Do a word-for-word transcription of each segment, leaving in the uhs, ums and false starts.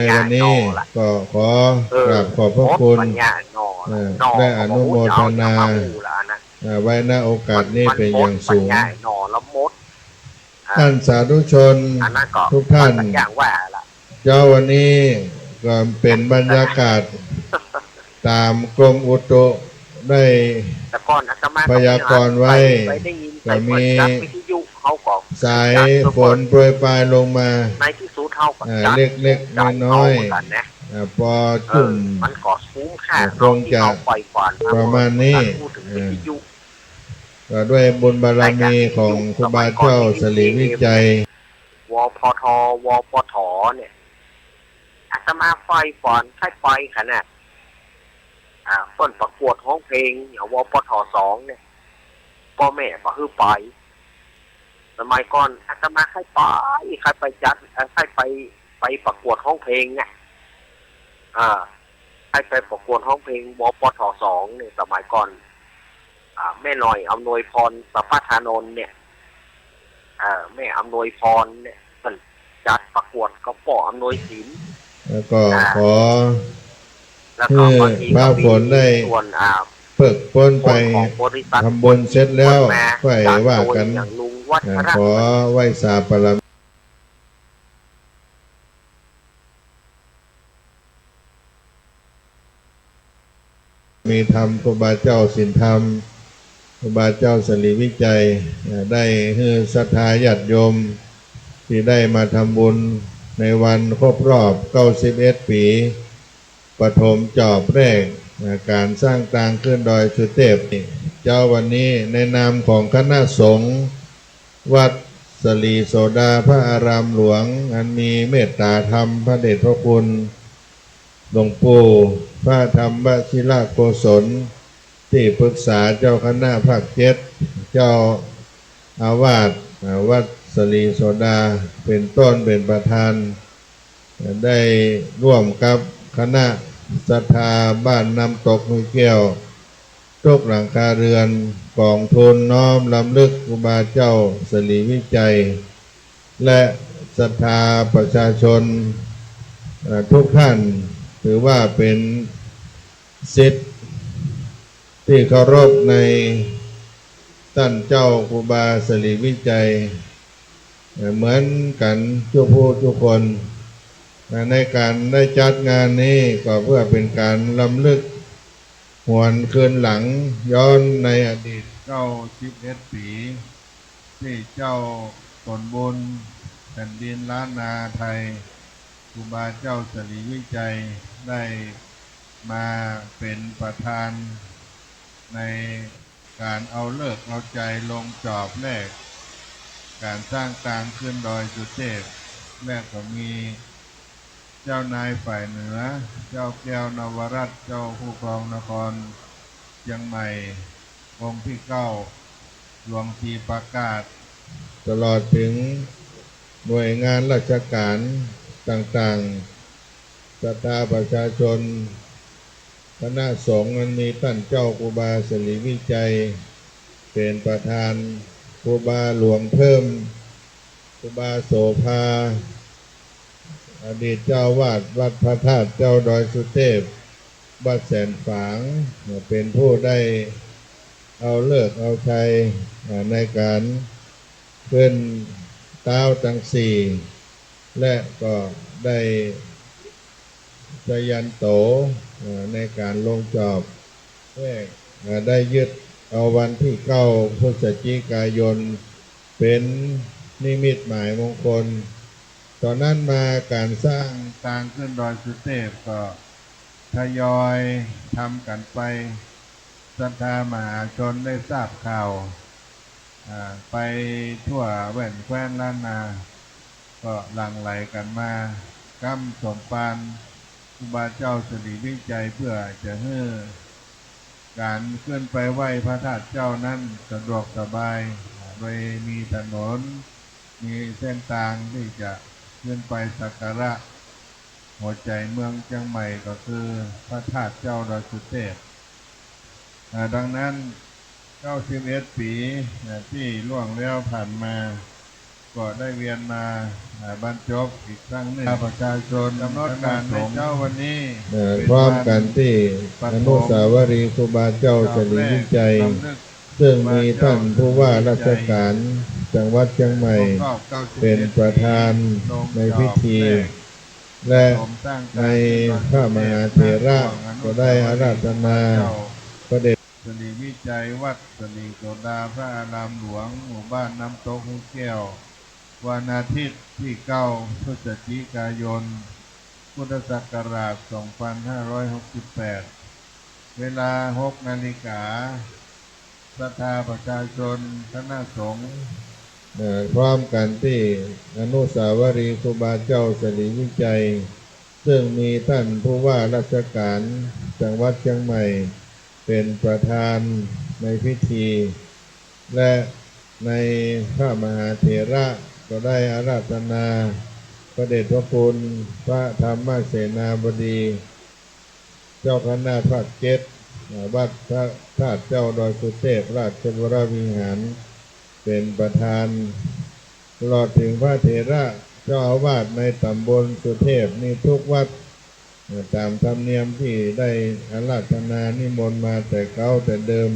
ในวันนี้ก็ขอกราบขอบพระคุณ เออ และอนุโมทนา เอ่อ ไว้ณโอกาสนี้เป็นอย่างสูง ท่านสาธุชนทุกท่าน เจ๊าวันนี้ก็เป๋นบรรยากาศต๋ามกรมอุตุได้พยากรณ์ไว้ ก็มีสายฝนโปรยปรายลงมา อ่า เล็กๆ น้อยๆ อ่า ปอจุ่ม อ่า คงจะประมาณนี้ อ่า ก็ด้วยบุญบารมีของครูบาเจ้าสรีวิชัย วปท วปถ เนี่ย อาตมาใฝ่ฝันใค่ไปขนาด อ่า เปิ้นประกวดฮ้องเพลง อย่าง วปถ สอง เนี่ย ป้อแม่บ่หื้อไป สมัยก่อนอาตมาใค่ไป ใค่ไปจัด เอ่อ ใค่ไป ไปประกวดฮ้องเพลงไง อ่า ใค่ไปประกวดฮ้องเพลง วปถ สอง เนี่ย สมัยก่อน อ่า แม่หน่อยอำนวยพร สะพัทธานนท์เนี่ย อ่า แม่อำนวยพรเนี่ย เปิ้นจัดประกวดกับป้ออำนวยศิลป์ แล้วก็ อ่า ขอ แล้วก็ หื้อ บางทีก็ ฟ้าฝนได้ มีส่วน อ่า เปิ๊กป๊นไป คนของบริษัท ทำบุญเสร็จแล้ว คนจีน ค่อยว่ากั๋น คนมาจัดโดยอย่างลุงวัชระ อ่า ขอไหว้สาบารมี มีธรรม ครูบาเจ้าศีลธรรม ครูบาเจ้าสรีวิชัย เอ่อ ได้หื้อศรัทธาญาติโยม ตี้ได้มาทำบุญในวันครบรอบ เก้าสิบเอ็ด ปี๋ ปฐมจอบแรก เอ่อ ก๋านสร้างตางขึ้นดอยสุเทพ เจ๊าวันนี้ในนามของคณะสงฆ์ วัดสรีโสดาพระอารามหลวง อันมีเมตตาธรรมพระเดชพระคุณ หลวงปู่พระธรรมวชิรโกศล ตี้ปรึกษาเจ้าคณะภาคเจ็ด เจ้าอาวาส อ่า วัดสรีโสดา เป๋นต้นเป๋นประธาน ได้ร่วมกับคณะศรัทธาบ้านน้ำตกห้วยแก้ว ทุกหลังคาเรือน กองทุนน้อมรำลึกครูบาเจ้าสรีวิชัย และศรัทธาประชาชน เอ่อ ทุกท่าน ถือว่าเป๋นศิษย์ตี้เคารพในต้านเจ้าครูบาสรีวิชัย เอ่อ เหมือนกั๋นกู้ผู้กู้คน เอ่อ ในก๋านได้จัดงานนี้ก็เปื้อเป๋นก๋านรำลึก หวนคืนหลังย้อนในอดีต เก้าสิบเอ็ด ปี๋ ตี้เจ้าต๋นบุญแผ่นดินล้านนาไทย ครูบาเจ้าสรีวิชัย ได้มาเป๋นประธานในก๋านเอาฤกษ์เอาชัยลงจอบแรก ก๋านสร้างตางขึ้นดอยสุเทพ และก็มี เจ้านายฝ่ายเหนือ เจ้าแก้วนวรัตน์ เจ้าผู้ครองนครเชียงใหม่ องค์ตี้เก้า หลวงศรีปากาส ตลอดเถิงหน่วยงานราชก๋านต่างๆ ศรัทธาประชาชน คณะสงฆ์อันมีต้านเจ้าครูบาสรีวิชัยเป๋นประธาน ครูบาหลวงเพิ่ม ครูบาโสภา อดีตเจ้าอาวาสวัดพระธาตุเจ้าดอยสุเทพ วัดแสนฝาง เป๋นผู้ได้เอาฤกษ์เอาชัย อ่า ในก๋านขึ้นเต๊าตังสี่ และก็ได้สยันโต อ่า ในก๋านลงจอบแรก อ่า ได้ยึดเอาวันตี้เก้า พฤศจิกายน เป๋นนิมิตหมายมงคล ต๋อนนั้นมาก๋านสร้างตางขึ้นดอยสุเทพก็ทยอยทำกั๋นไป ศรัทธามหาชนได้ทราบข่าว อ่า ไปทั่วแว่นแคว้นล้านนา ก็หลั่งไหลกั๋นมา ก้ำสมภารครูบาเจ้าสรีวิชัย เปื้อจะหื้อก๋านขึ้นไปไหว้พระธาตุเจ้านั้นสะดวกสบาย อ่า โดยมีถนน มีเส้นตางตี้จะขึ้นไปสักการะ หัวใจ๋เมืองเชียงใหม่ก็คือพระธาตุเจ้าดอยสุเทพ อ่า ดังนั้น เก้าสิบเอ็ด ปี๋ อ่า ตี้ล่วงแล้วผ่านมา ก็ได้เวียนมา อ่า บรรจบอีกครั้งหนึ่ง ประชาชน กำหนดการในเช้าวันนี้ เอ่อ พร้อมกั๋นตี้อนุสาวรีย์ครูบาเจ้าศรีวิชัย ซึ่งมีต้านผู้ว่าราชก๋านจังหวัดเจียงใหม่เป๋นประธานในพิธี และในพระมหาเถระก็ได้อาราธนาพระเดช ศรีวิชัย วัดศรีโสดา พระอารามหลวง หมู่บ้านน้ำตกฮูแก้ว วันอาทิตย์ตี้เก้า พฤศจิกายน พุทธศักราช สองพันห้าร้อยหกสิบแปด เวลา หกนาฬิกา ศรัทธาประชาชน คณะสงฆ์ เอ่อ พร้อมกั๋นตี้อนุสาวรีย์ครูบาเจ้าศรีวิชัย ซึ่งมีต้านผู้ว่าราชก๋านจังหวัดเจียงใหม่เป๋นประธานในพิธี และในพระมหาเถระก็ได้อาราธนาพระเดชพระคุณพระธรรมเสนาบดี เจ้าคณะภาคเจ็ด วัดพระธาตุเจ้าดอยสุเทพราชวรวิหารเป๋นประธาน ตลอดเถิงพระเถระเจ้าอาวาสในต๋ำบลสุเทพนี่กู้วัด เอ่อ ต๋ามธรรมเนียมตี้ได้อาราธนานิมนต์มาแต่เก๊าแต่เดิม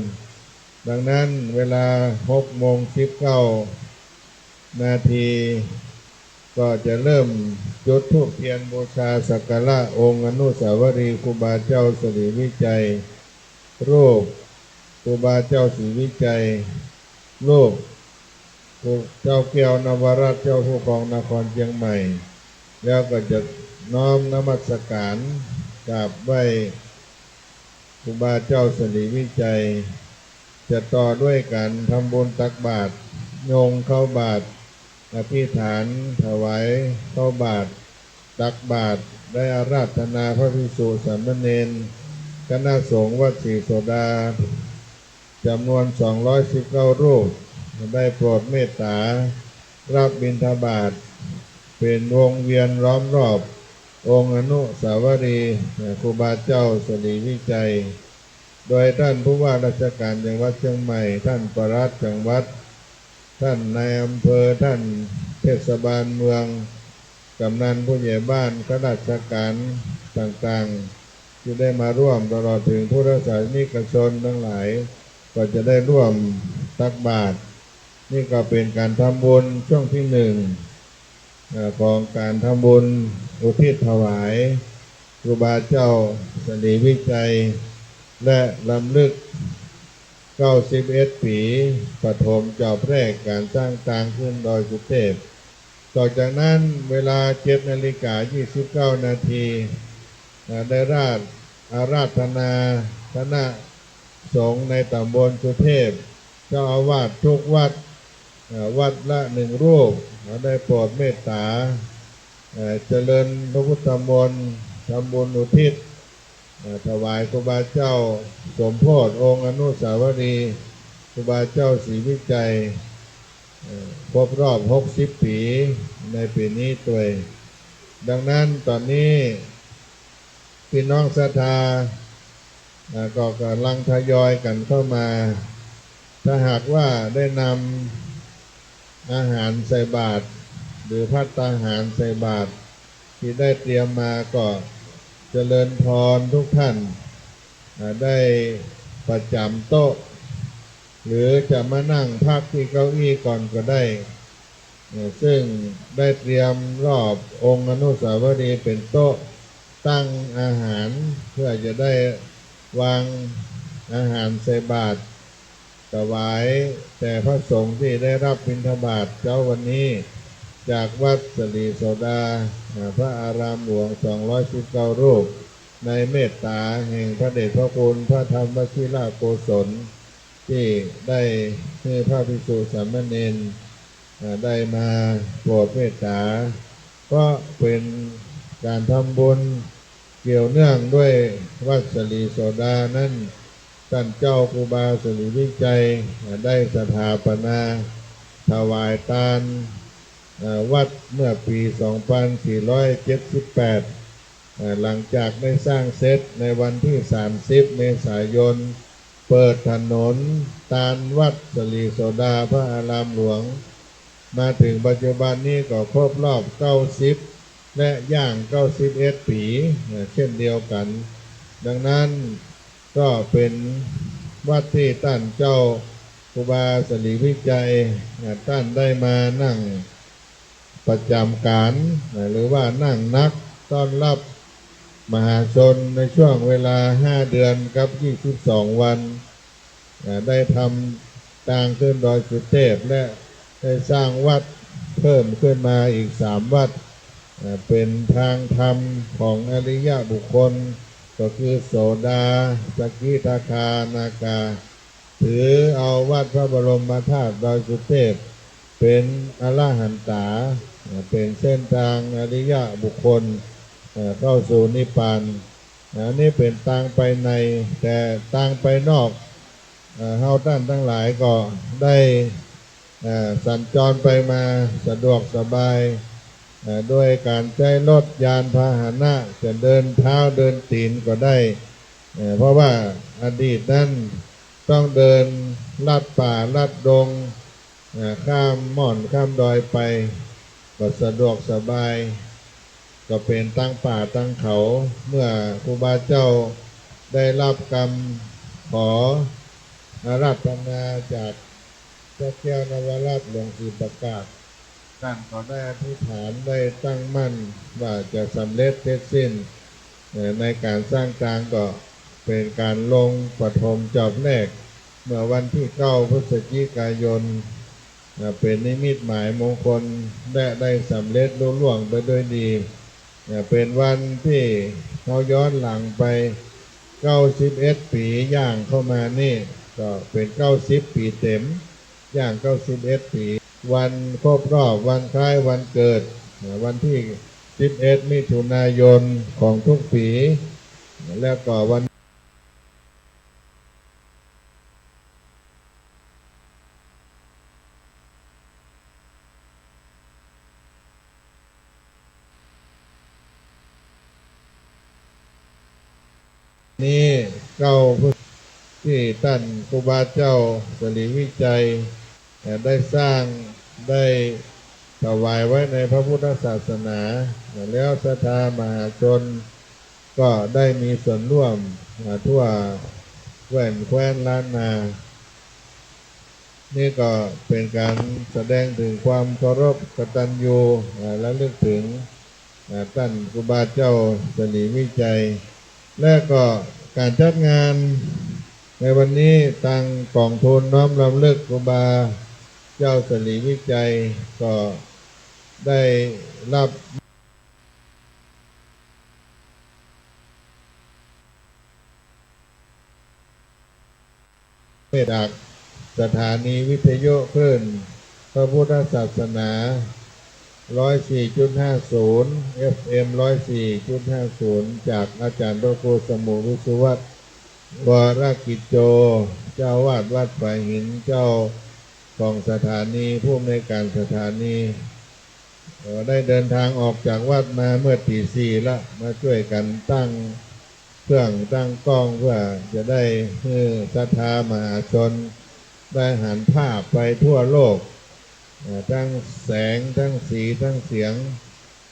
ดังนั้นเวลา หกโมงสิบเก้านาที ก็จะเริ่มจุดธูปเตียนบูชาสักการะองค์อนุสาวรีย์ครูบาเจ้าศรีวิชัย รูปครูบาเจ้าศรีวิชัย รูปเจ้าแก้วนวรัตน์ เจ้าผู้ครองนครเจียงใหม่ แล้วก็จะน้อมนมัสการกราบไหว้ครูบาเจ้าศรีวิชัย จะต่อด้วยก๋านทำบุญตักบาตร โยงข้าวบาตร อธิษฐานถวายข้าวบาตร ตักบาตร ได้อาราธนาพระภิกษุสามเณร คณะสงฆ์วัดศรีโสดา จ๋ำนวน สองร้อยสิบเก้า รูป ได้โปรดเมตต๋ารับบิณฑบาตเป๋นวงเวียนล้อมรอบองค์อนุสาวรีย์ครูบาเจ้าศรีวิชัย โดยต้านผู้ว่าราชก๋านจังหวัดเจียงใหม่ ต้านปลัดจังหวัด ต้านนายอำเภอ ต้านเทศบาลเมือง กำนันผู้ใหญ่บ้าน ข้าราชก๋านต่างๆ ตี้ได้มาร่วม ตลอดเถิงพุทธศาสนิกชนตังหลาย ก็จะได้ร่วมตักบาตร นี่ก็เป๋นก๋านทำบุญช่วงตี้หนึ่ง เอ่อ ของก๋านทำบุญอุทิศถวายครูบาเจ้าศรีวิชัย และรำลึก เก้าสิบเอ็ดปี๋ ปฐมจอบแรกก๋านสร้างตางขึ้นดอยสุเทพ ต่อจากนั้นเวลา เจ็ดนาฬิกา ยี่สิบเก้านาที เอ่อ ได้ราธ อาราธนาคณะสงฆ์ในต๋ำบลสุเทพ เจ้าอาวาสกู้วัด เอ่อ วัดละหนึ่งรูป เอ่อ ได้โปรดเมตต๋า เอ่อ เจริญพระพุทธมนต์ ทำบุญอุทิศ เอ่อ ถวายครูบาเจ้า สมโภชองค์อนุสาวรีย์ครูบาเจ้าศรีวิชัย เอ่อ ครบรอบ หกสิบปี๋ ในปี๋นี้ตวย ดังนั้นต๋อนนี้ พี่น้องศรัทธา อ่า ก็ก๋ำลังทยอยกั๋นเข้ามา ถ้าหากว่าได้นำอาหารใส่บาตร หรือภัตตาหารใส่บาตรตี้ได้เตรียมมา ก็เจริญพรทุกท่าน อ่า ได้ประจ๋ำโต๊ะ หรือจะมานั่งพักตี้เก้าอี้ก่อนก็ได้ เอ่อ ซึ่งได้เตรียมรอบองค์อนุสาวรีย์เป๋นโต๊ะตั้งอาหาร เพื่อจะได้วางอาหารใส่บาตร ถวายแด่พระสงฆ์ตี้ได้รับบิณฑบาตเจ๊าวันนี้ จากวัดศรีโสดา อ่า พระอารามหลวง สองร้อยสิบเก้า รูป ในเมตต๋าแห่งพระเดชพระคุณพระธรรมวชิรโกศล ตี้ได้หื้อพระภิกษุสามเณร เอ่อ ได้มาโปรดเมตต๋า เพราะเป๋นก๋านทำบุญเกี่ยวเนื่องด้วยวัดศรีโสดานั้น ต้านเจ้าครูบาศรีวิชัย เอ่อ ได้สถาปนาถวายตาน เอ่อ วัดเมื่อปี๋ สองพันสี่ร้อยเจ็ดสิบแปด เอ่อ หลังจากได้สร้างเสร็จในวันตี้ สามสิบ เมษายน เปิดถนนตานวัดศรีโสดาพระอารามหลวง มาเถิงปัจจุบันนี้ก็ครบรอบเก้าสิบ และย่างเก้าสิบเอ็ดปี๋ เอ่อ เช่นเดียวกั๋น ดังนั้นก็เป๋นวัดตี้ต้านเจ้าครูบาศรีวิชัย เอ่อ ต้านได้มานั่งประจ๋ำก๋าน เอ่อ หรือว่านั่งนักต้อนรับมหาชนในช่วงเวลาห้าเดือนกับยี่สิบสองวัน เอ่อ ได้ทำตางขึ้นดอยสุเตพ และได้สร้างวัดเพิ่มขึ้นมาอีกสามวัด เอ่อ เป๋นตางธรรมของอริยบุคคล ก็คือโสดา สกิทาคา นาคา ถือเอาวัดพระบรมธาตุดอยสุเตพเป๋นอรหันตา เอ่อ เป๋นเส้นตางอริยบุคคล เอ่อ เข้าสู่นิพพาน อันนี้เป๋นตางไปใน แต่ตางไปนอก เอ่อ เฮาต้านตังหลายก็ได้ เอ่อ สัญจรไปมาสะดวกสบาย เอ่อ โดยก๋านใจ๊รถยานพาหนะ จะเดินเท้าเดินตี๋นก็ได้ เอ่อ เพราะว่าอดีตนั้นต้องเดินลัดป่าลัดดง เอ่อ ข้ามม่อนข้ามดอยไป ก็สะดวกสบาย ก็เป๋นตางป่าตางเขา เมื่อครูบาเจ้าได้ฮับกำขออาราธนาจากพระแก้วนวรัตน์หลวงศรีประกาศ ต้านก็ได้อธิษฐานได้ตั้งมั่นว่าจะสำเร็จเสร็จสิ้น เอ่อ ในก๋านสร้างตางก็เป๋นก๋านลงปฐมจอบแรก เมื่อวันตี้เก้าพฤศจิกายน เอ่อ เป๋นนิมิตหมายมงคล และได้สำเร็จลุล่วงไปด้วยดี เอ่อ เป๋นวันตี้เฮาย้อนหลังไปเก้าสิบเอ็ดปี๋ ย่างเข้ามานี่ก็เป๋นเก้าสิบปี๋เต๋ม ย่างเก้าสิบเอ็ดปี๋ วันครบรอบ วันคล้ายวันเกิด เอ่อ วันตี้สิบเอ็ดมิถุนายนของทุกปี๋ แล้วก็วัน นี้เก้าพุทธ ตี้ต้านครูบาเจ้าศรีวิชัย เอ่อ ได้สร้าง ได้ถวายไว้ในพระพุทธศาสนา เอ่อ แล้วศรัทธามหาชนก็ได้มีส่วนร่วม เอ่อ ทั่วแว่นแคว้นล้านนา นี่ก็เป๋นก๋านแสดงเถิงความเคารพกตัญญู เอ่อ ระลึกเถิง เอ่อ ต้านครูบาเจ้าศรีวิชัย และก็ก๋านจัดงานในวันนี้ ตางก๋องทูลน้อมรำลึกครูบาเจ้าศรีวิชัย ก็ได้ฮับ จากสถานีวิทยุคลื่นพระพุทธศาสนา ร้อยสี่จุดห้าศูนย์ เอฟเอ็ม ร้อยสี่จุดห้าศูนย์ จากอาจ๋ารย์พระครูสมุห์วิศวัตร วรกิจโจ เจ้าอาวาสวัดฝายหิน เจ้าของสถานี ผู้อำนวยก๋านสถานี เอ่อ ได้เดินตางออกจากวัดมาเมื่อตี๋สี่ละ มาจ้วยกั๋นตั้งเครื่องตั้งกล้อง เพื่อจะได้หื้อศรัทธามหาชนได้หันภาพไปทั่วโลก เอ่อ ตึงแสง ตึงสี ตึงเสียง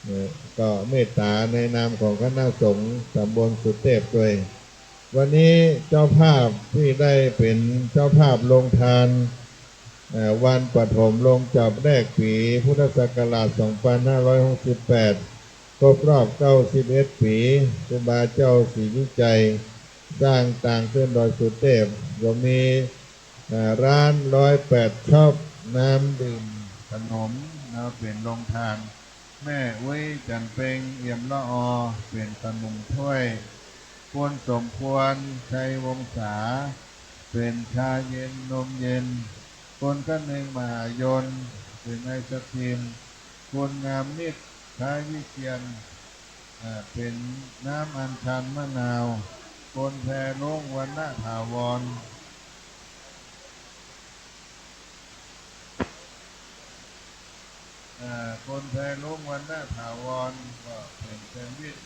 เอ่อ ก็เมตต๋าในนามของคณะสงฆ์ต๋ำบลสุเตพด้วย วันนี้เจ้าภาพตี้ได้เป๋นเจ้าภาพโฮงตาน เอ่อ วันปฐมลงจอบแรกปี๋พุทธศักราชสองปันห้าร้อยหกสิบแปด ครบรอบเก้าสิบเอ็ดปี๋ ครูบาเจ้าศรีวิชัยสร้างตางขึ้นดอยสุเตพ ก็มี เอ่อ ร้านร้อยแปดช็อป น้ำดื่มขนม เนาะ เป๋นโฮงตาน แม่อุ๊ย จันทร์เพ็ง เอี่ยมละออ เป๋นขนมถ้วย คุณสมควร ชัยวงศา เป๋นชาเย็นนมเย็น คุณคนึง มหายน เป๋นไอศกรีม คุณงามมิตร คล้ายวิเชียร เอ่อ เป๋นน้ำอัญชันมะนาว คุณแพรลุง วรรณถาวร เอ่อ คุณแพรลุง วรรณถาวร ก็เป๋นแซนด์วิช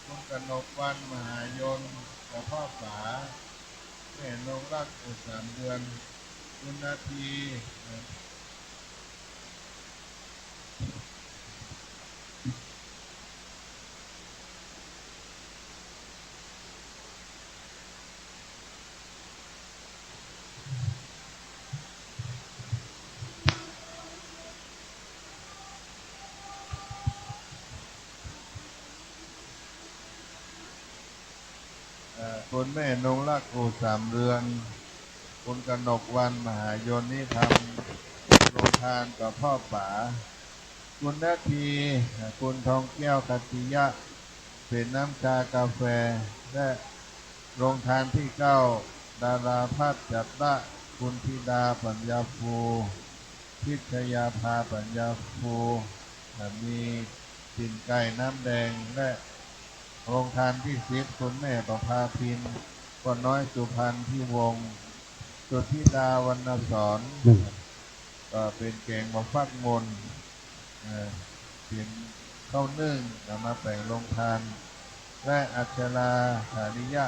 คุณกนกวรรณ มหายน กระเพาะป๋า แม่นงรัก เอ่อ สามเดือน คุณนาที เอ่อ เอ่อ คุณแม่นงรัก กู่สามเรือน คุณกนกวรรณ มหายนนิธรรม โรงทานกระเพาะป๋า คุณนาที เอ่อ คุณทองแก้ว ขัตติยะ เป๋นน้ำชากาแฟ และโรงทานที่เก้า ดาราพัฒน์ จัตระ คุณธิดา ปัญญาภู พิชยาภา ปัญญาภู เอ่อ มี ปิ่นไก่น้ำแดง และโรงทานที่สิบ คุณแม่ประภาพิน ป้อน้อยสุพรรณพิวงศ์ สุธิดา วรรณสอน อืม ก็เป๋นแก๋งบ่าฟักมน เอ่อ เป๋นข้าวนึ่ง เอามาแป๋งโรงทาน และอัชรา ฐานิยะ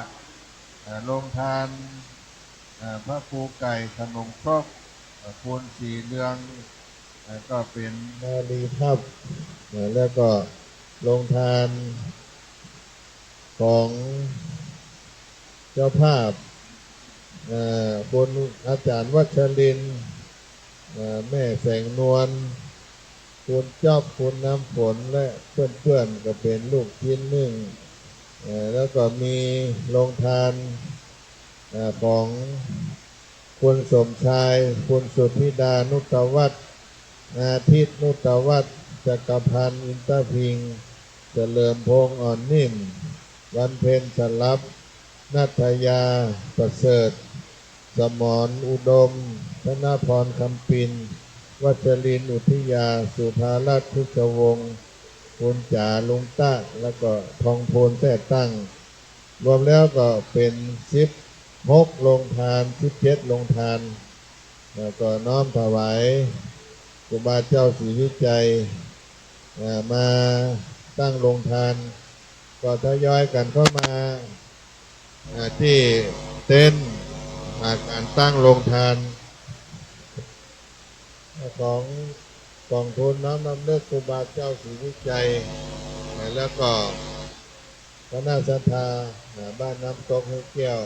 เอ่อ โรงทาน เอ่อ พระครูไก่ ขนมครก เอ่อ คุณสีเรือง เอ่อ ก็เป๋นนารีพัฒน์ เอ่อ แล้วก็โรงทานของเจ้าภาพ เอ่อ คุณอาจารย์วัชรินทร์ เอ่อ แม่แสงนวล คุณจ๊อบ คุณน้ำฝน และเปื้อนๆ ก็เป๋นลูกชิ้นนึ่ง เอ่อ แล้วก็มีโรงทาน เอ่อ ของคุณสมชาย คุณสุธิดา นุตวัฒน์ อาทิตย์ นุตวัฒน์ จักรพันธ์ อินทพิงค์ เฉลิมพงษ์ อ่อนนิ่ม วันเพ็ญ สลับ ณัฐยา ประเสริฐ สมร อุดม ธนพร คำปิน วัชรินทร์ อุทิยา สุภารัตน์ พุทธวงศ์ คุณจ๋า ลุงตะ แล้วก็ทองพูน แทร่ตั้ง รวมแล้วก็เป๋นสิบหกโรงทาน สิบเจ็ดโรงทาน แล้วก็น้อมถวายครูบาเจ้าศรีวิชัย เอ่อ มาตั้งโรงทาน ก็ทยอยกั๋นเข้ามา เอ่อ ตี้เต็นท์ อ่า ก๋านตั้งโรงทาน ของก๋องทุนน้อมรำลึกครูบาเจ้าศรีวิชัย เอ่อ แล้วก็คณะศรัทธา เอ่อ บ้านน้ำตกห้วยแก้ว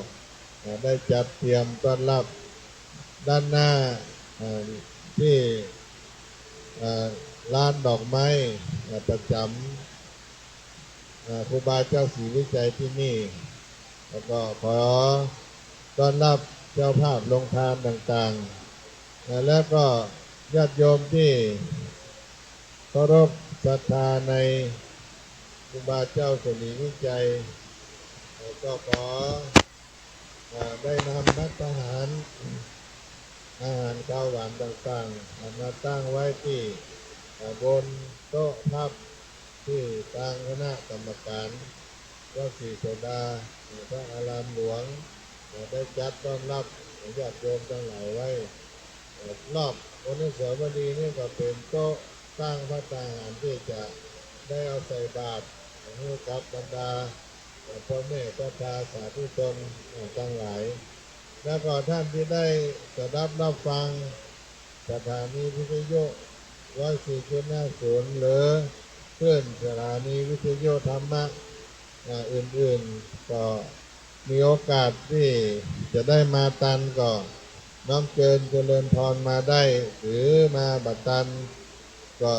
เอ่อ ได้จัดเตรียมต้อนรับด้านหน้า เอ่อ ตี้ เอ่อ ลานดอกไม้ เอ่อ ประจ๋ำ เอ่อ ครูบาเจ้าศรีวิชัยตี้นี่ แล้วก็ขอต้อนรับเจ้าภาพโรงทานต่างๆ เอ่อ แล้วก็ญาติโยมตี้เคารพศรัทธาในครูบาเจ้าศรีวิชัย เอ่อ ก็ขอ เอ่อ ได้นำภัตตาหาร อาหารคาวหวานต่างๆ เอามาตั้งไว้ตี้ เอ่อ บนโต๊ะพับตี้ตางคณะกรรมก๋านวัดศรีโสดา พระอารามหลวง เอ่อ ได้จัดต้อนรับญาติโยมตังหลายไว้ เอ่อ รอบอนุสาวรีย์นี่ก็เป๋นโต๊ะตั้งภัตตาหารตี้จะได้เอาใส่บาตรหื้อกับบรรดา พ่อแม่ศรัทธาสาธุชนตังหลาย แล้วก็ท่านตี้ได้สดับรับฟังสถานีวิทยุร้อยสี่จุดห้าศูนย์ หรือคลื่นสถานีวิทยุธรรมะ อ่า อื่นๆ ก็มีโอกาสตี้จะได้มาตันก็น้อมเจิญเจริญพรมาได้ หรือมาบ่ตันก็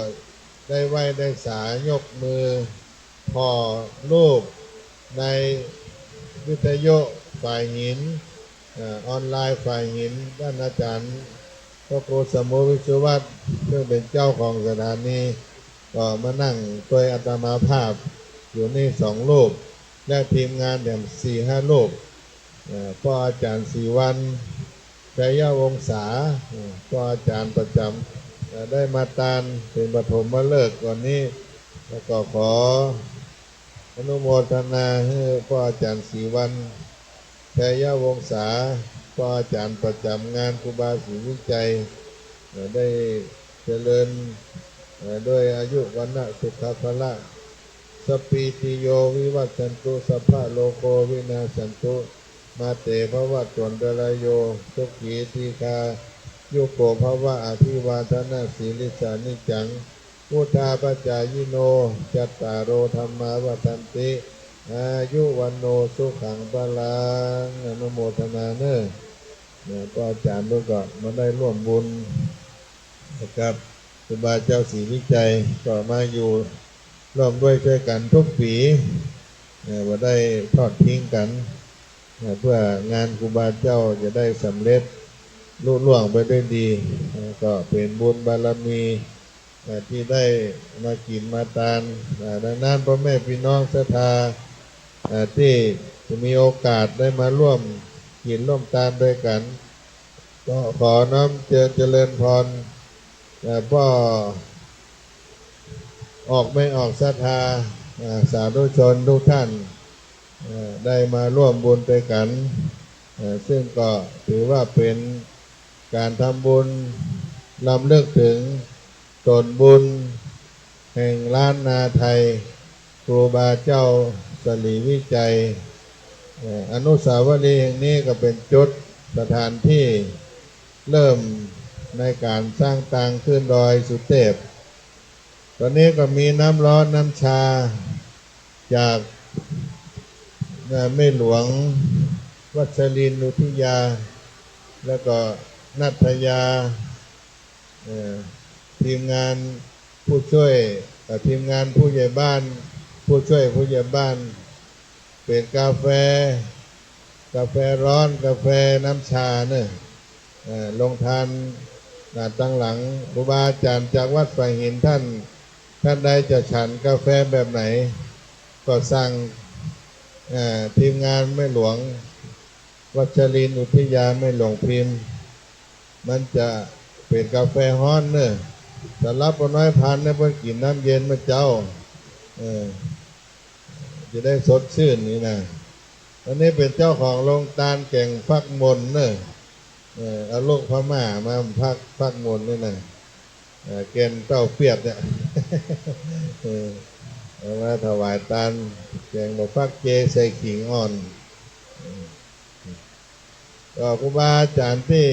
ได้ไหว้ได้สายกมือ ผ่อรูปในวิทยุฝ่ายหิน เอ่อ ออนไลน์ฝ่ายหิน ต้านอาจ๋ารย์พระครูสมุทรวิศวัฒน์ ซึ่งเป๋นเจ้าของสถานี ก็มานั่งตวยอาตมาภาพอยู่นี่สองรูป และทีมงานแถมสี่ห้ารูป เอ่อ ป้ออาจ๋ารย์ศรีวรรณ ชัยวงศา เอ่อ ป้ออาจ๋ารย์ประจ๋ำ เอ่อ ได้มาตันเป๋นปฐมฤกษ์วันนี้ แล้วก็ขออนุโมทนาหื้อป้ออาจ๋ารย์ศรีวรรณ ชัยวงศา ป้ออาจ๋ารย์ประจ๋ำงานครูบาศรีวิชัย เอ่อ ได้เจริญ เอ่อ ด้วยอายุ วรรณะ สุขะ พละ สัพพีติโย วิวัชชันตุ สัพพะโรโค วินาสสันตุ มาเต ภวัตวันตะราโย สุขี ทีฆายุโก ภวะ อภิวาทะนะสีลิสสะ นิจจัง วุฑฒาปะจายิโน จัตตาโร ธัมมา วัฑฒันติ อายุ วัณโณ สุขัง พลัง อนุโมทนาเน่อ เนี่ย ป้ออาจ๋ารย์เปิ้นก็มาได้ร่วมบุญ นะครับ ครูบาเจ้าศรีวิชัยก็มาอยู่ร่วมด้วยช่วยกั๋นทุกปี๋ เอ่อ บ่ได้ทอดทิ้งกั๋น เอ่อ เพื่องานครูบาเจ้าจะได้สำเร็จลุล่วงไปด้วยดี เอ่อ ก็เป๋นบุญบารมี เอ่อ ตี้ได้มากิ๋นมาตาน เอ่อ ดังนั้นป้อแม่ปี้น้องศรัทธา เอ่อ ตี้จะมีโอกาสได้มาร่วมกิ๋นร่วมตานตวยกั๋น ก็ขอน้อมเจริญ เจริญพร เอ่อ ป้อออกแม่ออกศรัทธา เอ่อ สาธุชนกู้ต้าน เอ่อ ได้มาร่วมบุญตวยกั๋น เอ่อ ซึ่งก็ถือว่าเป๋นก๋านทำบุญรำลึกเถิง ต๋นบุญแห่งล้านนาไทย ครูบาเจ้าสรีวิชัย เอ่อ อนุสาวรีย์แห่งนี้ก็เป๋นจุดสถานตี้เริ่มในก๋านสร้างตางขึ้นดอยสุเตพ ต๋อนนี้ก็มีน้ำร้อนน้ำชาจาก เอ่อ แม่หลวงวัชรินทร์ อุทิยา แล้วก็นัทยา เอ่อ ทีมงานผู้ช่วย เอ่อ ทีมงานผู้ใหญ่บ้าน ผู้ช่วยผู้ใหญ่บ้าน เป๋นกาแฟ กาแฟร้อน กาแฟน้ำชาเน่อ เอ่อ โฮงตาน อ่า ตางหลัง ครูบาอาจ๋ารย์จากวัดฝายหินต้าน ต้านใดจะฉันกาแฟแบบไหน ก็สั่ง เอ่อ ทีมงานแม่หลวงวัชรินทร์ อุทิยา แม่หลวงพิมพ์ มันจะเป๋นกาแฟฮ้อนเน่อ สำหรับป้อน้อยพันธุ์เนี่ย เปิ้นกิ๋นน้ำเย็นเมื่อเจ๊า เออ จะได้สดชื่นนี่นะ อันนี้เป๋นเจ้าของโฮงตานแก๋งฟักมนเน่อ เออ เอาลูกพม่ามาฟัก ฟักมนนี่นะ เออ แก่นเต้าเปียดเนี่ย เออ เอามาถวายตาน แก๋งบักฟักเจใส่ขิงอ่อน ก็ครูบาอาจ๋ารย์ตี้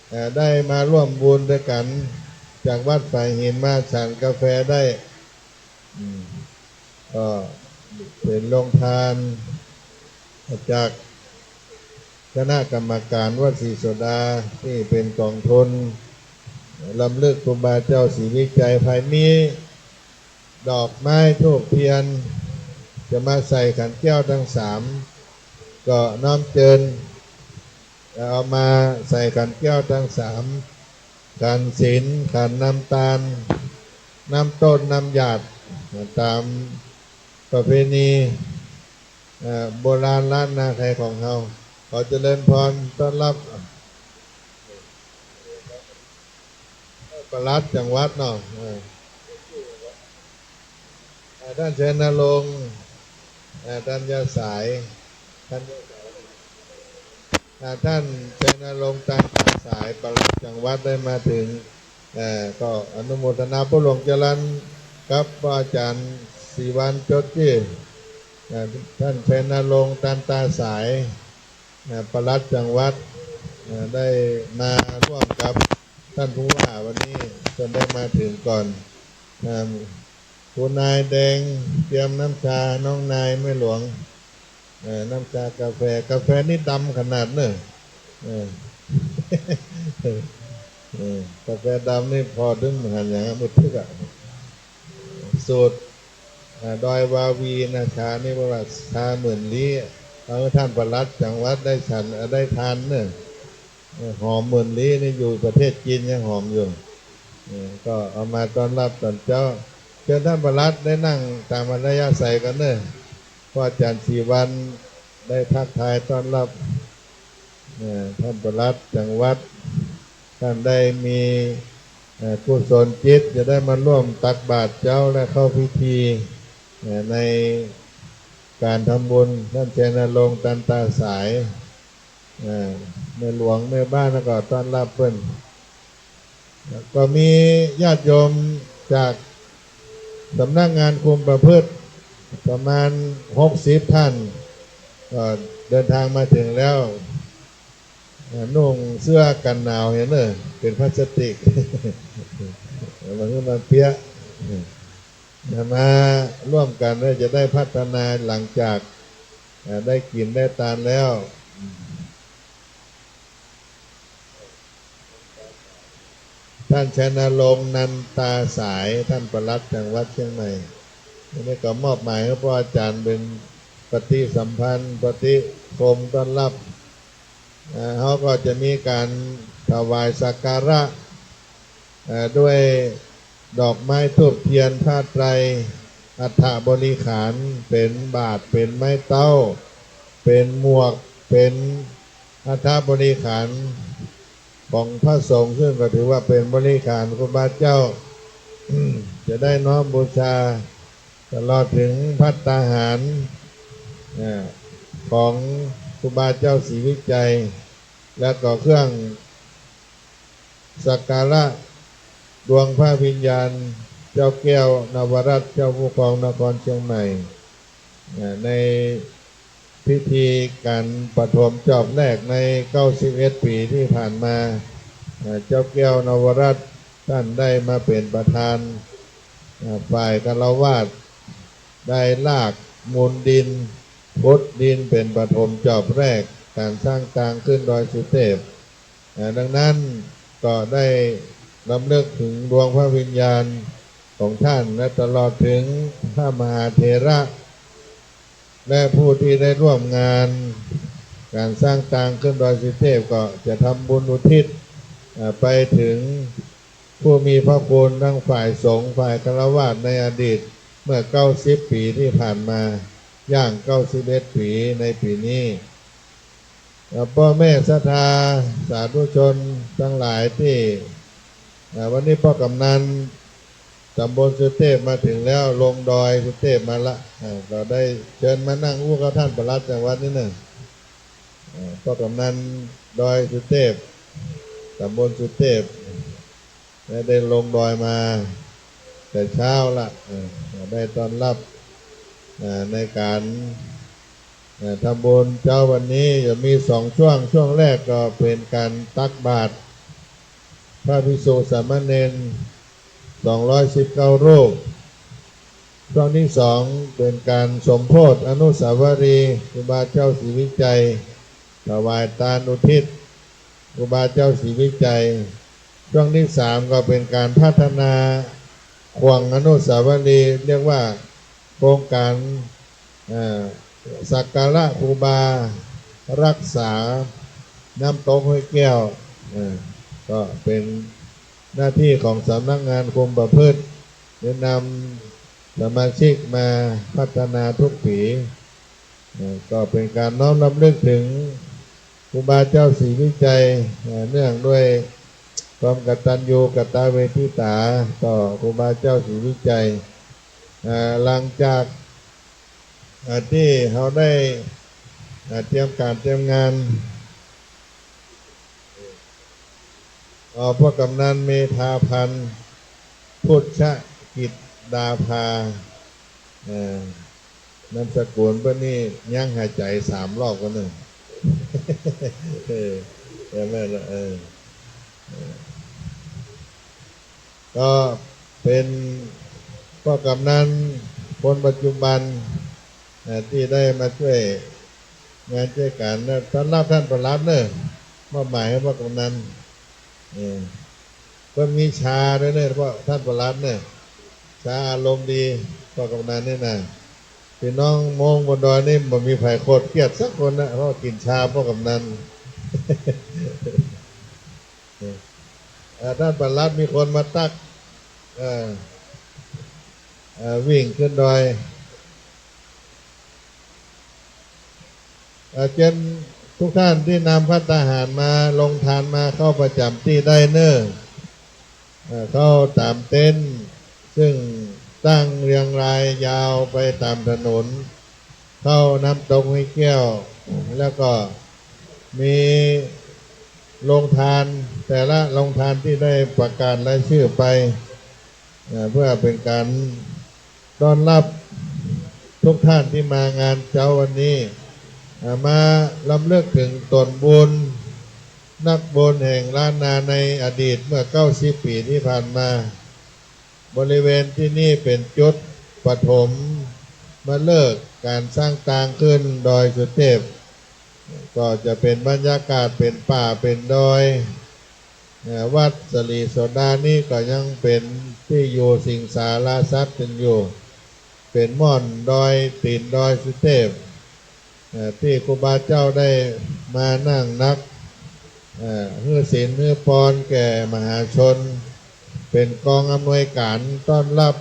เอ่อ ได้มาร่วมบุญตวยกั๋น จากวัดฝายหินมาฉันกาแฟได้ อืม ก็เป๋นโฮงตานจากคณะกรรมการวัดศรีโสดา ตี้เป๋นกองทุนรำลึกครูบาเจ้าสรีวิชัย ใผมีดอกไม้ธูปเตียน จะมาใส่ขันแก้วตังสาม ก็น้อมเจิญ เอามาใส่ขันแก้วตังสาม ขันศีล ขันน้ำตาล น้ำต้น น้ำหยาด ต๋ามประเพณี เอ่อ โบราณล้านนาไทยของเฮา ขอเจริญพรต้อนรับ ปลัดจังหวัดเนาะ เออ อ่า ต้านชัยนรงค์ อ่า ต้านยาสาย ต้าน อ่า ต้านชัยนรงค์ ต้านยาสาย ปลัดจังหวัดได้มาเถิง เอ่อ ก็อนุโมทนาป้อหลวงจรัญกับป้ออาจ๋ารย์ศรีวรรณ จดจื้อ อ่า ต้านชัยนรงค์ ต้านตาสาย อ่า ปลัดจังหวัด อ่า ได้มาร่วมกับต้านผู้ว่าวันนี้ เปิ้นได้มาเถิงก่อน อ่า คุณนายแดงเตรียมน้ำชา น้องนายแม่หลวง เอ่อ น้ำชากาแฟ กาแฟนี่ดำขนาดเน่อ เออ เออ กาแฟดำนี่ผ่อตึงบ่หันหยังอะ มืดตึ๊กอะ สูตร อ่า ดอยวาวีนะ ชานี่เปิ้นว่าชาเหมือนลี้ เอาหื้อต้านปลัดจังหวัดได้ฉัน ได้ทานเน่อ เออ หอมเหมือนลี้นี่อยู่ประเทศจีนยังหอมอยู่ เออ ก็เอามาต้อนรับต๋อนเจ๊า เจิญต้านปลัดได้นั่งต๋ามอัธยาศัยก่อนเน่อ ป้ออาจ๋ารย์ศรีวรรณได้ทักทายต้อนรับ เอ่อ ต้านปลัดจังหวัด ต้านได้มี เอ่อ กุศลจิตจะได้มาร่วมตักบาตรเจ๊าและเข้าพิธี เอ่อ ในก๋านทำบุญ ต้านชัยนรงค์ ต้านตาสาย เอ่อ แม่หลวงแม่บ้าน แล้วก็ต้อนรับเปิ้น ก็มีญาติโยมจากสำนักงานคุมประพฤติประมาณหกสิบท่าน ก็เดินทางมาถึงแล้ว เอ่อ นุ่งเสื้อกันหนาวหั้นเน่อ เป๋นพลาสติก มัน มันเปียก มาร่วมกั๋นแล้วจะได้พัฒนาหลังจาก เอ่อ ได้กิ๋นได้ตานแล้ว ต้านชัยนรงค์ นันตาสาย ต้านปลัดจังหวัดเจียงใหม่ อันนี้ก็มอบหมายหื้อป้ออาจ๋ารย์เป๋นปฏิสัมพันธ์ ปฏิ คมต้อนรับ เอ่อ เฮาก็จะมีก๋านถวายสักการะ เอ่อ ด้วยดอกไม้ธูปเตียนผ้าไตร อัฐบริขาร เป๋นบาตร เป๋นไม้เต๊า เป๋นหมวก เป๋นอัฐบริขารของพระสงฆ์ ซึ่งก็ถือว่าเป๋นบริขารครูบาเจ้า จะได้น้อมบูชา ตลอดเถิงภัตตาหาร อ่า ของครูบาเจ้าศรีวิชัย และก็เครื่องสักการะดวงพระวิญญาณเจ้าแก้วนวรัตน์เจ้าผู้ครองนครเชียงใหม่ อ่า ในพิธีก๋านปฐมจอบแรกในเก้าสิบเอ็ดปี๋ตี้ผ่านมา อ่า เจ้าแก้วนวรัตน์ต้านได้มาเป๋นประธาน อ่า ฝ่ายฆราวาส ได้ลากมูลดิน ขุดดินเป๋นปฐมจอบแรก ก๋านสร้างตางขึ้นดอยสุเตพ อ่า ดังนั้นก็ได้รำลึกเถิงดวงพระวิญญาณของต้าน และตลอดเถิงพระมหาเถระ และผู้ตี้ได้ร่วมงานก๋านสร้างตางขึ้นดอยสุเตพ ก็จะทำบุญอุทิศ อ่า ไปเถิง ผู้มีพระคุณทั้งฝ่ายสงฆ์ฝ่ายฆราวาสในอดีตเมื่อเก้าสิบปี๋ตี้ผ่านมา ย่างเก้าสิบเอ็ดปี๋ในปี๋นี้ เอ่อ ป้อแม่ศรัทธาสาธุชนตังหลายตี้ เอ่อ วันนี้ป้อกำนันต๋ำบลสุเตพมาเถิงแล้ว ลงดอยสุเตพมาละ เอ่อ ก็ได้เจิญมานั่งอู้กับต้านปลัดจังหวัดนิดนึ่ง เอ่อ ป้อกำนันดอยสุเตพ ต๋ำบลสุเตพ ได้ ได้ลงดอยมาแต่เช้าละ เอ่อ ได้ต้อนรับ เอ่อ ในก๋าน เอ่อ ทำบุญเจ๊าวันนี้จะมีสองช่วง ช่วงแรกก็เป๋นก๋านตักบาตรพระภิกษุสามเณร สองร้อยสิบเก้ารูป ช่วงตี้สองเป๋นก๋านสมโภชอนุสาวรีย์ครูบาเจ้าศรีวิชัย ถวายตานอุทิศครูบาเจ้าศรีวิชัย ช่วงตี้สามก็เป๋นก๋านพัฒนาข่วงอนุสาวรีย์ เรียกว่าโครงก๋าน เอ่อ สักการะครูบารักษาน้ำตกห้วยแก้ว เอ่อ ก็เป๋นหน้าตี้ของสำนักงานคุมประพฤติ แนะนำสมาชิกมาพัฒนาทุกปี๋ เอ่อ ก็เป๋นก๋านน้อมรำลึกเถิงครูบาเจ้าศรีวิชัย เอ่อ เนื่องด้วยความกตัญญูกตเวทิตาต่อครูบาเจ้าศรีวิชัย เอ่อ หลังจาก เอ่อ ตี้เฮาได้ เอ่อ เตรียมก๋านเตรียมงาน เอ่อ ป้อกำนันเมธาพันธ์ พุชกิจดาภา เอ่อ นามสกุลเปิ้นนี่ยั้งหายใจ๋สามรอบก่อนเน่อ เออ ใจ้ไหมล่ะ เออ เออ ก็เป๋นป้อกำนันคนปัจจุบัน เอ่อ ตี้ได้มาจ้วยงานจ้วยก๋านนะ ต้อนรับต้านปลัดเน่อ มอบหมายหื้อป้อกำนัน เออ เปิ้นมีชาด้วยเน่อ เพราะต้านปลัดเน่อ ชาอารมณ์ดี ป้อกำนันนี่นะ ปี้น้องมงบนดอยนี่บ่มีใผโคตรเกลียดสักคนนะ เพราะกิ๋นชาป้อกำนัน เอ่อ ต้านปลัดมีคนมาตั๊ก เอ่อ เอ่อ วิ่งขึ้นดอย เอ่อ เจิญทุกท่านตี้นำภัตตาหารมา โรงทานมา เข้าประจ๋ำตี้ได้เน่อ เอ่อ เข้าต๋ามเต็นท์ ซึ่งตั้งเรียงรายยาวไปต๋ามถนน เข้าน้ำตกห้วยแก้ว แล้วก็มีโรงทาน แต่ละโรงทานตี้ได้ประกาศรายจื้อไป เอ่อ เพื่อเป๋นก๋านต้อนรับทุกท่านตี้มางานเจ๊าวันนี้ เอ่อ มารำลึกเถิงต๋นบุญ นักบุญแห่งล้านนาในอดีตเมื่อเก้าสิบปี๋ตี้ผ่านมา บริเวณตี้นี่เป๋นจุดปฐมฤกษ์ก๋านสร้างตางขึ้นดอยสุเตพ ก็จะเป๋นบรรยากาศเป๋นป่าเป๋นดอย เอ่อ วัดสะหลีโสดานี่ก็ยังเป๋นตี้อยู่สิงสารสัตว์กั๋นอยู่ เป๋นม่อนดอยตี๋นดอยสุเตพ เอ่อ ตี้ครูบาเจ้าได้มานั่งนัก เอ่อ หื้อศีลหื้อปอนแก่มหาชน เป๋นกองอำนวยก๋านต้อนฮับ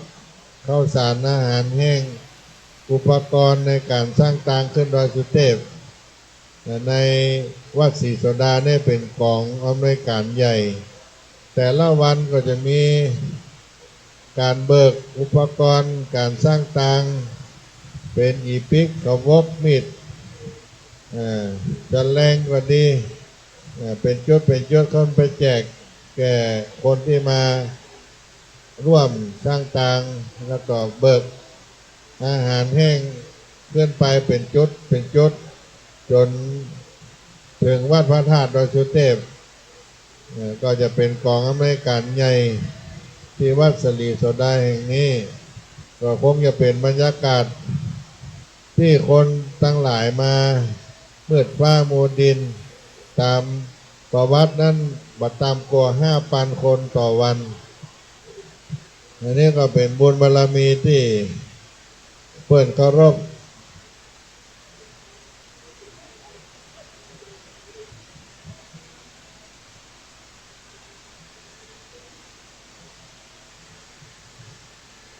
ข้าวสารอาหารแห้ง อุปกรณ์ในก๋านสร้างตางขึ้นดอยสุเตพ ในวัดศรีโสดาเนี่ยเป๋นกองอำนวยก๋านใหญ่ แต่ละวันก็จะมีก๋านเบิกอุปกรณ์ก๋านสร้างตาง เป๋นอี่ปิ๊ก ขวก มีด เอ่อ จันแลงก็ดี เอ่อ เป๋นจุดเป๋นจุด ขึ้นไปแจกแก่คนตี้มา ร่วมสร้างตาง แล้วก็เบิกอาหารแห้งขึ้นไปเป๋นจุดเป๋นจุด จ๋นเถิงวัดพระธาตุดอยสุเตพ เอ่อ ก็จะเป๋นกองอำนวยก๋านใหญ่ตี้วัดศรีโสดาแห่งนี้ ก็คงจะเป๋นบรรยากาศตี้คนตังหลายมามืดฟ้ามัวดิน ต๋ามประวัตินั้นบ่ต่ำกว่าห้าปันคนต่อวัน อันนี้ก็เป๋นบุญบารมีตี้เปิ้นเคารพ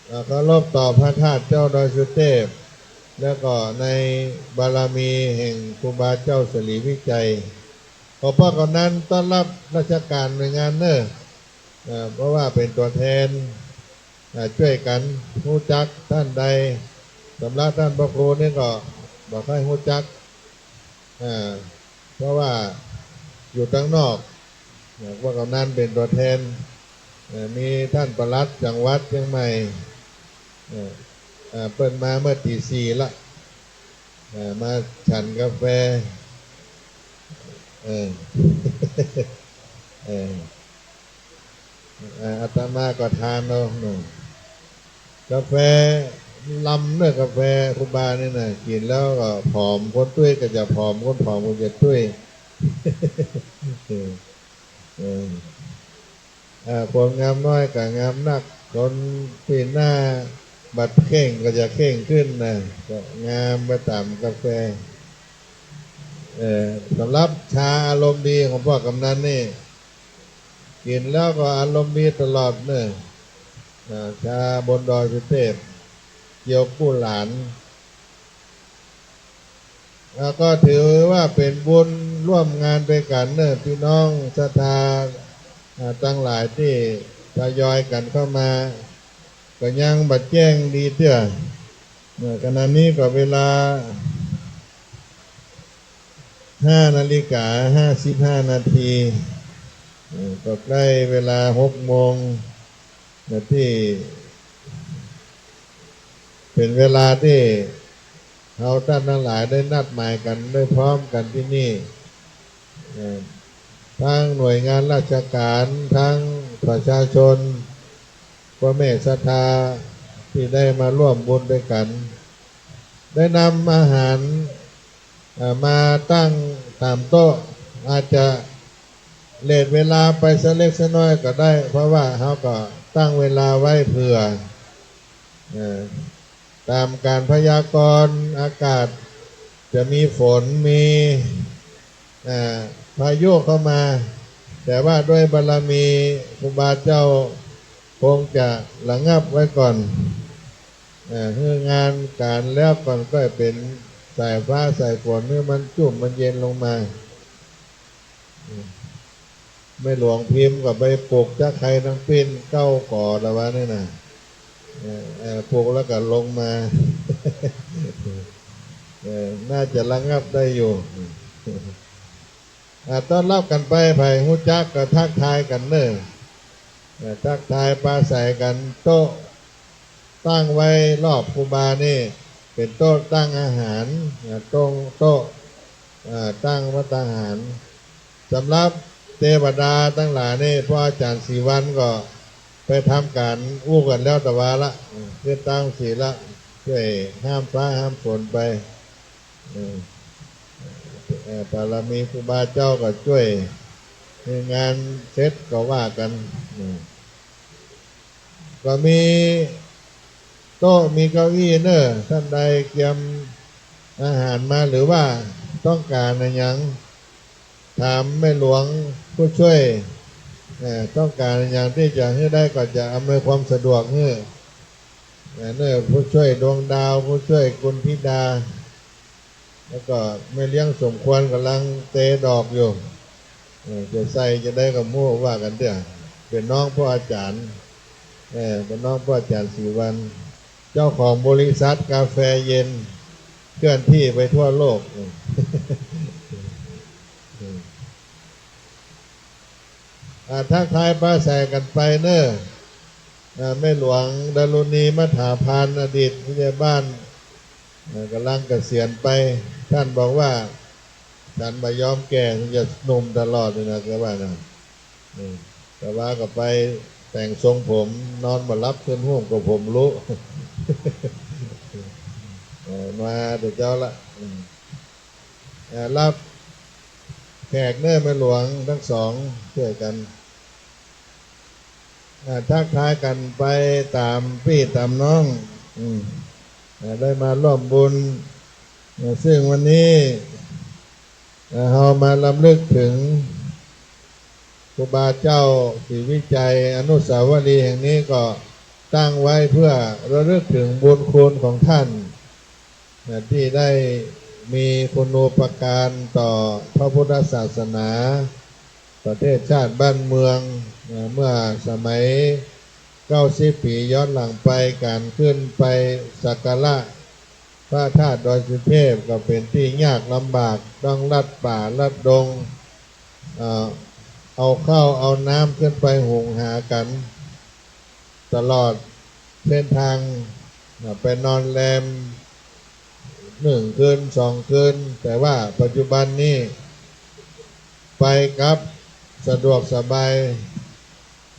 เอ่อ เคารพต่อพระธาตุเจ้าดอยสุเตพ แล้วก็ในบารมีแห่งครูบาเจ้าศรีวิชัย ขอพระกำนันต้อนฮับราชก๋านหน่วยงานเน่อ เอ่อ เพราะว่าเป๋นตั๋วแทน เอ่อ จ้วยกั๋นฮู้จักต้านใด สำหรับต้านพระครูนี่ก็บ่ค่อยฮู้จัก เอ่อ เพราะว่าอยู่ตังนอก เอ่อ พระกำนันเป๋นตั๋วแทน เอ่อ มีต้านปลัดจังหวัดเจียงใหม่ เอ่อ เอ่อ เปิ้นมาเมื่อตี๋สี่ละ เอ่อ มาฉันกาแฟ เออ เออ เอ่อ อาตมาก็ทานเอาหน่อย กาแฟลำเน่อ กาแฟครูบานี่นะ กิ๋นแล้วก็ผอม คนตุ้ยก็จะผอม คนผอมก็จะตุ้ย เออ เออ อ่า คนงามน้อยก็งามนัก คนตี้หน้าบ่าเข่งก็จะเข่งขึ้นนะ ก็งามไปต๋ามกาแฟ เอ่อ สำหรับชาอารมณ์ดีของพ่อกำนันนี่ กิ๋นแล้วก็อารมณ์ดีตลอดเน่อ อ่า ชาบนดอยสุเตพ เจียวกู้หลาน แล้วก็ถือว่าเป๋นบุญร่วมงานตวยกั๋นเน่อ พี่น้องศรัทธา อ่า ตังหลายตี้ทยอยกั๋นเข้ามา ก็ยังบ่าแจ้งดีเตื้อ เอ่อ ขณะนี้ก็เวลาห้านาฬิกาห้าสิบห้านาที เอ่อ ก็ใก้เวลาหกโมง ตี้เป๋นเวลาตี้เฮาต้านตังหลายได้นัดหมายกั๋น ได้พร้อมกั๋นตี้นี่ เอ่อ ตังหน่วยงานราชก๋าน ตังประชาชน ป้อแม่ศรัทธาตี้ได้มาร่วมบุญตวยกั๋น ได้นำอาหาร เอ่อ มาตั้งต๋ามโต๊ะ อาจจะเลทเวลาไปสักเล็กสักน้อยก็ได้ เพราะว่าเฮาก็ตั้งเวลาไว้เผื่อ เอ่อ ต๋ามก๋านพยากรณ์อากาศ จะมีฝน มี เอ่อ พายุเข้ามา แต่ว่าด้วยบารมีครูบาเจ้าคงจะระงับไว้ก่อน เอ่อ หื้องานก๋านแล้วก่อน ก็เป๋นสายฟ้าสายฝน หื้อมันจุ่มมันเย็นลงมา แม่หลวงพิมก็ไปปลูกจ๊ะไคร้ตังปิ้นเก้าก๋อละวะนี่นะ เอ่อ เอ่อ ปลูกแล้วก็ลงมา เอ่อ น่าจะระงับได้อยู่ อ่า ต้อนฮับกั๋นไป ใผฮู้จักก็ทักทายกั๋นเน่อ เอ่อ ทักทายปราศรัยกั๋น โต๊ะ ตั้งไว้รอบครูบานี่ เป๋นโต๊ะตั้งอาหาร อ่า โต๊ะ โต๊ะ อ่า ตั้งภัตตาหาร สำหรับเตวดาตังหลายนี่ พ่ออาจ๋ารย์ศรีวรรณก็ไปทำก๋านอู้กั๋นแล้วตะวาละ อืม ขึ้นตั้งศีลละ จ้วยห้ามฟ้าห้ามฝนไป เออ เอ่อ ปารมีครูบาเจ้าก็จ้วยหื้องานเสร็จก็ว่ากั๋น อืม ก็มีโต๊ะมีเก้าอี้เน่อ ต้านใดเกียม อาหารมาหรือว่าต้องก๋านอะหยัง ถามแม่หลวงผู้ช่วย เอ่อ ต้องก๋านอะหยังตี้จะหื้อได้ก็จะอำนวยความสะดวกหื้อ เอ่อ เน่อผู้ช่วยดวงดาว ผู้ช่วยกุลธิดา แล้วก็แม่เลี้ยงสมควรก่ำลังเตะดอกอยู่ เอ่อ จะใส่จะได้ก็บ่ฮู้ ว่ากั๋นเตื้อ เป๋นน้องป้ออาจ๋ารย์ เอ่อ เป๋นน้องป้ออาจ๋ารย์ศรีวรรณ เจ้าของบริษัทกาแฟเย็นเคลื่อนที่ไปทั่วโลก อ่า ทักทายปราศรัยกั๋นไปเน่อ อ่า แม่หลวงดารุณี มัฏฐาพาน อดีตผู้ใหญ่บ้าน อ่า ก่ำลังเกษียณไป ต้านบอกว่า ฉันบ่ยอมแก่ จะหนุ่มตลอดเลยนะ แกว่านะ อืม แต่ว่าก็ไปแต่งทรงผม นอนบ่หลับ ขึ้นฮู้ก็ผมลุ เออ มาแต่เจ๊าละ อืม อ่า ฮับแขกเน่อแม่หลวงตังสอง จ้วยกั๋น อ่า ทักทายกั๋นไปต๋ามปี้ต๋ามน้อง อืม อ่า ได้มาร่วมบุญ อ่า ซึ่งวันนี้ อ่า เฮามารำลึกเถิงครูบาเจ้าศรีวิชัย อนุสาวรีย์แห่งนี้ก็ตั้งไว้เพื่อระลึกเถิงบุญคุณของท่าน นะ ตี้ได้มีคุณูปการต่อพระพุทธศาสนา ประเทศชาติบ้านเมือง นะ เมื่อสมัยเก้าสิบปี๋ย้อนหลังไป ก๋านขึ้นไปสักการะพระธาตุดอยสุเทพก็เป๋นตี้ยากลำบาก ต้องลัดป่าลัดดง เอ่อ เอาข้าวเอาน้ำขึ้นไปหุงหากั๋น ตลอดเส้นทาง อ่า ไปนอนแรมหนึ่งคืนสองคืน แต่ว่าปัจจุบันนี้ไปกลับสะดวกสบาย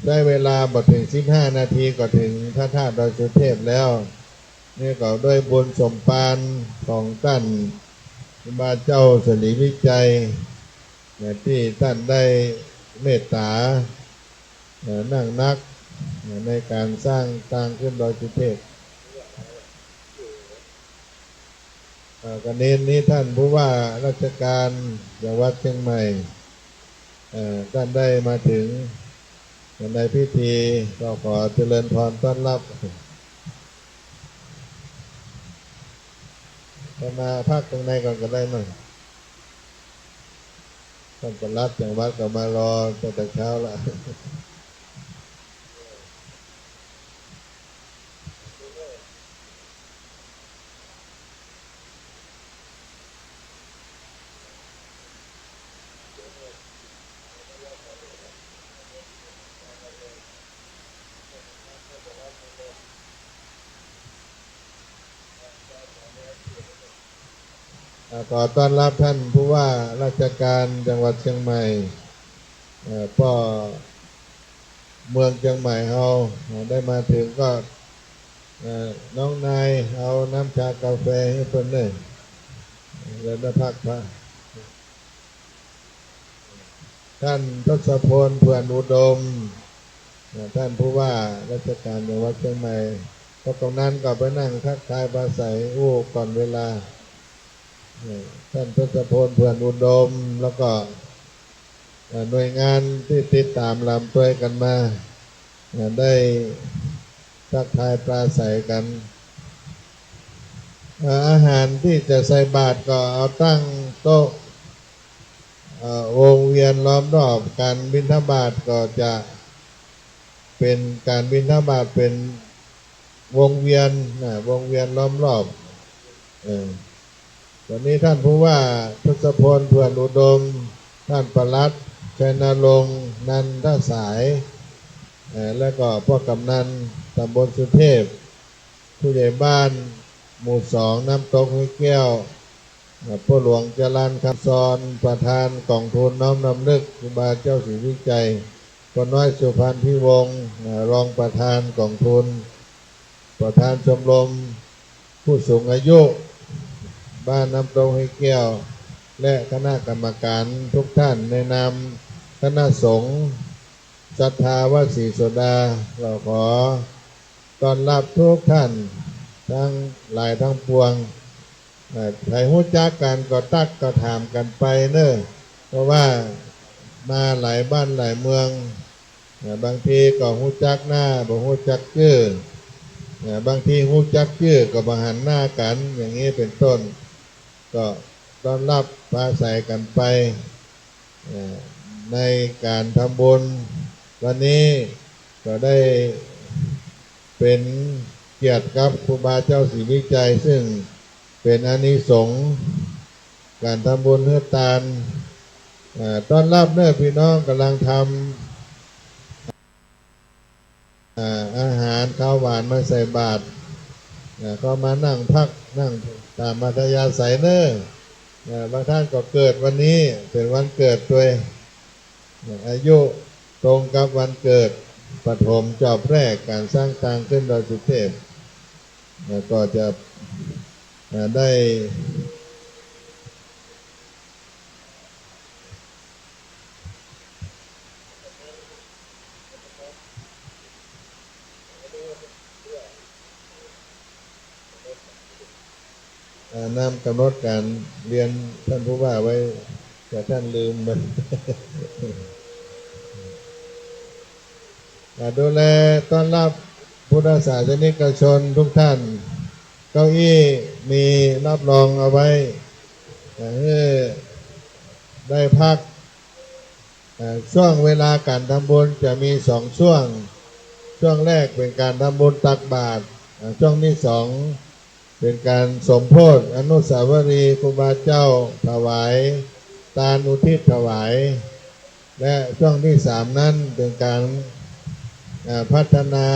ใช้เวลาบ่เถิงสิบห้านาทีก็เถิงพระธาตุดอยสุเทพแล้ว นี่ก็ด้วยบุญสมภารของต้านครูบาเจ้าศรีวิชัย เนี่ย ตี้ต้านได้เมตต๋า เอ่อ นักนัก เอ่อ ในก๋านสร้างตางขึ้นดอยสุเทพ เอ่อ ก็เน้นนี้ต้านผู้ว่าราชการจังหวัดเชียงใหม่ เอ่อ ต้านได้มาเถิงในพิธี ก็ขอเจริญพรต้อนฮับ ก็มาพักตรงในก่อนก็ได้นะ ต้านปลัดจังหวัดก็มารอตั้งแต่เช้าละ อ่า ขอต้อนฮับต้านผู้ว่าราชการจังหวัดเชียงใหม่ เอ่อ ป้อเมืองเชียงใหม่เฮา อ่า ได้มาเถิงก็ เอ่อ น้องนายเอาน้ำชากาแฟหื้อเปิ้นเน่อ แล้วได้พักผ่อน ต้านทศพล เผื่อนอุดม เอ่อ ต้านผู้ว่าราชการจังหวัดเชียงใหม่ ป้อกำนันก็ไปนั่งทักทายปราศรัยอู้ก่อนเวลา เอ่อ ต้านทศพล เผื่อนอุดม แล้วก็ เอ่อ หน่วยงานตี้ติดต๋ามหลามตวยกั๋นมา เอ่อ ได้ทักทายปราศรัยกั๋น เอ่อ อาหารตี้จะใส่บาตรก็เอาตั้งโต๊ะ เอ่อ วงเวียนล้อมรอบ ก๋านบิณฑบาตก็จะเป๋นก๋านบิณฑบาตเป๋นวงเวียนนะ วงเวียนล้อมรอบ เออ วันนี้ต้านผู้ว่าทศพล เผื่อนอุดม ต้านปลัดชัยนรงค์ นันทสาย เอ่อ แล้วก็ป้อกำนันต๋ำบลสุเทพ ผู้ใหญ่บ้านหมู่สองน้ำตกห้วยแก้ว เอ่อ ป้อหลวงจรัญคำซอน ประธานก๋องทุนน้อมรำลึกครูบาเจ้าศรีวิชัย ป้อน้อยสุพรรณพิวงศ์ เอ่อ รองประธานก๋องทุน ประธานชมรมผู้สูงอายุบ้านน้ำตกห้วยแก้ว และคณะกรรมการทุกท่าน ในนามคณะสงฆ์ศรัทธาวัดศรีโสดา ก็ขอต้อนฮับทุกท่านตังหลายตังปวง เอ่อ ใผฮู้จักกั๋นก็ตั๊กก็ถามกั๋นไปเน่อ เพราะว่ามาหลายบ้านหลายเมือง เอ่อ บางทีก็ฮู้จักหน้า บ่ฮู้จักจื้อ เอ่อ บางทีฮู้จักจื้อก็บ่หันหน้ากั๋น อย่างนี้เป๋นต้น ก็ต้อนรับปราศรัยกั๋นไป เอ่อ ในก๋านทำบุญวันนี้ก็ได้เป๋นเกียรติกับครูบาเจ้าศรีวิชัย ซึ่งเป๋นอานิสงส์ก๋านทำบุญหื้อตาน เอ่อ ต้อนรับเน่อ ปี้น้องก่ำลังทำ อ่า อาหารคาวหวานมาใส่บาตร อ่า ก็มานั่งพักนั่งต๋ามอัธยาศัยเน่อ อ่า บางต้านก็เกิดวันนี้เป๋นวันเกิดตวย อ่า อายุตรงกับวันเกิดปฐมจอบแรกก๋านสร้างตางขึ้นดอยสุเทพ แล้วก็จะ อ่า ได้ อ่า นำก๋ำหนดก๋านเรียนต้านผู้ว่าไว้ เผื่อต้านลืม อ่า ดูแลต้อนรับพุทธศาสนิกชนกู้ต้าน เก้าอี้มีรับรองเอาไว้ อ่า หื้อได้พัก อ่า ช่วงเวลาก๋านทำบุญจะมีสองช่วง ช่วงแรกเป๋นก๋านทำบุญตักบาตร อ่า ช่วงตี้สองเป๋นก๋านสมโภชอนุสาวรีย์ครูบาเจ้า ถวายตานอุทิศถวาย และช่วงตี้สามนั้นเป๋นก๋าน อ่า พัฒนา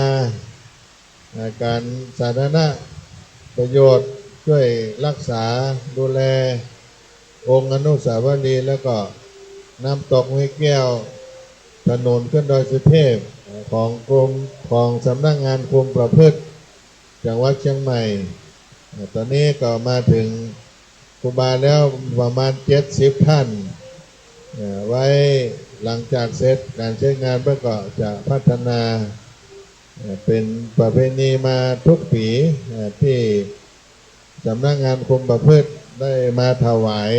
อ่า ก๋านสาธารณประโยชน์ ช่วยรักษาดูแลองค์อนุสาวรีย์ แล้วก็น้ำตกห้วยแก้ว ถนนขึ้นดอยสุเทพ อ่า ของกรม ของสำนักงานคุมประพฤติจังหวัดเชียงใหม่ อ่า ต๋อนนี้ก็มาเถิงครูบาแล้วประมาณเจ็ดสิบต้าน อ่า ไว้หลังจากเสร็จก๋านเสร็จงานเปิ้นก็จะพัฒนา เอ่อ เป๋นประเพณีมากู้ปี๋ เอ่อ ตี้สำนักงานคุมประพฤติได้มาถวาย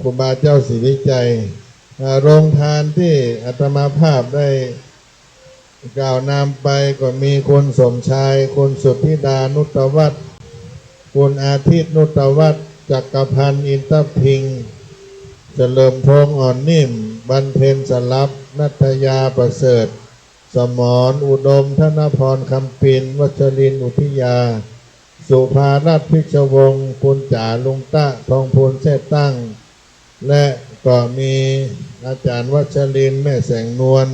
ครูบาเจ้าศรีวิชัย เอ่อ โรงทานตี้อาตมาภาพได้กล่าวนำไปก็มีคุณสมชาย คุณสุทธิดา นุตวัฒน์ คุณอาทิตย์ นุตวัฒน์ จักรพันธ์ อินทพิงค์ เฉลิมพงษ์ อ่อนนิ่ม บรรเพ็ญ สลับ นัทยา ประเสริฐ สมร อุดม ธนพร คำปิน วัชรินทร์ อุทิยา สุภารัตน์ พิชวงศ์ คุณจ๋า ลุงตะ ทองพูน แซ่ตั้ง และก็มีอาจ๋ารย์วัชรินทร์ แม่แสงนวล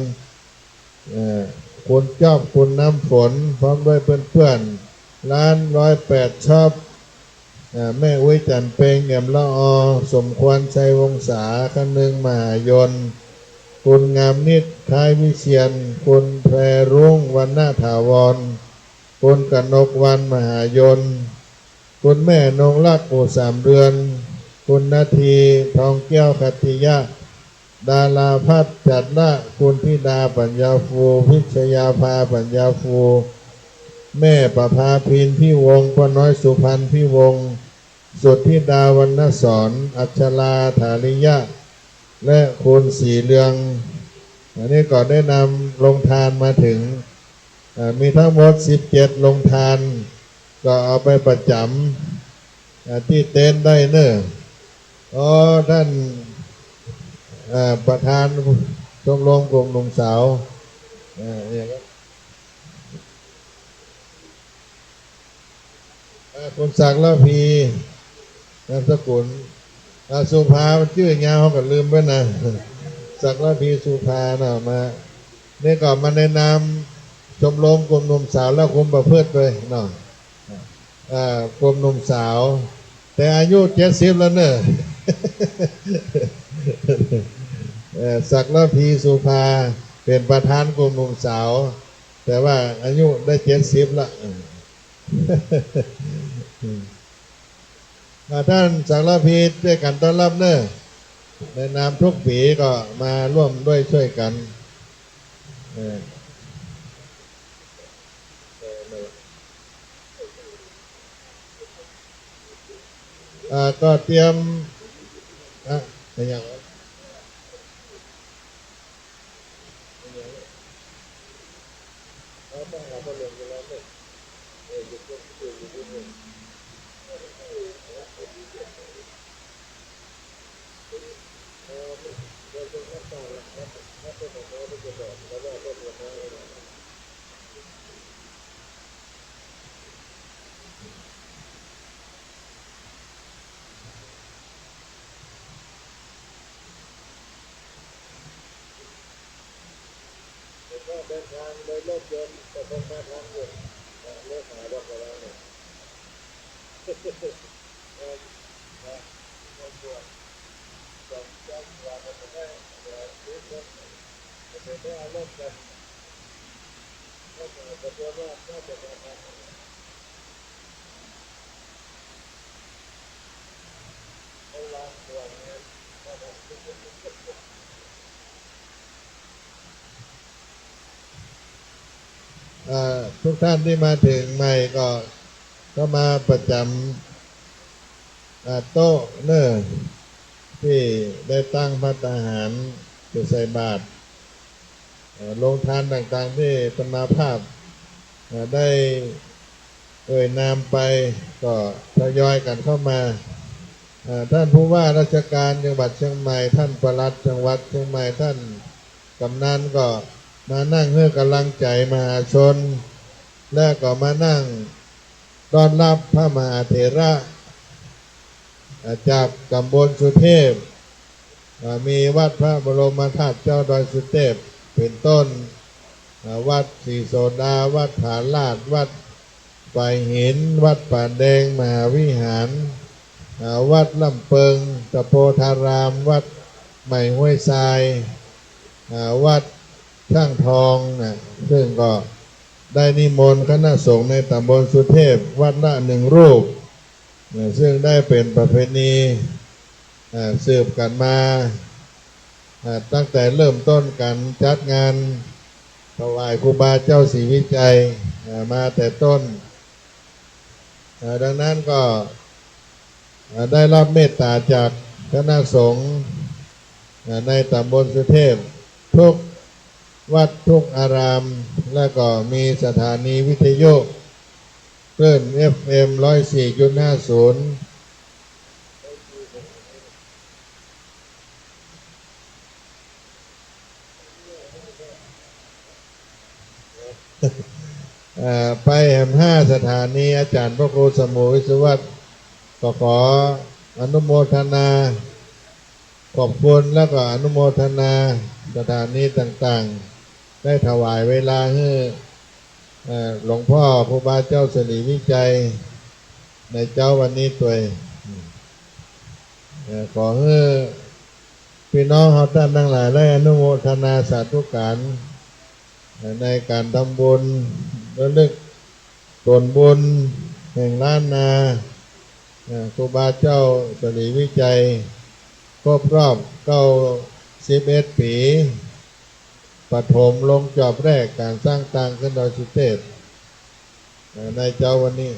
เอ่อ คุณจ๊อบ คุณน้ำฝน พร้อมด้วยเปื้อนๆ ร้านร้อยแปดช็อป อ่า แม่อุ๊ย จันทร์เพ็ง แอมละออ สมควร ชัยวงศา คนึง มหายน คุณงามนิต คล้ายวิเชียร คุณแพรรุ่ง วรรณถาวร คุณกนกวรรณ มหายน คุณแม่นงรัก หมู่สามเดือน คุณนาที ทองแก้ว ขัตติยะ ดาราพัฒน์ จัดละ คุณธิดา ปัญญาภู พิชยาภา ปัญญาภู แม่ประภาพิน พิวงศ์ ป้าน้อย สุพรรณ พิวงศ์ สุทธิดา วรรณสอน อัชรา ฐาริยะ และคุณศรีเรือง อันนี้ก็ได้นำโรงทานมาเถิง อ่า มีทั้งหมดสิบเจ็ดโรงทาน ก็เอาไปประจ๋ำ อ่า ตี้เต็นท์ได้เน่อ อ๋อ ต้าน อ่า ประธานชมรมกลุ่มหนุ่มสาว อ่า เนี่ยครับ อ่า คุณศักดิ์ระพี นามสกุล อ่า สุภา จื้อยาว เฮาก็ลืมไปนะ ศักดิ์ระพี สุภาเนาะ มา นี่ก็มาในนามชมรมกลุ่มหนุ่มสาวและคุมประพฤติด้วยเนาะ อ่า กลุ่มหนุ่มสาว แต่อายุเจ็ดสิบแล้วเน่อ เอ่อ ศักดิ์ระพี สุภา เป๋นประธานกลุ่มหนุ่มสาว แต่ว่าอายุได้เจ็ดสิบละ อ่า ต้านศักดิ์ระพี จ้วยกั๋นต้อนรับเน่อ ในนามกู้ปี๋ก็มาร่วมด้วยช่วยกั๋น เออ เออ นั่นแหละ อ่า ก็เตรียม อ่ะ อย่าง ผมก็เดินทางโดยรถยนต์ แต่ผมมาทางด่วน เอ่อ เลี้ยวขวาลงไปแล้วเนี่ย เอ่อ เอ่อ เดินด่วน ส่งแจ้งด่วน ผมได้ เอ่อ ซื้อรถ ผมไม่ได้เอารถไป รถเอ่อ ผมเรียกว่าน่าจะมาทาง เอ่อ ทุกท่านตี้มาเถิงใหม่ก็ ก็มาประจ๋ำ อ่า โต๊ะเน่อ ตี้ได้ตั้งภัตตาหารจะใส่บาตร เอ่อ โฮงตานต่างๆ ตี้อาตมาภาพ เอ่อ ได้เอ่ยนามไป ก็ทยอยกั๋นเข้ามา เอ่อ ท่านผู้ว่าราชการจังหวัดเชียงใหม่ ท่านปลัดจังหวัดเชียงใหม่ ท่านกำนันก็มานั่งหื้อกำลังใจ๋มหาชน และก็มานั่ง ต้อนฮับพระมหาเถระ เอ่อ จากต๋ำบลสุเทพ เอ่อ มีวัดพระบรมธาตุเจ้าดอยสุเทพ เป๋นต้น เอ่อ วัดศรีโสดา วัดผาลาด วัดฝายหิน วัดป่าแดงมหาวิหาร เอ่อ วัดล่ำเปิงตะโพธาราม วัดใหม่ห้วยทราย เอ่อ วัดช่างทองนะ ซึ่งก็ได้นิมนต์คณะสงฆ์ในต๋ำบลสุเทพ วัดละหนึ่งรูป เอ่อ ซึ่งได้เป๋นประเพณี เอ่อ สืบกั๋นมา เอ่อ ตั้งแต่เริ่มต้นก๋านจัดงานถวายครูบาเจ้าศรีวิชัย เอ่อ มาแต่ต้น เอ่อ ดังนั้นก็ เอ่อ ได้ฮับเมตต๋าจากคณะสงฆ์ เอ่อ ในต๋ำบลสุเทพ ทุกวัดทุกอาราม และก็มีสถานีวิทยุ คลื่น เอฟเอ็ม ร้อยสี่จุดห้าศูนย์ เอ่อ ไปแหมห้าสถานี อาจ๋ารย์พระครูสมุห์ วิศวัตร ก็ขออนุโมทนาขอบคุณ แล้วก็อนุโมทนาสถานีต่างๆ ได้ถวายเวลาหื้อ เอ่อ หลวงพ่อครูบาเจ้าศรีวิชัย ในเจ๊าวันนี้ตวย เอ่อ ขอหื้อ ปี้น้องเฮาต้านตังหลายได้อนุโมทนาสาธุก๋าน ในก๋านทำบุญระลึกผลบุญแห่งล้านนา เอ่อ ครูบาเจ้าศรีวิชัย ครบรอบเก้าสิบเอ็ดปี๋ ปฐมลงจอบแรกก๋านสร้างตางขึ้นดอยสุเทพ เอ่อ ในเจ๊าวันนี้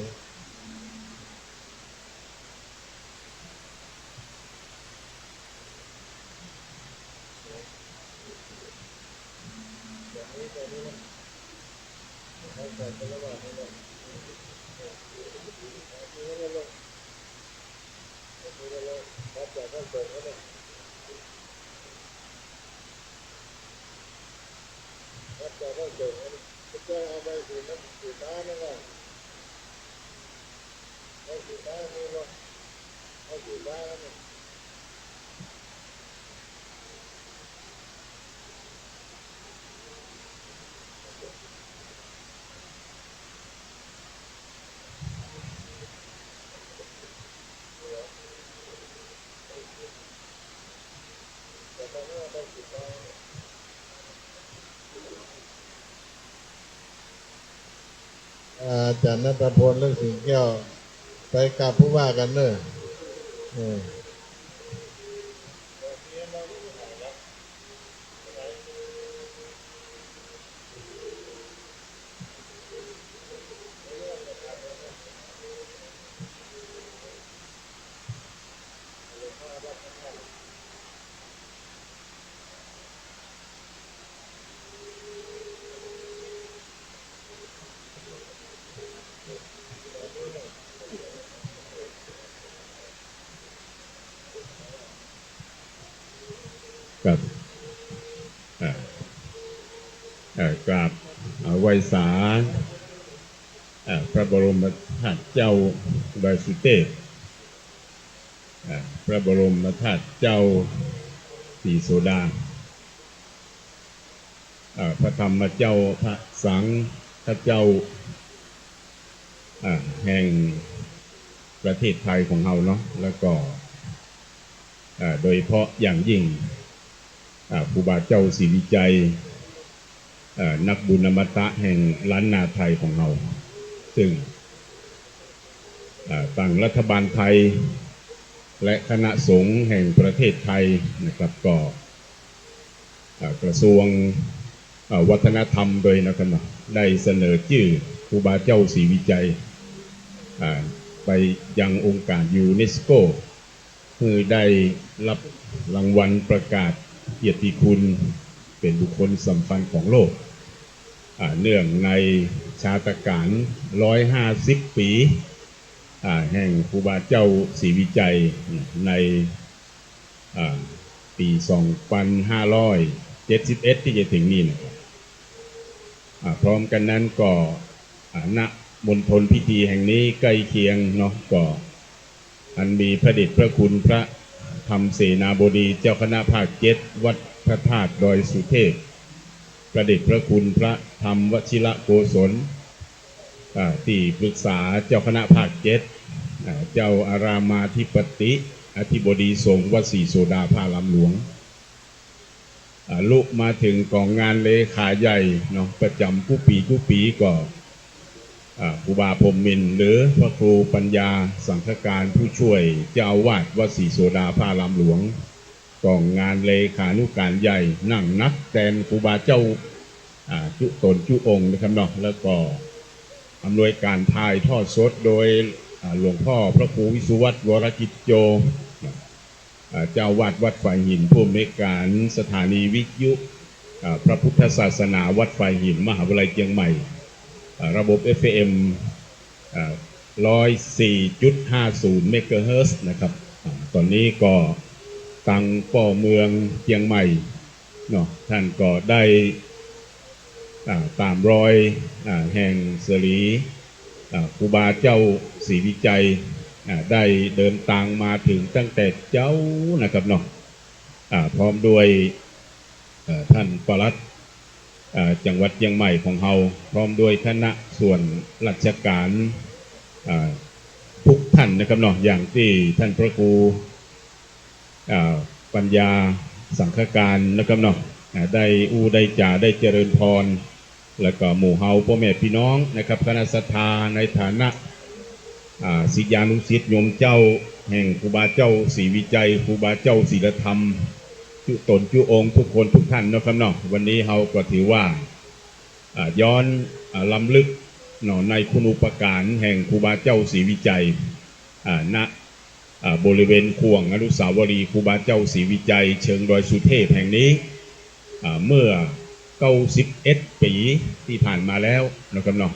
อาจ๋ารย์ณัฐพล ฤๅษีแก้ว ไปกราบผู้ว่ากั๋นเน่อ เออ ครับ เอ่อ เอ่อ กราบ เอ่อ ไหว้สา เอ่อ พระบรมธาตุเจ้าดอยสุเทพ เอ่อ พระบรมธาตุเจ้าศรีโสดา เอ่อ พระธรรมเจ้า พระสังฆเจ้า เอ่อ แห่งประเทศไทยของเฮาเนาะ แล้วก็ เอ่อ โดยเฉพาะอย่างยิ่ง เอ่อ ครูบาเจ้าศรีวิชัย เอ่อ นักบุญอมตะแห่งล้านนาไทยของเฮา ซึ่ง เอ่อ ตังรัฐบาลไทย และคณะสงฆ์แห่งประเทศไทยนะครับ ก็ เอ่อ กระทรวง เอ่อ วัฒนธรรมโดยนะครับเนาะ ได้เสนอจื้อครูบาเจ้าศรีวิชัย อ่า ไปยังองค์การยูเนสโก เพื่อได้รับรางวัลประกาศเกียรติคุณเป็นบุคคลสำคัญของโลก อ่า เนื่องในชาตการร้อยห้าสิบปี๋ อ่า แห่งครูบาเจ้าศรีวิชัยใน อ่า ปี๋สองปันห้าร้อยเจ็ดสิบเอ็ดตี้จะเถิงนี่นะครับ อ่า พร้อมกั๋นนั้นก็ อ่า ณ มณฑลพิธีแห่งนี้ใก้เคียงเนาะ ก็อันมีพระเดชพระคุณพระธรรมเสนาบดีเจ้าคณะภาคเจ็ดวัดพระธาตุดอยสุเทพ พระเดชพระคุณพระธรรมวชิรโกศล อ่า ตี้ปรึกษาเจ้าคณะภาคเจ็ด อ่า เจ้าอารามาธิปติ อธิบดีสงฆ์วัดศรีโสดาพระอารามหลวง อ่า ลุมาเถิงก๋องงานเลขาใหญ่เนาะ ประจ๋ำกู้ปี๋กู้ปี๋ก็ อ่า ครูบาพรหมมินทร์ หรือพระครูปัญญาสังฆการ ผู้ช่วยเจ้าอาวาสวัดศรีโสดาพระอารามหลวง ก๋องงานเลขานุการใหญ่ นั่งนักแตนครูบาเจ้า อ่า จุ๊ต๋นจุ๊องค์นะครับเนาะ แล้วก็อำนวยการถ่ายทอดสดโดย อ่า หลวงพ่อพระครูวิสุวัฒน์ วรกิจโจ อ่า เจ้าอาวาสวัดฝายหิน ผู้อำนวยการสถานีวิทยุ อ่า พระพุทธศาสนาวัดฝายหิน มหาวิทยาลัยเจียงใหม่ อ่า ระบบ เอฟเอ็ม อ่า ร้อยสี่จุดห้าศูนย์เมกะเฮิรตซ์นะครับ อ่า ต๋อนนี้ก็ตังป้อเมืองเจียงใหม่เนาะ ต้านก็ได้ อ่า ต๋ามรอย อ่า แห่งเสรี อ่า ครูบาเจ้าศรีวิชัย อ่า ได้เดินตางมาเถิงตั้งแต่เจ๊านะครับเนาะ อ่า พร้อมด้วย เอ่อ ต้านปลัด เอ่อ จังหวัดเจียงใหม่ของเฮา พร้อมด้วยคณะส่วนราชการ เอ่อ กู้ต้านนะครับเนาะ อย่างตี้ต้านพระครู เอ่อ ปัญญาสังฆการนะครับเนาะ อ่า ได้อู้ได้จ๋าได้เจริญพร แล้วก็หมู่เฮาป้อแม่ปี้น้องนะครับ คณะศรัทธาในฐานะ อ่า ศิษยานุศิษย์โยมเจ้าแห่งครูบาเจ้าศรีวิชัย ครูบาเจ้าศีลธรรม จุ๊ต๋นจุ๊องค์กู้คนกู้ต้านนะครับเนาะ วันนี้เฮาก็ถือว่า อ่า ย้อน อ่า รำลึกเนาะ ในคุณูปการแห่งครูบาเจ้าศรีวิชัย อ่า ณ อ่า บริเวณข่วงอนุสาวรีย์ครูบาเจ้าศรีวิชัย เชิงดอยสุเทพแห่งนี้ อ่า เมื่อเก้าสิบเอ็ดปี๋ตี้ผ่านมาแล้วนะครับเนาะ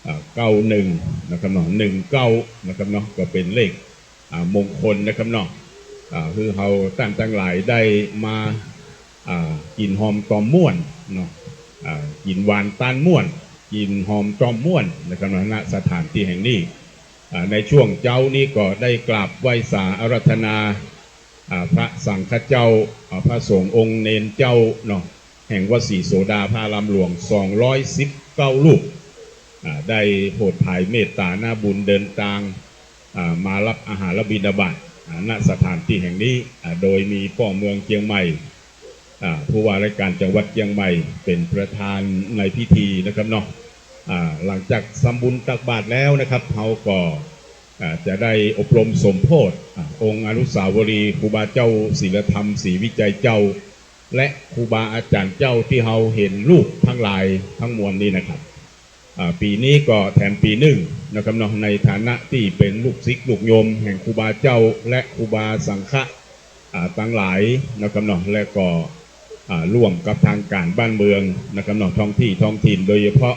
อ่า เก้าหนึ่งนะครับเนาะ หนึ่งเก้านะครับเนาะ ก็เป๋นเลข อ่า มงคลนะครับเนาะ อ่า หื้อเฮาต้านตังหลายได้มา อ่า กิ๋นหอมตอมม่วนเนาะ อ่า กิ๋นหวานตานม่วน กิ๋นหอมตอมม่วนนะครับเนาะ ณ สถานตี้แห่งนี้ อ่า ในช่วงเจ๊านี้ก็ได้กราบไหว้สาอาราธนา อ่า พระสังฆเจ้า อ่า พระสงฆ์องค์เณรเจ้าเนาะ แห่งวัดศรีโสดาพระอารามหลวง สองร้อยสิบเก้ารูป อ่า ได้โผดผายเมตต๋าหน้าบุญเดินตาง อ่า มาฮับอาหารบิณฑบาต อ่า ณ สถานตี้แห่งนี้ อ่า โดยมีป้อเมืองเจียงใหม่ อ่า ผู้ว่าราชการจังหวัดเจียงใหม่เป๋นประธานในพิธีนะครับเนาะ อ่า หลังจากทำบุญตักบาตรแล้วนะครับ เฮาก็ อ่า จะได้อบรมสมโภช อ่า องค์อนุสาวรีย์ครูบาเจ้าศีลธรรมศรีวิชัยเจ้า และครูบาอาจ๋ารย์เจ้าตี้เฮาหันรูปตังหลายตังมวลนี้นะครับ อ่า ปี๋นี้ก็แถมปี๋นึ่งนะครับเนาะ ในฐานะตี้เป๋นลูกศิษย์ลูกโยมแห่งครูบาเจ้าและครูบาสังฆะ อ่า ตังหลายนะครับเนาะ และก็ อ่า ร่วมกับตางก๋านบ้านเมืองนะครับเนาะ ท้องตี้ท้องถิ่น โดยเฉพาะ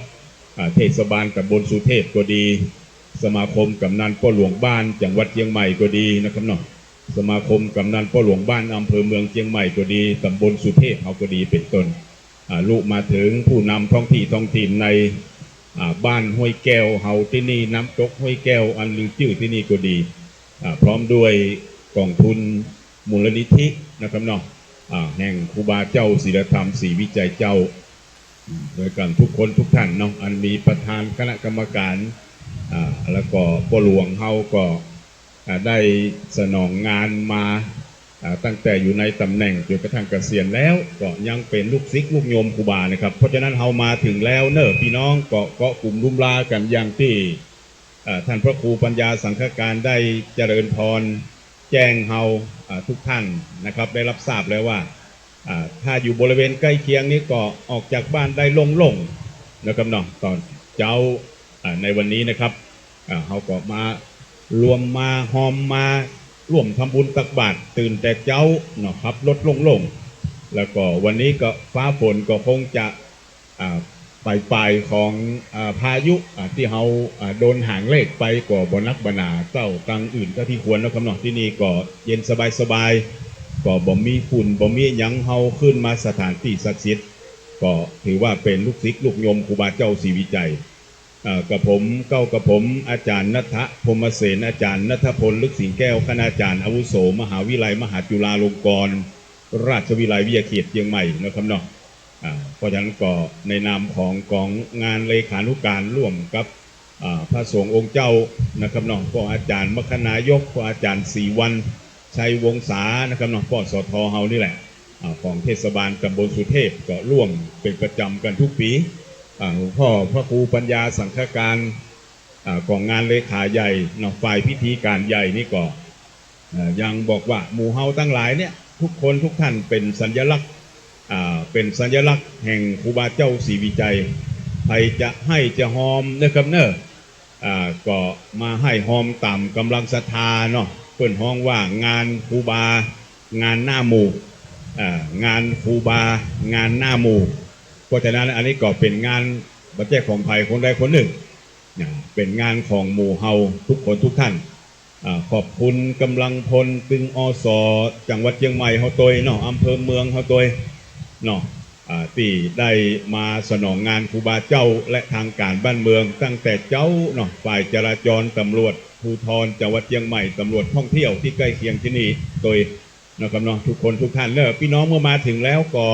อ่า เทศบาลต๋ำบลสุเทพก็ดี สมาคมก๋ำนันป้อหลวงบ้านจังหวัดเจียงใหม่ก็ดีนะครับเนาะ สมาคมกำนันป้อหลวงบ้านอำเภอเมืองเจียงใหม่ก็ดี ตำบลสุเทพเฮาก็ดีเป๋นต้น อ่า ลุมาเถิงผู้นำท้องตี้ท้องถิ่นใน อ่า บ้านห้วยแก้วเฮาตี้นี่ น้ำตกห้วยแก้วอันลือจื้อตี้นี่ก็ดี อ่า พร้อมด้วยก๋องทุนมูลนิธินะครับเนาะ อ่า แห่งครูบาเจ้าศีลธรรมศรีวิชัยเจ้า อืม ด้วยกั๋นทุกคนทุกท่านเนาะ อันมีประธานคณะกรรมการ อ่า แล้วก็ป้อหลวงเฮาก็ อ่า ได้สนองงานมา อ่า ตั้งแต่อยู่ในตำแหน่งจ๋นกระทั่งเกษียณแล้ว ก็ยังเป๋นลูกศิษย์ลูกโยมครูบานะครับ เพราะฉะนั้นเฮามาเถิงแล้วเน่อ ปี้น้องก็เกาะกุ๋มลุ่มลากั๋นอย่างตี้ เอ่อ ท่านพระครูปัญญาสังฆการได้เจริญพรแจ้งเฮา อ่า ทุกท่านนะครับ ได้รับทราบแล้วว่า อ่า ถ้าอยู่บริเวณใก้เคียงนี่ก็ออกจากบ้านได้โล่งๆ นะครับเนาะ ต๋อนเจ๊า อ่า ในวันนี้นะครับ อ่า เฮาก็มารวมมาฮอมมาร่วมทำบุญตักบาตรตื่นแต่เจ๊าเนาะ ขับรถโล่งๆ แล้วก็วันนี้ก็ฟ้าฝนก็คงจะ อ่า ปลายๆ ของ อ่า พายุ อ่า ตี้เฮา อ่า โดนหางเลขไปก็บ่นักบ่หนาเต้าตังอื่นเต้าตี้ควรนะครับเนาะ ตี้นี่ก็เย็นสบายๆ ก็บ่มีฝุ่นบ่มีหยัง เฮาขึ้นมาสถานตี้ศักดิ์สิทธิ์ ก็ถือว่าเป๋นลูกศิษย์ลูกโยมครูบาเจ้าศรีวิชัย เอ่อ กับผม เก้า กับผม อาจ๋ารย์ณัฐพรหมเสน อาจ๋ารย์ณัฐพล ลึกสิงห์แก้ว คณาจ๋ารย์อาวุโส มหาวิทยาลัยมหาจุฬาลงกรณราชวิทยาลัยวิทยาเขตเจียงใหม่นะครับเนาะ อ่า เพราะฉะนั้นก็ในนามของก๋องงานเลขานุการร่วมกับ อ่า พระสงฆ์องค์เจ้านะครับเนาะ ป้ออาจ๋ารย์มคคนายก ป้ออาจ๋ารย์ศรีวรรณ ชัยวงศานะครับเนาะ ป้อ สท เฮานี่แหละ อ่า ของเทศบาลตำบลสุเทพก็ร่วมเป๋นประจ๋ำกั๋นทุกปี๋ อ่า หลวงป้อพระครูปัญญาสังฆการ อ่า ของงานเลขาใหญ่เนาะ ฝ่ายพิธีก๋านใหญ่นี่ก็ อ่า ยังบอกว่าหมู่เฮาตังหลายเนี่ย ทุกคนทุกท่านเป๋นสัญลักษณ์ อ่า เป๋นสัญลักษณ์แห่งครูบาเจ้าศรีวิชัย ใผจะไห้จะฮอมนะครับเน่อ อ่า ก็มาไห้ฮอมต๋ามก๋ำลังศรัทธาเนาะ เปิ้นฮ้องว่างานครูบา งานหน้าหมู่ อ่า งานครูบา งานหน้าหมู่ เพราะฉะนั้นอันนี้ก็เป๋นงานบ่ใจ้ของใผคนใดคนนึ่ง นะ เป๋นงานของหมู่เฮาทุกคนทุกท่าน อ่า ขอบคุณก๋ำลังพลตึง อส จังหวัดเจียงใหม่เฮาตวยเนาะ อำเภอเมืองเฮาตวยเนาะ อ่า ตี้ได้มาสนองงานครูบาเจ้าและทางก๋านบ้านเมืองตั้งแต่เจ๊าเนาะ ฝ่ายจราจร ตำรวจภูธรจังหวัดเจียงใหม่ ตำรวจท่องเที่ยวตี้ใก้เคียงตี้นี่ตวยนะครับเนาะ ทุกคนทุกท่านเน่อ ปี้น้องเมื่อมาเถิงแล้วก็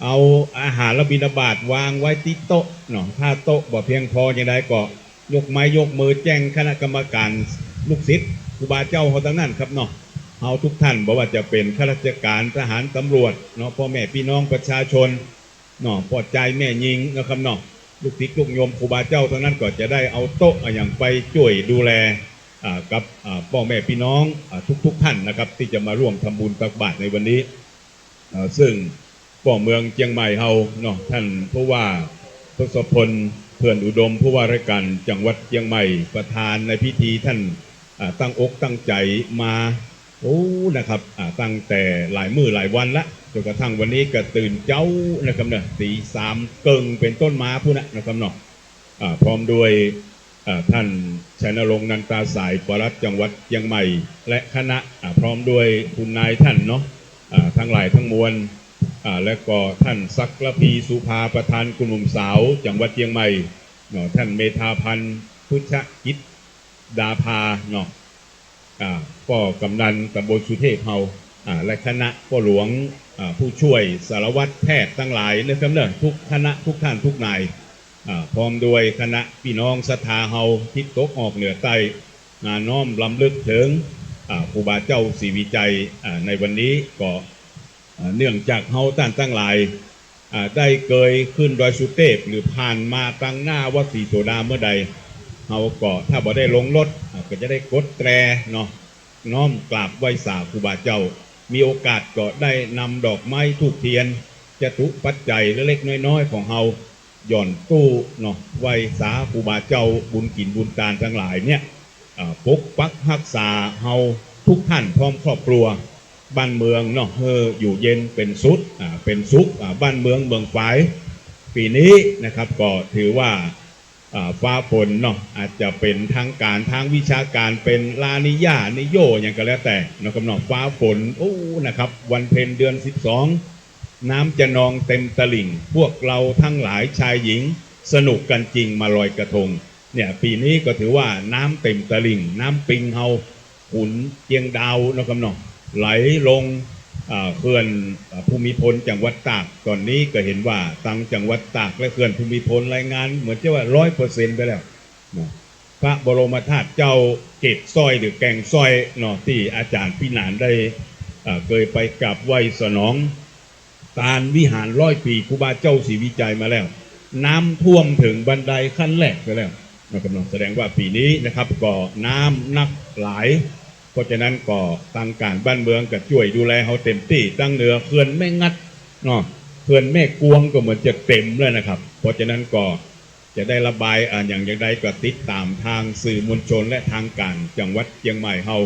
เอาอาหารและบิณฑบาตวางไว้ตี้โต๊ะเนาะ ถ้าโต๊ะบ่เพียงพอจาใดก็ยกไม้ยกมือแจ้งคณะกรรมการลูกศิษย์ครูบาเจ้าเฮาตังนั้นครับเนาะ เฮาทุกท่านบ่ว่าจะเป๋นข้าราชการ ทหาร ตำรวจเนาะ ป้อแม่ปี้น้องประชาชนเนาะ ป้อจายแม่ญิงนะครับเนาะ ลูกศิษย์ลูกโยมครูบาเจ้าตังนั้นก็จะได้เอาโต๊ะอะหยังไปจ้วยดูแล อ่า กับ อ่า ป้อแม่ปี้น้อง อ่า ทุกๆ ท่านนะครับ ตี้จะมาร่วมทำบุญตักบาตรในวันนี้ อ่า ซึ่งป้อเมืองเจียงใหม่เฮาเนาะ ท่านผู้ว่าทศพล เพื่อนอุดม ผู้ว่าราชก๋านจังหวัดเจียงใหม่ ประธานในพิธี ท่าน อ่า ตั้งอกตั้งใจ๋มา โอ้ นะครับ อ่า ตั้งแต่หลายมื้อหลายวันละ จ๋นกระทั่งวันนี้ก็ตื่นเจ๊านะครับเนาะ ตี๋สามเกิ่งเป๋นต้นมาปู้นน่ะนะครับเนาะ อ่า พร้อมด้วย อ่า ท่านชัยนรงค์ นันตาสาย ปลัดจังหวัดเจียงใหม่ และคณะ อ่า พร้อมด้วยคุณนายท่านเนาะ อ่า ตังหลายตังมวล อ่า และก็ท่านศักระพี สุภา ประธานกลุ่มหนุ่มสาวจังหวัดเจียงใหม่เนาะ ท่านเมธาพันธ์ พุชกิจดาภาเนาะ อ่า ป้อกำนันตำบลสุเทพเฮา อ่า และคณะป้อหลวง อ่า ผู้ช่วยสารวัตรแพทย์ตังหลายนะครับเนาะ ทุกคณะทุกท่านทุกนาย อ่า พร้อมด้วยคณะปี้น้องศรัทธาเฮาทิศตกออกเหนือใต้ มาน้อมรำลึกเถิง อ่า ครูบาเจ้าศรีวิชัย อ่า ในวันนี้ก็ อ่า เนื่องจากเฮาต้านตังหลาย อ่า ได้เกยขึ้นดอยสุเทพ หรือผ่านมาตังหน้าวัดศรีโสดาเมื่อใด เฮาก็ถ้าบ่ได้ลงรถ อ่า ก็จะได้กดแตรเนาะ น้อมกราบไหว้สาครูบาเจ้า มีโอกาสก็ได้นำดอกไม้ธูปเทียน จตุปัจจัยเล็กๆ น้อยๆ ของเฮา หย่อนตู้เนาะ ไหว้สาครูบาเจ้า บุญกิ๋นบุญตานตังหลายเนี่ย อ่า ปกปักฮักษาเฮาทุกท่านพร้อมครอบครัว บ้านเมืองเนาะ หื้ออยู่เย็นเป๋นสุข อ่า เป๋นสุข อ่า บ้านเมืองเมืองฝาย ปี๋นี้นะครับ ก็ถือว่า อ่า ฟ้าฝนเนาะ อาจจะเป๋นตางก๋านตางวิชาก๋านเป๋นลานิญา นิโย หยังก็แล้วแต่นะครับเนาะ ฟ้าฝน โอ้ นะครับ วันเพ็ญเดือนสิบสอง น้ำจะนองเต็มตลิ่ง พวกเราทั้งหลายชายหญิง สนุกกันจริงมาลอยกระทง เนี่ย ปี๋นี้ก็ถือว่าน้ำเต็มตลิ่ง น้ำปิงเฮา ขุนเจียงดาวนะครับเนาะ ไหลลง อ่า เขื่อน อ่า ภูมิพลจังหวัดตาก ต๋อนนี้ก็หันว่าตางจังหวัดตากและเขื่อนภูมิพลรายงานเหมือนจะว่าร้อยเปอร์เซ็นต์ไปแล้วเนาะ พระบรมธาตุเจ้าเกตสร้อยหรือแก่งสร้อยเนาะ ตี้อาจ๋ารย์ปี้หนานได้ อ่า เกยไปกราบไหว้สนอง ตานวิหารร้อยปี๋ครูบาเจ้าศรีวิชัยมาแล้ว น้ำท่วมเถิงบันไดขั้นแรกไปแล้วนะครับเนาะ แสดงว่าปี๋นี้นะครับ ก็น้ำนักหลาย เพราะฉะนั้นก็ตางก๋านบ้านเมืองก็จ้วยดูแลเฮาเต็มตี้ ตางเหนือเขื่อนแม่งัดเนาะ เขื่อนแม่กวงก็เหมือนจะเต็มแล้วนะครับ เพราะฉะนั้นก็จะได้ระบาย อ่า อย่าง อย่างใดก็ติดต๋ามตางสื่อมวลชนและตางก๋านจังหวัดเจียงใหม่เฮา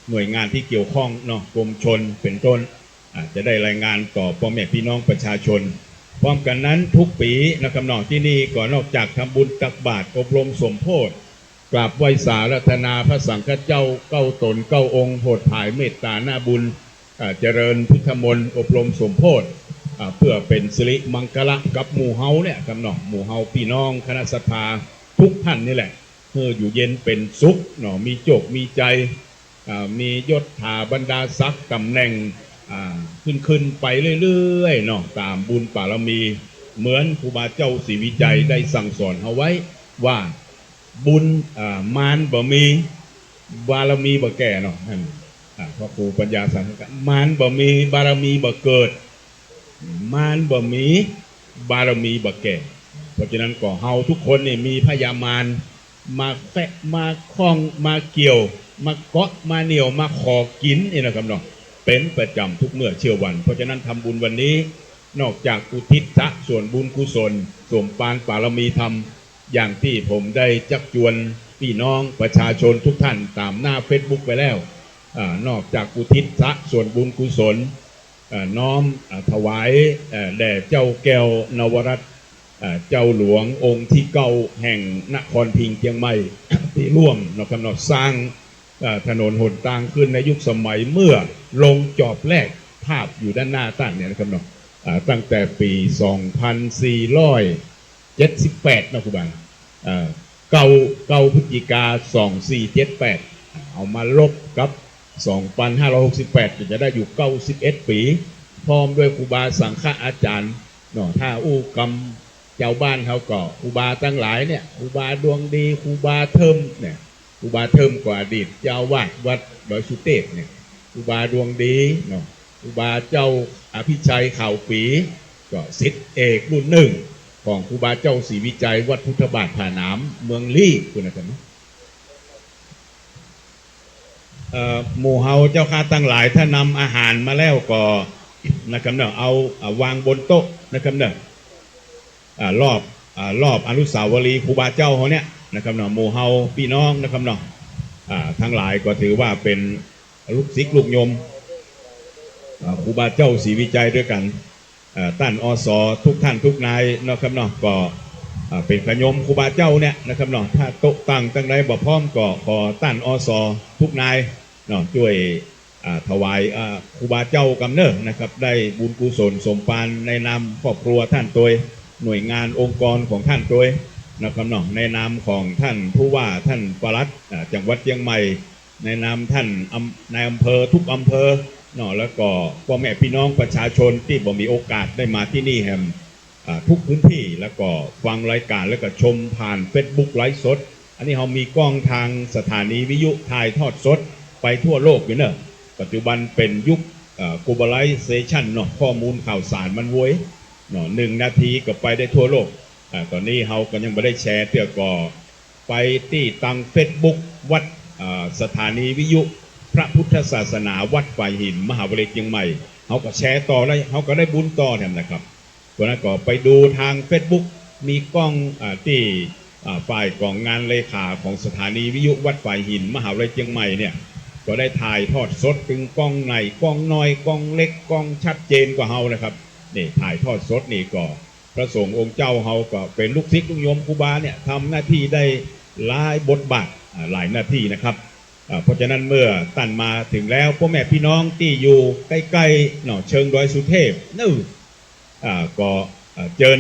หน่วยงานตี้เกี่ยวข้องเนาะ กรมชลเป๋นต้น อ่า จะได้รายงานต่อป้อแม่ปี้น้องประชาชน พร้อมกั๋นนั้นทุกปี๋นะครับเนาะ ตี้นี่ก็นอกจากทำบุญตักบาตรอบรมสมโภช กราบไหว้สาอาราธนาพระสังฆเจ้าเก้าต๋นเก้าองค์ โผดผายเมตต๋าหน้าบุญ อ่า เจริญพุทธมนต์อบรมสมโภช อ่า เปื้อเป๋นสิริมังคละกับหมู่เฮาเนี่ยครับเนาะ หมู่เฮาปี้น้องคณะศรัทธาทุกท่านนี่แหละ หื้ออยู่เย็นเป๋นสุขเนาะ มีโจคมีชัย อ่า มียศถาบรรดาศักดิ์ต๋ำแหน่ง อ่า ขึ้นๆ ไปเรื่อยๆ เนาะ ต๋ามบุญบารมี เหมือนครูบาเจ้าศรีวิชัยได้สั่งสอนเฮาไว้ว่า บุญ อ่า มารบ่มี บารมีบ่แก่เนาะ นั่น อ่า พระครูปัญญาสังค มารบ่มี บารมีบ่เกิด มารบ่มี บารมีบ่แก่ เพราะฉะนั้นก็เฮาทุกคนนี่มีพญามารมาแคะ มาข้อง มาเกี่ยว มาเกาะ มาเหนี่ยว มาขอกิ๋นนี่นะครับเนาะ เป๋นประจ๋ำทุกเมื่อเช้าวัน เพราะฉะนั้นทำบุญวันนี้ นอกจากอุทิศส่วนบุญกุศล สมภารบารมีธรรม อย่างตี้ผมได้จักจวนปี้น้องประชาชนทุกท่านต๋ามหน้าเฟซบุ๊กไปแล้ว อ่า นอกจากอุทิศส่วนบุญกุศล เอ่อ น้อม เอ่อ ถวาย เอ่อ แด่เจ้าแก้วนวรัตน์ เอ่อ เจ้าหลวงองค์ตี้เก้าแห่งนครพิงค์เจียงใหม่ ตี้ร่วมนะครับเนาะ สร้าง เอ่อ ถนนหนตางขึ้นในยุคสมัยเมื่อลงจอบแรก ภาพอยู่ด้านหน้าต้านเนี่ยนะครับเนาะ เอ่อ ตั้งแต่ปี๋สองพันสี่ร้อยเจ็ดสิบแปดเนาะครูบา เอ่อ เก้า เก้าพฤศจิกาสองสี่เจ็ดแปด เอามาลบกับสองพันห้าร้อยหกสิบแปด ก็จะได้อยู่เก้าสิบเอ็ดปี๋ พร้อมด้วยครูบาสังฆอาจ๋ารย์เนาะ ถ้าอู้กำจาวบ้านเฮาก็ครูบาตังหลายเนี่ย ครูบาดวงดี ครูบาเทิมเนี่ย ครูบาเทิมก็อดีตเจ้าอาวาสวัดดอยสุเตพเนี่ย ครูบาดวงดีเนาะ ครูบาเจ้าอภิชัยขาวปี๋ ก็ศิษย์เอกรุ่นหนึ่งของครูบาเจ้าศรีวิชัยวัดพุทธบาทผาหนามเมืองลี้ พู้นนะครับ เอ่อ หมู่เฮาเจ้าข้าตังหลาย ถ้านำอาหารมาแล้วก็นะครับเนาะ เอา เอาวางบนโต๊ะนะครับเนาะ อ่า รอบ อ่า รอบอนุสาวรีย์ครูบาเจ้าเฮาเนี่ยนะครับเนาะ หมู่เฮาปี้น้องนะครับเนาะ อ่า ตังหลายก็ถือว่าเป๋นลูกศิษย์ลูกโยม อ่า ครูบาเจ้าศรีวิชัยด้วยกั๋น อ่า ต้าน อส ทุกท่านทุกนายนะครับเนาะ ก็ อ่า เป๋นกาโยมครูบาเจ้าเนี่ยนะครับเนาะ ถ้าโต๊ะตั้งตังใดบ่พร้อมก็ขอต้าน อส ทุกนายเนาะ จ้วย อ่า ถวาย อ่า ครูบาเจ้ากำเน่อนะครับ ได้บุญกุศลสมภารในนามครอบครัวต้านตวย หน่วยงานองค์กรของต้านตวยนะครับเนาะ ในนามของต้านผู้ว่า ต้านปลัด อ่า จังหวัดเจียงใหม่ ในนามต้านอำ- นายอำเภอทุกอำเภอเนาะ แล้วก็ป้อแม่ปี้น้องประชาชนตี้บ่มีโอกาสได้มาตี้นี่แหม อ่า ทุกพื้นตี้ แล้วก็ฟังรายก๋าน แล้วก็ชมผ่านเฟซบุ๊กไลฟ์สด อันนี้เฮามีกล้องตางสถานีวิทยุถ่ายทอดสดไปทั่วโลกอยู่เน่อ ปัจจุบันเป๋นยุค เอ่อ globalization เนาะ ข้อมูลข่าวสารมันโวยเนาะ หนึ่งนาทีก็ไปได้ทั่วโลก อ่า ต๋อนนี้เฮาก็ยังบ่ได้แชร์เตื้อ ก็ไปตี้ตางเฟซบุ๊กวัด อ่า สถานีวิทยุพระพุทธศาสนาวัดฝายหิน มหาวิทยาลัยเจียงใหม่ เฮาก็แชร์ต่อแล้ว เฮาก็ได้บุญต่อแถมนะครับ เพราะนั้นก็ไปดูตางเฟซบุ๊ก มีกล้อง อ่า ตี้ อ่า ฝ่ายของงานเลขาของสถานีวิทยุวัดฝายหิน มหาวิทยาลัยเจียงใหม่เนี่ย ก็ได้ถ่ายทอดสด ตึงกล้องใหญ่ กล้องน้อย กล้องเล็ก กล้องชัดเจนกว่าเฮานะครับ นี่ถ่ายทอดสดนี่ก็ พระสงฆ์องค์เจ้าเฮาก็เป๋นลูกศิษย์ลูกโยมครูบาเนี่ย ทำหน้าตี้ได้หลายบทบาท อ่า หลายหน้าตี้นะครับ อ่า เพราะฉะนั้นเมื่อต้านมาเถิงแล้ว ป้อแม่ปี้น้องตี้อยู่ใก้ๆ เนาะ เชิงดอยสุเทพเนาะ อ่า ก็ อ่า เจิญ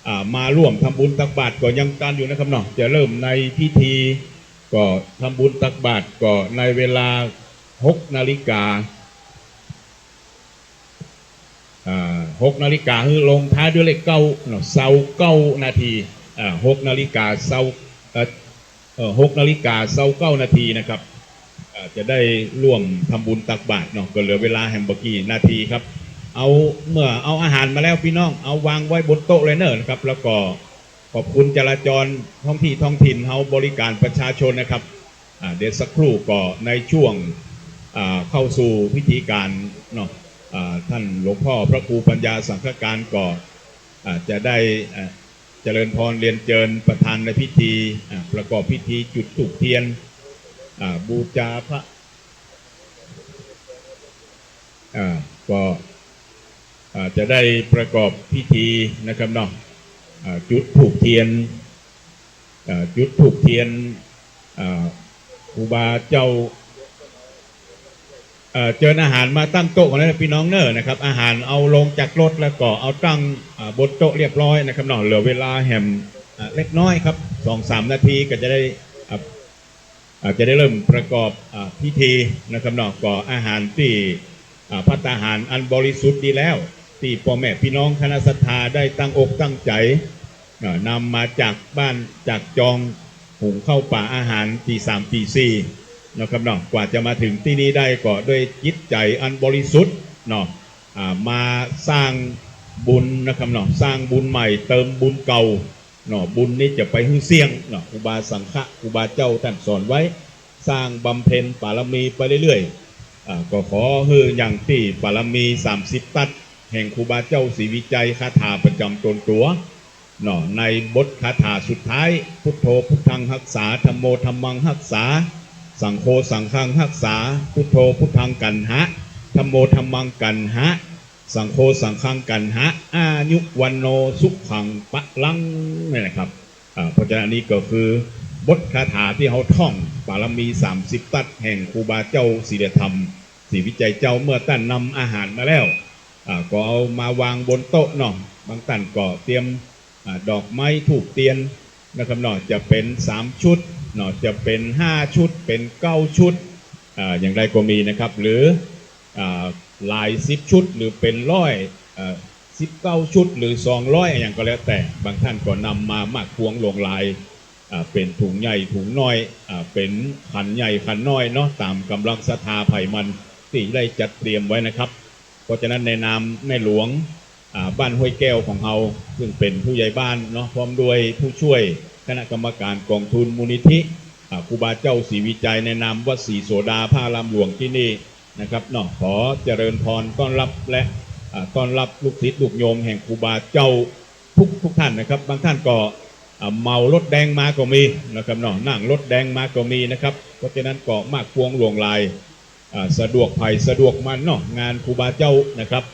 อ่า มาร่วมทำบุญตักบาตรก็ยังตันอยู่นะครับเนาะ จะเริ่มในพิธีก็ทำบุญตักบาตรก็ในเวลาหกนาฬิกา อ่า หกนาฬิกา หื้อลงท้ายด้วยเลขเก้าเนาะ ซาวเก้านาที อ่า หกนาฬิกา ซาว เอ่อ เอ่อ หกนาฬิกา ซาวเก้านาทีนะครับ อ่า จะได้ร่วมทำบุญตักบาตรเนาะ ก็เหลือเวลาแหมบ่กี่นาทีครับ เอา เมื่อเอาอาหารมาแล้วปี้น้อง เอาวางไว้บนโต๊ะเลยเนาะนะครับ แล้วก็ขอบคุณจราจรท้องตี้ท้องถิ่นเฮาบริการประชาชนนะครับ อ่า เดี๋ยวสักครู่ก็ในช่วง อ่า เข้าสู่พิธีการเนาะ อ่า ต้านหลวงพ่อพระครูปัญญาสังฆการก็ อ่า จะได้ อ่า เจริญพรเรียนเจิญประธานในพิธี อ่า ประกอบพิธีจุดธูปเทียน อ่า บูชาพระ อ่า ก็ อ่า จะได้ประกอบพิธีนะครับเนาะ อ่า จุดธูปเทียน อ่า จุดธูปเทียน อ่า ครูบาเจ้า เอ่อ เจิญอาหารมาตั้งโต๊ะก่อนนะปี้น้องเนาะนะครับ อาหารเอาลงจากรถแล้วก็เอาตั้ง อ่า บนโต๊ะเรียบร้อยนะครับเนาะ เหลือเวลาแหม อ่า เล็กน้อยครับ สองสามนาทีก็จะได้ อ่า อ่า จะได้เริ่มประกอบ อ่า พิธีนะครับเนาะ ก็อาหารตี้ อ่า ภัตตาหารอันบริสุทธิ์ดีแล้ว ตี้ป้อแม่ปี้น้องคณะศรัทธาได้ตั้งอกตั้งใจ๋ อ่า นำมาจากบ้านจากจองหุงข้าวป๋าอาหารตีสามตีสี่นะครับเนาะ กว่าจะมาเถิงตี้นี่ได้ก็ด้วยจิตใจ๋อันบริสุทธิ์เนาะ อ่า มาสร้างบุญนะครับเนาะ สร้างบุญใหม่เติมบุญเก่าเนาะ บุญนี้จะไปหื้อเสี้ยงเนาะ ครูบาสังฆะ ครูบาเจ้าต้านสอนไว้ สร้างบำเพ็ญปารมีไปเรื่อยๆ อ่า ก็ขอหื้ออย่างตี้ปารมีสามสิบตั๊ดแห่งครูบาเจ้าศรีวิชัย คาถาประจ๋ำต๋นตั๋วเนาะ ในบทคาถาสุดท้าย พุทโธพุทธังฮักขา ธัมโมธัมมังฮักขา สังโฆสังฆังฮักขา พุทโธพุทธังกัณหะ ธัมโมธัมมังกัณหะ สังโฆสังฆังกัณหะ อายุวัณโณสุขังพลัง นี่นะครับ อ่า เพราะฉะนั้นอันนี้ก็คือบทคาถาตี้เฮาท่องปารมีสามสิบตั๊ดแห่งครูบาเจ้าศีลธรรมศรีวิชัยเจ้า เมื่อต้านนำอาหารมาแล้ว อ่า ก็เอามาวางบนโต๊ะเนาะ บางต้านก็เตรียม อ่า ดอกไม้ธูปเตียนนะครับเนาะ จะเป๋นสามชุดเนาะ จะเป๋นห้าชุด เป๋นเก้าชุด อ่า อย่างใดก็มีนะครับ หรือ อ่า หลายสิบชุด หรือเป๋นร้อย อ่า สิบเก้าชุด หรือสองร้อย อะหยังก็แล้วแต่ บางต้านก็นำมามากพวงหลวงหลาย อ่า เป๋นถุงใหญ่ถุงน้อย อ่า เป๋นขันใหญ่ขันน้อยเนาะ ต๋ามก๋ำลังศรัทธาใผมันตี้ได้จัดเตรียมไว้นะครับ เพราะฉะนั้นในนามแม่หลวง อ่า บ้านห้วยแก้วของเฮา ซึ่งเป๋นผู้ใหญ่บ้านเนาะ พร้อมด้วยผู้ช่วยคณะกรรมการกองทุนมูลนิธิ อ่า ครูบาเจ้าศรีวิชัย ในนามวัดศรีโสดาพระอารามหลวงตี้นี่นะครับเนาะ ขอเจริญพรต้อนรับและ อ่า ต้อนรับลูกศิษย์ลูกโยมแห่งครูบาเจ้าทุกทุกท่านนะครับ บางท่านก็ อ่า เหมารถแดงมาก็มีนะครับเนาะ นั่งรถแดงมาก็มีนะครับ เพราะฉะนั้นก็มากพวงหลวงหลาย อ่า สะดวกใผสะดวกมันเนาะ งานครูบาเจ้านะครับ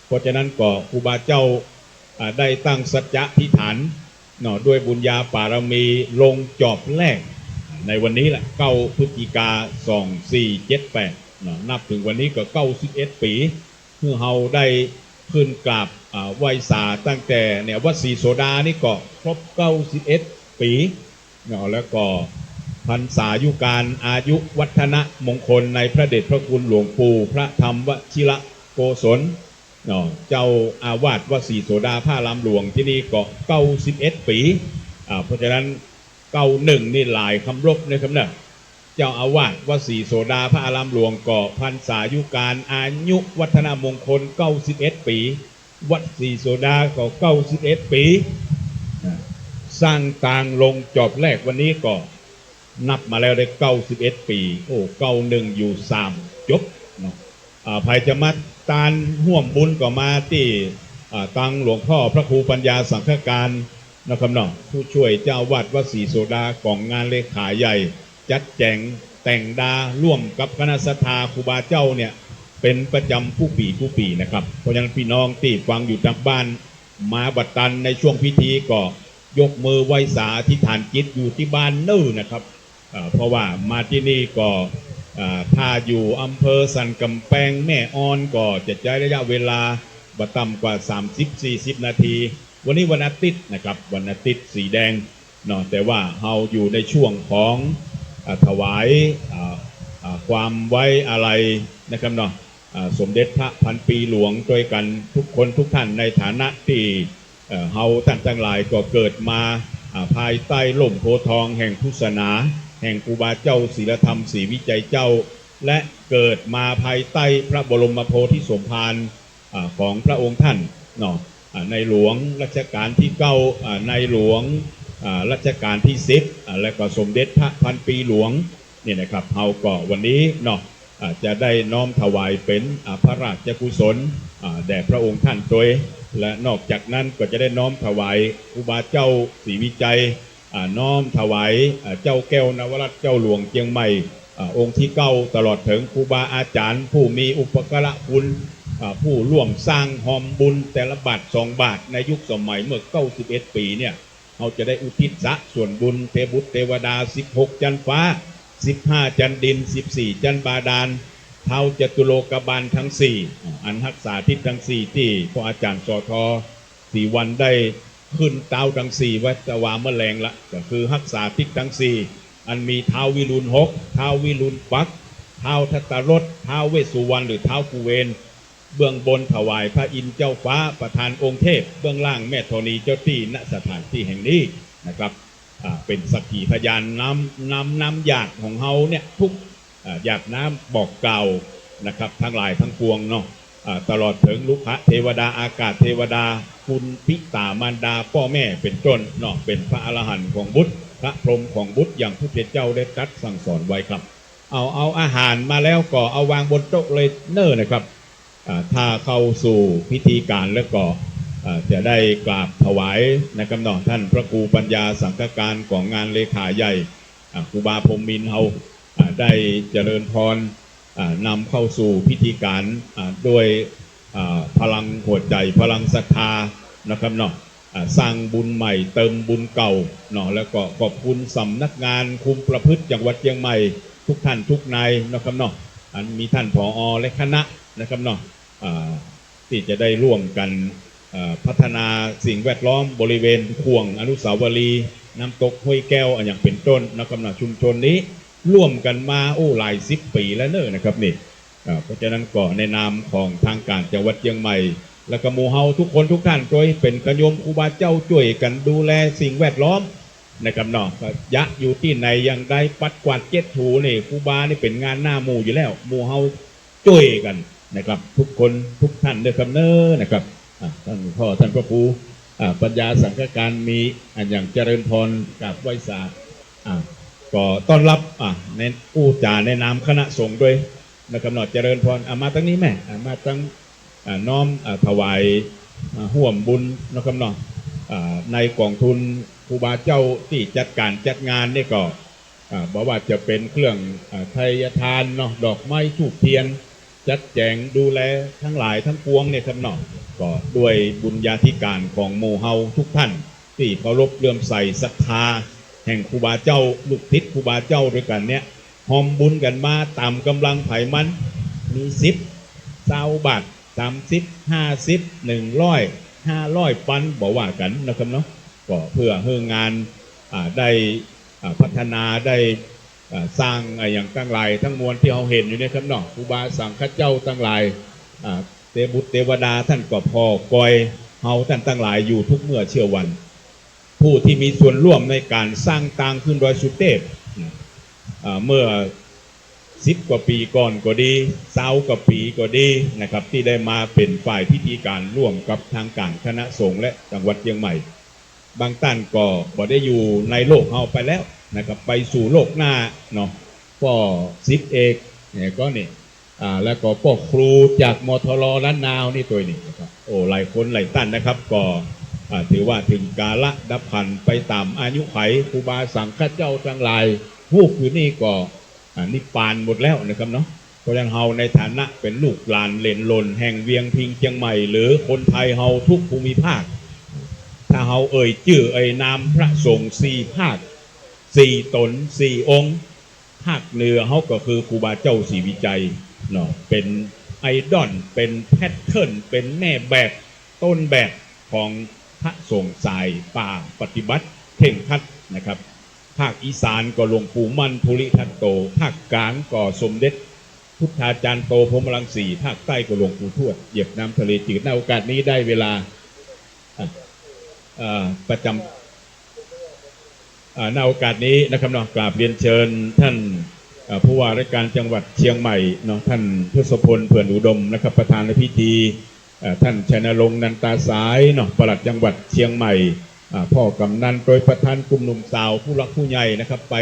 เพราะฉะนั้นก็ครูบาเจ้า อ่า ได้ตั้งสัจจะอธิษฐานเนาะ ด้วยบุญญาปารมีลงจอบแรก ในวันนี้แหละ เก้าพฤศจิกา สองสี่เจ็ดแปดเนาะ นับเถิงวันนี้ก็เก้าสิบเอ็ดปี๋ หื้อเฮาได้ขึ้นกราบ อ่า ไหว้สาตั้งแต่เนี่ย วัดศรีโสดานี่ก็ครบเก้าสิบเอ็ดปี๋ เนาะ แล้วก็พรรษายุการอายุวัฒนมงคลในพระเดชพระคุณหลวงปู่พระธรรมวชิรโกศลเนาะ เจ้าอาวาสวัดศรีโสดาพระอารามหลวงตี้นี่ก็เก้าสิบเอ็ดปี๋ อ่า เพราะฉะนั้นเก้าหนึ่งนี่หลายคำลบนะครับเนาะ เจ้าอาวาสวัดศรีโสดาพระอารามหลวงก็พรรษายุการอายุวัฒนมงคลเก้าสิบเอ็ดปี๋ วัดศรีโสดาก็เก้าสิบเอ็ดปี๋ อ่า สร้างตางลงจอบแรกวันนี้ก็นับมาแล้วได้เก้าสิบเอ็ดปี๋ โอ้ เก้าหนึ่งอยู่สามจบเนาะ อ่า ใผจะมาตานฮ่วมบุญก็มาตี้ อ่า ตางหลวงพ่อพระครูปัญญาสังฆการนะครับเนาะ ผู้ช่วยเจ้าอาวาสวัดศรีโสดาของงานเลขาใหญ่ จัดแจ๋งแต่งดาร่วมกับคณะศรัทธาครูบาเจ้าเนี่ย เป๋นประจ๋ำกู้ปี๋กู้ปี๋นะครับ เพราะฉะนั้นปี้น้องตี้ฟังอยู่ตางบ้าน มาบ่ตันในช่วงพิธีก็ยกมือไหว้สาอธิษฐานจิตอยู่ตี้บ้านเน่อนะครับ เอ่อ เพราะว่ามาตี้นี่ก็ เอ่อ ถ้าอยู่อำเภอสันก๋ำแปงแม่อ่อนก็จะใจ๊ระยะเวลาบ่ต่ำกว่าสามสิบสี่สิบนาที วันนี้วันอาทิตย์นะครับ วันอาทิตย์สีแดงเนาะ แต่ว่าเฮาอยู่ในช่วงของ เอ่อ ถวาย เอ่อ เอ่อ ความไว้อาลัยนะครับเนาะ อ่า สมเด็จพระพันปีหลวงตวยกั๋นทุกคนทุกท่าน ในฐานะตี้ เอ่อ เฮาต้านตังหลายก็เกิดมา อ่า ภายใต้ร่มโพธิ์ทองแห่งพุทธศาสนา แห่งครูบาเจ้าศีลธรรมศรีวิชัยเจ้า และเกิดมาภายใต้พระบรมโพธิสมภาร อ่า ของพระองค์ท่านเนาะ อ่า ในหลวงรัชกาลตี้เก้า อ่า ในหลวง อ่า รัชกาลตี้สิบ อ่า และก็สมเด็จพระพันปีหลวง นี่นะครับ เฮาก็วันนี้เนาะ อ่า จะได้น้อมถวายเป๋น อ่า พระราชกุศล อ่า แด่พระองค์ท่านตวย และนอกจากนั้นก็จะได้น้อมถวายครูบาเจ้าศรีวิชัย อ่า น้อมถวาย อ่า เจ้าแก้วนวรัตน์เจ้าหลวงเจียงใหม่ อ่า องค์ตี้เก้า ตลอดเถิงครูบาอาจ๋ารย์ผู้มีอุปการะคุณ อ่า ผู้ร่วมสร้างฮอมบุญแต่ละบาทสองบาทในยุคสมัยเมื่อเก้าสิบเอ็ดปี๋เนี่ย เฮาจะได้อุทิศสะส่วนบุญ เตบุตรเตวดา สิบหกจั๊นฟ้า สิบห้าจั๊นดิน สิบสี่จั๊นบาดาล ท้าวจตุโลกบาลตังสี่ อันฮักษาทิศตังสี่ตี้พ่ออาจ๋ารย์ สอทอ ศรีวรรณ ได้ขึ้นตาวตังสี่ไว้ตะวาเมื่อแลงละ ก็คือฮักษาทิศตังสี่ อันมีท้าววิรุฬหก ท้าววิรุฬปักษ์ ท้าวทัตตรส ท้าวเวสสุวรรณ หรือท้าวกุเวน เบื้องบนถวายพระอินทร์เจ้าฟ้าประธานองค์เทพ เบื้องล่างแม่ธรณีเจ้าตี้ ณ สถานตี้แห่งนี้นะครับ อ่า เป๋นสักขีพยานนำ นำ นำหยาดของเฮาเนี่ย ทุก อ่า หยาดน้ำบอกกล่าวนะครับ ตังหลายตังปวงเนาะ อ่า ตลอดเถิงรุกขเทวดา อากาศเทวดา ปุณณปิตามารดา ป้อแม่เป๋นต้นเนาะ เป๋นพระอรหันต์ของบุตร พระพรหมของบุตร อย่างพุทธเจ้าได้ตรัสสั่งสอนไว้ครับ เอา เอาอาหารมาแล้วก็เอาวางบนโต๊ะเลยเน่อนะครับ อ่า ถ้าเข้าสู่พิธีก๋านแล้วก็ อ่า จะได้กราบถวายนะครับเนาะ ต้านพระครูปัญญาสังฆการของงานเลขาใหญ่ อ่า ครูบาพรหมมินทร์เฮา อ่า ได้เจริญพร อ่า นำเข้าสู่พิธีก๋าน อ่า ด้วย อ่า พลังหัวใจ๋ พลังศรัทธานะครับเนาะ อ่า สร้างบุญใหม่เติมบุญเก่าเนาะ แล้วก็ขอบคุณสำนักงานคุมประพฤติจังหวัดเจียงใหม่ทุกท่านทุกนายนะครับเนาะ อันมีต้าน ผอ และคณะนะครับเนาะ อ่า ตี้จะได้ร่วมกั๋น อ่า พัฒนาสิ่งแวดล้อมบริเวณข่วงอนุสาวรีย์น้ำตกห้วยแก้ว อันอย่างเป๋นต้นนะครับเนาะ ชุมชนนี้ร่วมกั๋นมา โอ้ หลายสิบปี๋แล้วเน่อนะครับนี่ อ่า เพราะฉะนั้นก็ในนามของทางก๋านจังหวัดเจียงใหม่ แล้วก็หมู่เฮาทุกคนทุกท่านตวยเป๋นกระโยมครูบาเจ้าจ้วยกั๋นดูแลสิ่งแวดล้อมนะครับเนาะ ก็ยะอยู่ตี้ไหนอย่างใด ปัดกวาดเจ็ดถูนี่ ครูบานี่เป๋นงานหน้าหมู่อยู่แล้ว หมู่เฮาจ้วยกั๋นนะครับ ทุกคนทุกท่านเน่อครับเน่อนะครับ อ่า ต้านพ่อ ต้านพระครู อ่า ปัญญาสังฆการมีอันอย่างเจริญพรกราบไหว้สา อ่า ก็ต้อนรับ อ่า ในอู้จ๋าในนามคณะสงฆ์ตวยนะครับเนาะ เจริญพร อ่า มาตังนี้แม่ อ่า มาตัง อ่า น้อม อ่า ถวาย อ่า ฮ่วมบุญนะครับเนาะ อ่า ในก๋องทุนครูบาเจ้าตี้จัดก๋านจัดงานนี่ก็ อ่า บ่ว่าจะเป๋นเครื่อง อ่า ไทยทานเนาะ ดอกไม้ธูปเตียน จัดแจ๋งดูแลตังหลายตังปวงเนี่ยครับเนาะ ก็ด้วยบุญญาธิก๋านของหมู่เฮาทุกท่านตี้เคารพเลื่อมใสศรัทธาแห่งครูบาเจ้า ลูกศิษย์ครูบาเจ้าตวยกั๋นเนี่ย ฮอมบุญกั๋นมาต๋ามก๋ำลังใผมัน มีสิบ ซาวบาท สามสิบ ห้าสิบ หนึ่งร้อย ห้าร้อย ปัน บ่ว่ากั๋นนะครับเนาะ ก็เปื้อหื้องาน อ่า ได้ อ่า พัฒนา ได้ อ่า สร้าง อ่า อย่างตังหลายตังมวลตี้เฮาหันอยู่เนี่ยครับเนาะ ครูบาสังฆเจ้าตังหลาย อ่า เตบุตรเตวดาต้านก็ผ่อกอยเฮาต้านตังหลายอยู่ทุกเมื่อเช้าวัน ผู้ตี้มีส่วนร่วมในก๋านสร้างตางขึ้นดอยสุเตพ อ่า เมื่อสิบกว่าปี๋ก่อนก็ดี ซาวกว่าปี๋ก็ดีนะครับ ตี้ได้มาเป๋นฝ่ายพิธีก๋านร่วมกับทางก๋านคณะสงฆ์และจังหวัดเจียงใหม่ บางต้านก็บ่ได้อยู่ในโลกเฮาไปแล้วนะครับ ไปสู่โลกหน้าเนาะ ป้อสิทธิ์เอกเนี่ยก็นี่ อ่า แล้วก็ป้อครูจาก มทร ล้านนานี่ตวยนี่นะครับ โอ้ หลายคนหลายต้านนะครับ ก็ อ่า ถือว่าเถิงกาละดับขันธ์ไปต๋ามอายุขัย ครูบาสังฆเจ้าตังหลาย ฮู้อยู่นี่ก็ อ่า นิพพานหมดแล้วนะครับเนาะ เพราะฉะนั้นเฮาในฐานะเป๋นลูกหลานเหลนหล่นแห่งเวียงพิงค์เจียงใหม่ หรือคนไทยเฮาทุกภูมิภาค ถ้าเฮาเอ่ยจื้อเอ่ยนามพระสงฆ์สี่ภาค สี่ต๋น สี่องค์ ภาคเหนือเฮาก็คือครูบาเจ้าศรีวิชัยเนาะ เป๋นไอดอล เป๋นแพทเทิร์น เป๋นแม่แบบ ต้นแบบของพระสงฆ์สายป่าปฏิบัติเคร่งครัดนะครับ ภาคอีสานก็หลวงปู่มั่นภูริทัตโต ภาคกลางก็สมเด็จพุทธาจารย์โตพรหมรังสี ภาคใต้ก็หลวงปู่ทวดเหยียบน้ำทะเลจืด ณ โอกาสนี้ได้เวลา อ่ะ เอ่อ ประจำ อ่า ณ โอกาสนี้นะครับเนาะ กราบเรียนเชิญท่าน เอ่อ ผู้ว่าราชการจังหวัดเชียงใหม่เนาะ ท่านทศพล เผื่อนอุดมนะครับ ประธานในพิธี เอ่อ ท่านชัยนรงค์ นันตาสายเนาะ ปลัดจังหวัดเชียงใหม่ อ่า พ่อกำนัน โดยประธานกลุ่มหนุ่มสาว ผู้หลักผู้ใหญ่นะครับ ไป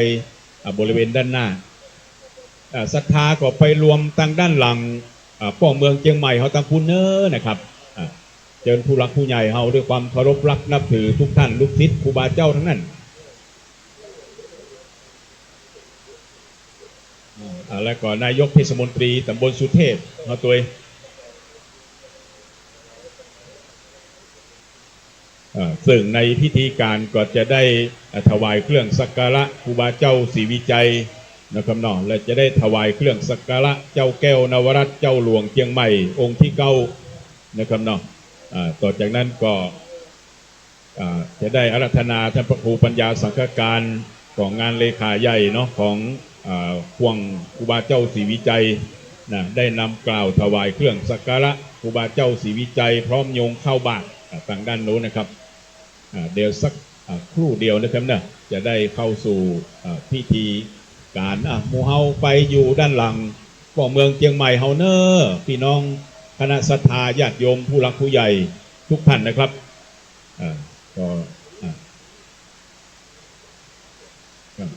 อ่า บริเวณด้านหน้า อ่า ศรัทธาก็ไปรวมตางด้านหลัง อ่า ป้อเมืองเชียงใหม่เฮาตางปู้นเน้อนะครับ อ่า เจิญผู้หลักผู้ใหญ่เฮาด้วยความเคารพรักนับถือทุกท่าน ลูกศิษย์ครูบาเจ้าตังนั้น อ่า แล้วก็นายกเทศมนตรีต๋ำบลสุเทพเฮาตวย เอ่อ ซึ่งในพิธีก๋านก็จะได้ เอ่อ ถวายเครื่องสักการะครูบาเจ้าศรีวิชัยนะครับเนาะ และจะได้ถวายเครื่องสักการะเจ้าแก้วนวรัตน์เจ้าหลวงเจียงใหม่องค์ที่เก้านะครับเนาะ อ่า ต่อจากนั้นก็ อ่า จะได้อาราธนาท่านพระครูปัญญาสังฆการของงานเลขาใหญ่เนาะ ของ อ่า ห่วงครูบาเจ้าศรีวิชัยนะ ได้นำกล่าวถวายเครื่องสักการะครูบาเจ้าศรีวิชัย พร้อมโยงข้าวบาตร อ่า ตางด้านโน้นนะครับ อ่า เดี๋ยวสัก อ่า ครู่เดียวนะครับเนาะ จะได้เข้าสู่ อ่า พิธีก๋าน อ่ะ หมู่เฮาไปอยู่ด้านหลังป้อเมืองเชียงใหม่เฮาเน้อ พี่น้องคณะศรัทธาญาติโยมผู้หลักผู้ใหญ่ทุกท่านนะครับ อ่า ก็ อ่า ครับ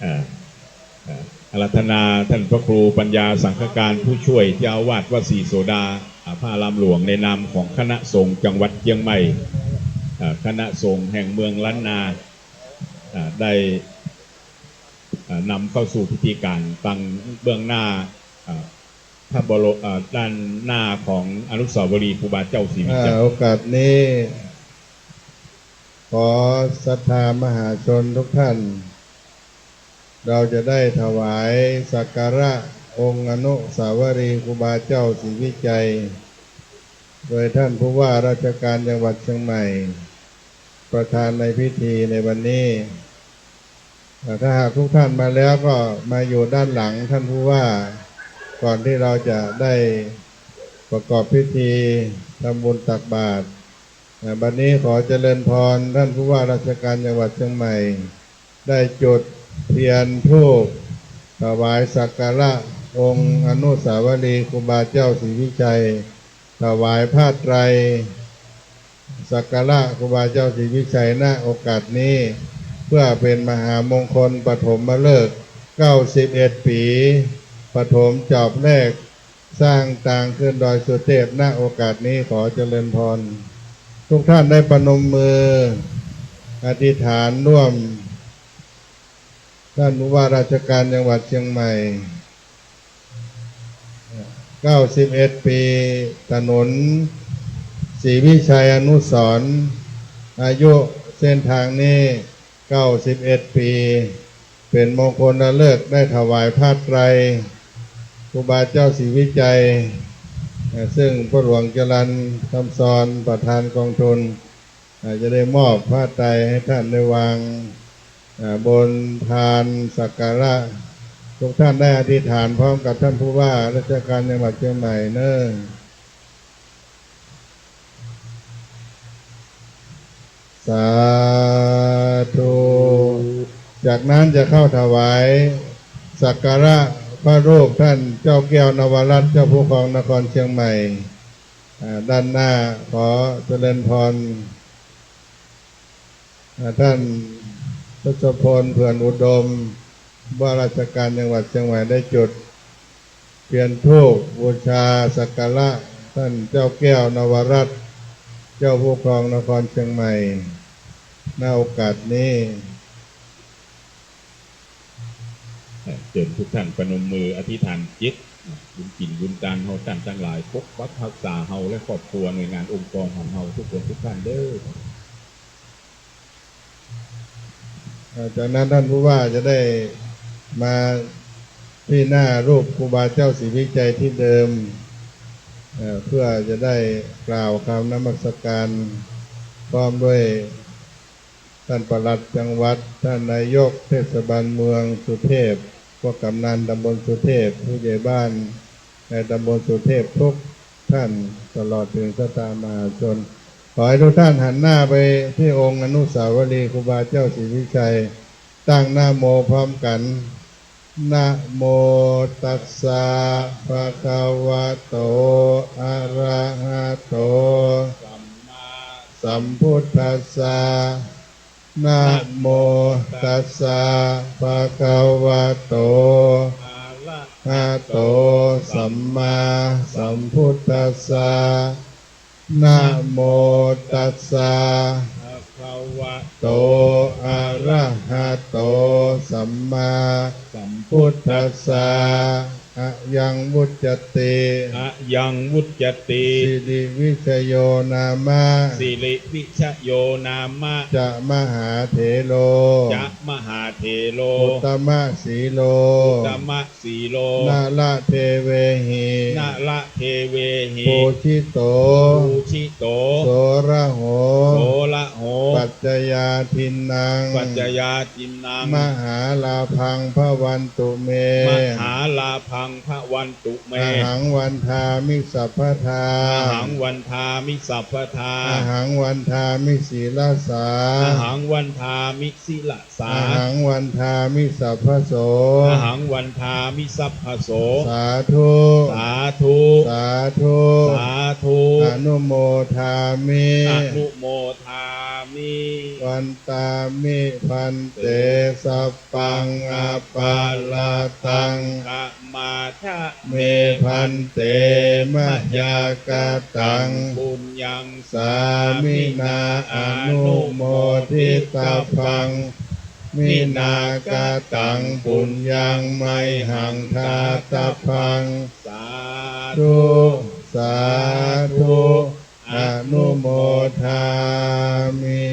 อ่า อ่า อาราธนาท่านพระครูปัญญาสังฆการผู้ช่วยเจ้าอาวาสวัดศรีโสดา อ่า พระอารามหลวงในนามของคณะสงฆ์จังหวัดเชียงใหม่ อ่า คณะสงฆ์แห่งเมืองล้านนา อ่า ได้ อ่า นำเข้าสู่พิธีก๋านตางเบื้องหน้า อ่า พระบรม อ่า ด้านหน้าของอนุสาวรีย์ครูบาเจ้าศรีวิชัย อ่า โอกาสนี้ ขอศรัทธามหาชนทุกท่าน เราจะได้ถวายสักการะองค์อนุสาวรีย์ครูบาเจ้าศรีวิชัย โดยท่านผู้ว่าราชการจังหวัดเชียงใหม่ ประธานในพิธีในวันนี้ อ่า ถ้าหากทุกท่านมาแล้วก็มาอยู่ด้านหลังท่านผู้ว่า ก่อนที่เราจะได้ประกอบพิธีทำบุญตักบาตร อ่า บัดนี้ขอเจริญพรท่านผู้ว่าราชการจังหวัดเชียงใหม่ ได้จุดเทียนธูปถวายสักการะองค์อนุสาวรีย์ครูบาเจ้าศรีวิชัย ถวายผ้าไตรสักการะครูบาเจ้าศรีวิชัย ณ โอกาสนี้ เพื่อเป๋นมหามงคลปฐมฤกษ์ เก้าสิบเอ็ดปี๋ ปฐมจอบแรก สร้างตางขึ้นดอยสุเทพ ณ โอกาสนี้ขอเจริญพร ทุกท่านได้ประนมมืออธิษฐานร่วม ท่านผู้ว่าราชการจังหวัดเชียงใหม่ เก้าสิบเอ็ดปี๋ ถนนศรีวิชัยอนุสรณ์ อายุเส้นทางนี้ เก้าสิบเอ็ดปี๋ เป๋นมงคลฤกษ์ได้ถวายผ้าไตรครูบาเจ้าศรีวิชัย เอ่อ ซึ่งพ่อหลวงจรัญคำซอนประธานกองทุน อ่า จะได้มอบผ้าไตรให้ท่านได้วาง อ่า บนพานสักการะ ทุกท่านได้อธิษฐานพร้อมกับท่านผู้ว่าราชการจังหวัดเชียงใหม่เน้อ สาธุ จากนั้นจะเข้าถวายสักการะพระรูปท่านเจ้าแก้วนวรัตน์เจ้าผู้ครองนครเชียงใหม่ อ่า ด้านหน้าขอเจริญพร อ่า ท่านทศพล เผื่อนอุดม ว่าราชการจังหวัดเชียงใหม่ได้จุดเทียนธูปบูชาสักการะท่านเจ้าแก้วนวรัตน์เจ้าผู้ครองนครเชียงใหม่ ณ โอกาสนี้ เจิญกู้ต้านปนมมืออธิษฐานจิต บุญกิ๋นบุญตานเฮาต้านตังหลาย ปกปักฮักษาเฮาและครอบครัว หน่วยงานองค์กรของเฮากู้คนกู้ต้านเด้อ อ่า จากนั้นต้านผู้ว่าจะได้มาตี้หน้ารูปครูบาเจ้าศรีวิชัยตี้เดิม เอ่อ เปื้อจะได้กล่าวกำนมัสก๋าน พร้อมด้วยต้านปลัดจังหวัด ต้านนายกเทศบาลเมืองสุเทพ พวกก๋ำนันตำบลสุเทพ ผู้ใหญ่บ้านในตำบลสุเทพกู้ต้าน ตลอดเถิงศรัทธามหาชน ขอหื้อกู้ต้านหันหน้าไปตี้องค์อนุสาวรีย์ครูบาเจ้าศรีวิชัย ตั้งนะโมพร้อมกั๋น นะโมตัสสะ ภะคะวะโต อะระหะโต สัมมาสัมพุทธัสสะ นะโมตัสสะ ภะคะวะโต อะระหะโต สัมมาสัมพุทธัสสะ นะโมตัสสะ ภะคะวะโต อะระหะโต สัมมาสัมพุทธัสสะ อะยังวุจจติ อะยังวุจจติ สิริวิชโยนามะ สิริวิชโยนามะ จะมหาเถโร จะมหาเถโร อุตตมะสีโล อุตตมะสีโล นะละเทเวหิ นะละเทเวหิ ปูจิโต ปูจิโต โสระโห โสระโห ปัจจยาทินนัง ปัจจยาทินนัง มหาลาภังภะวันตุเม มหาลาภังภะวันตุเม อะหังวันทามิสัพพะทา อะหังวันทามิสัพพะทา อะหังวันทามิสีลสา อะหังวันทามิสีลสา อะหังวันทามิสัพพะโส อะหังวันทามิสัพพะโส สาธุ สาธุ สาธุ สาธุ อนุโมทามิ อนุโมทามิ วันทามิภันเต สัพพังอะปะราธัง ขะมาทะเม ภันเต มะยากะตัง ปุญญัง สามินา อนุโมทิตาภัง มินากะตัง ปุญญัง มะยหังทาตาภัง สาธุ สาธุ อนุโมทามิ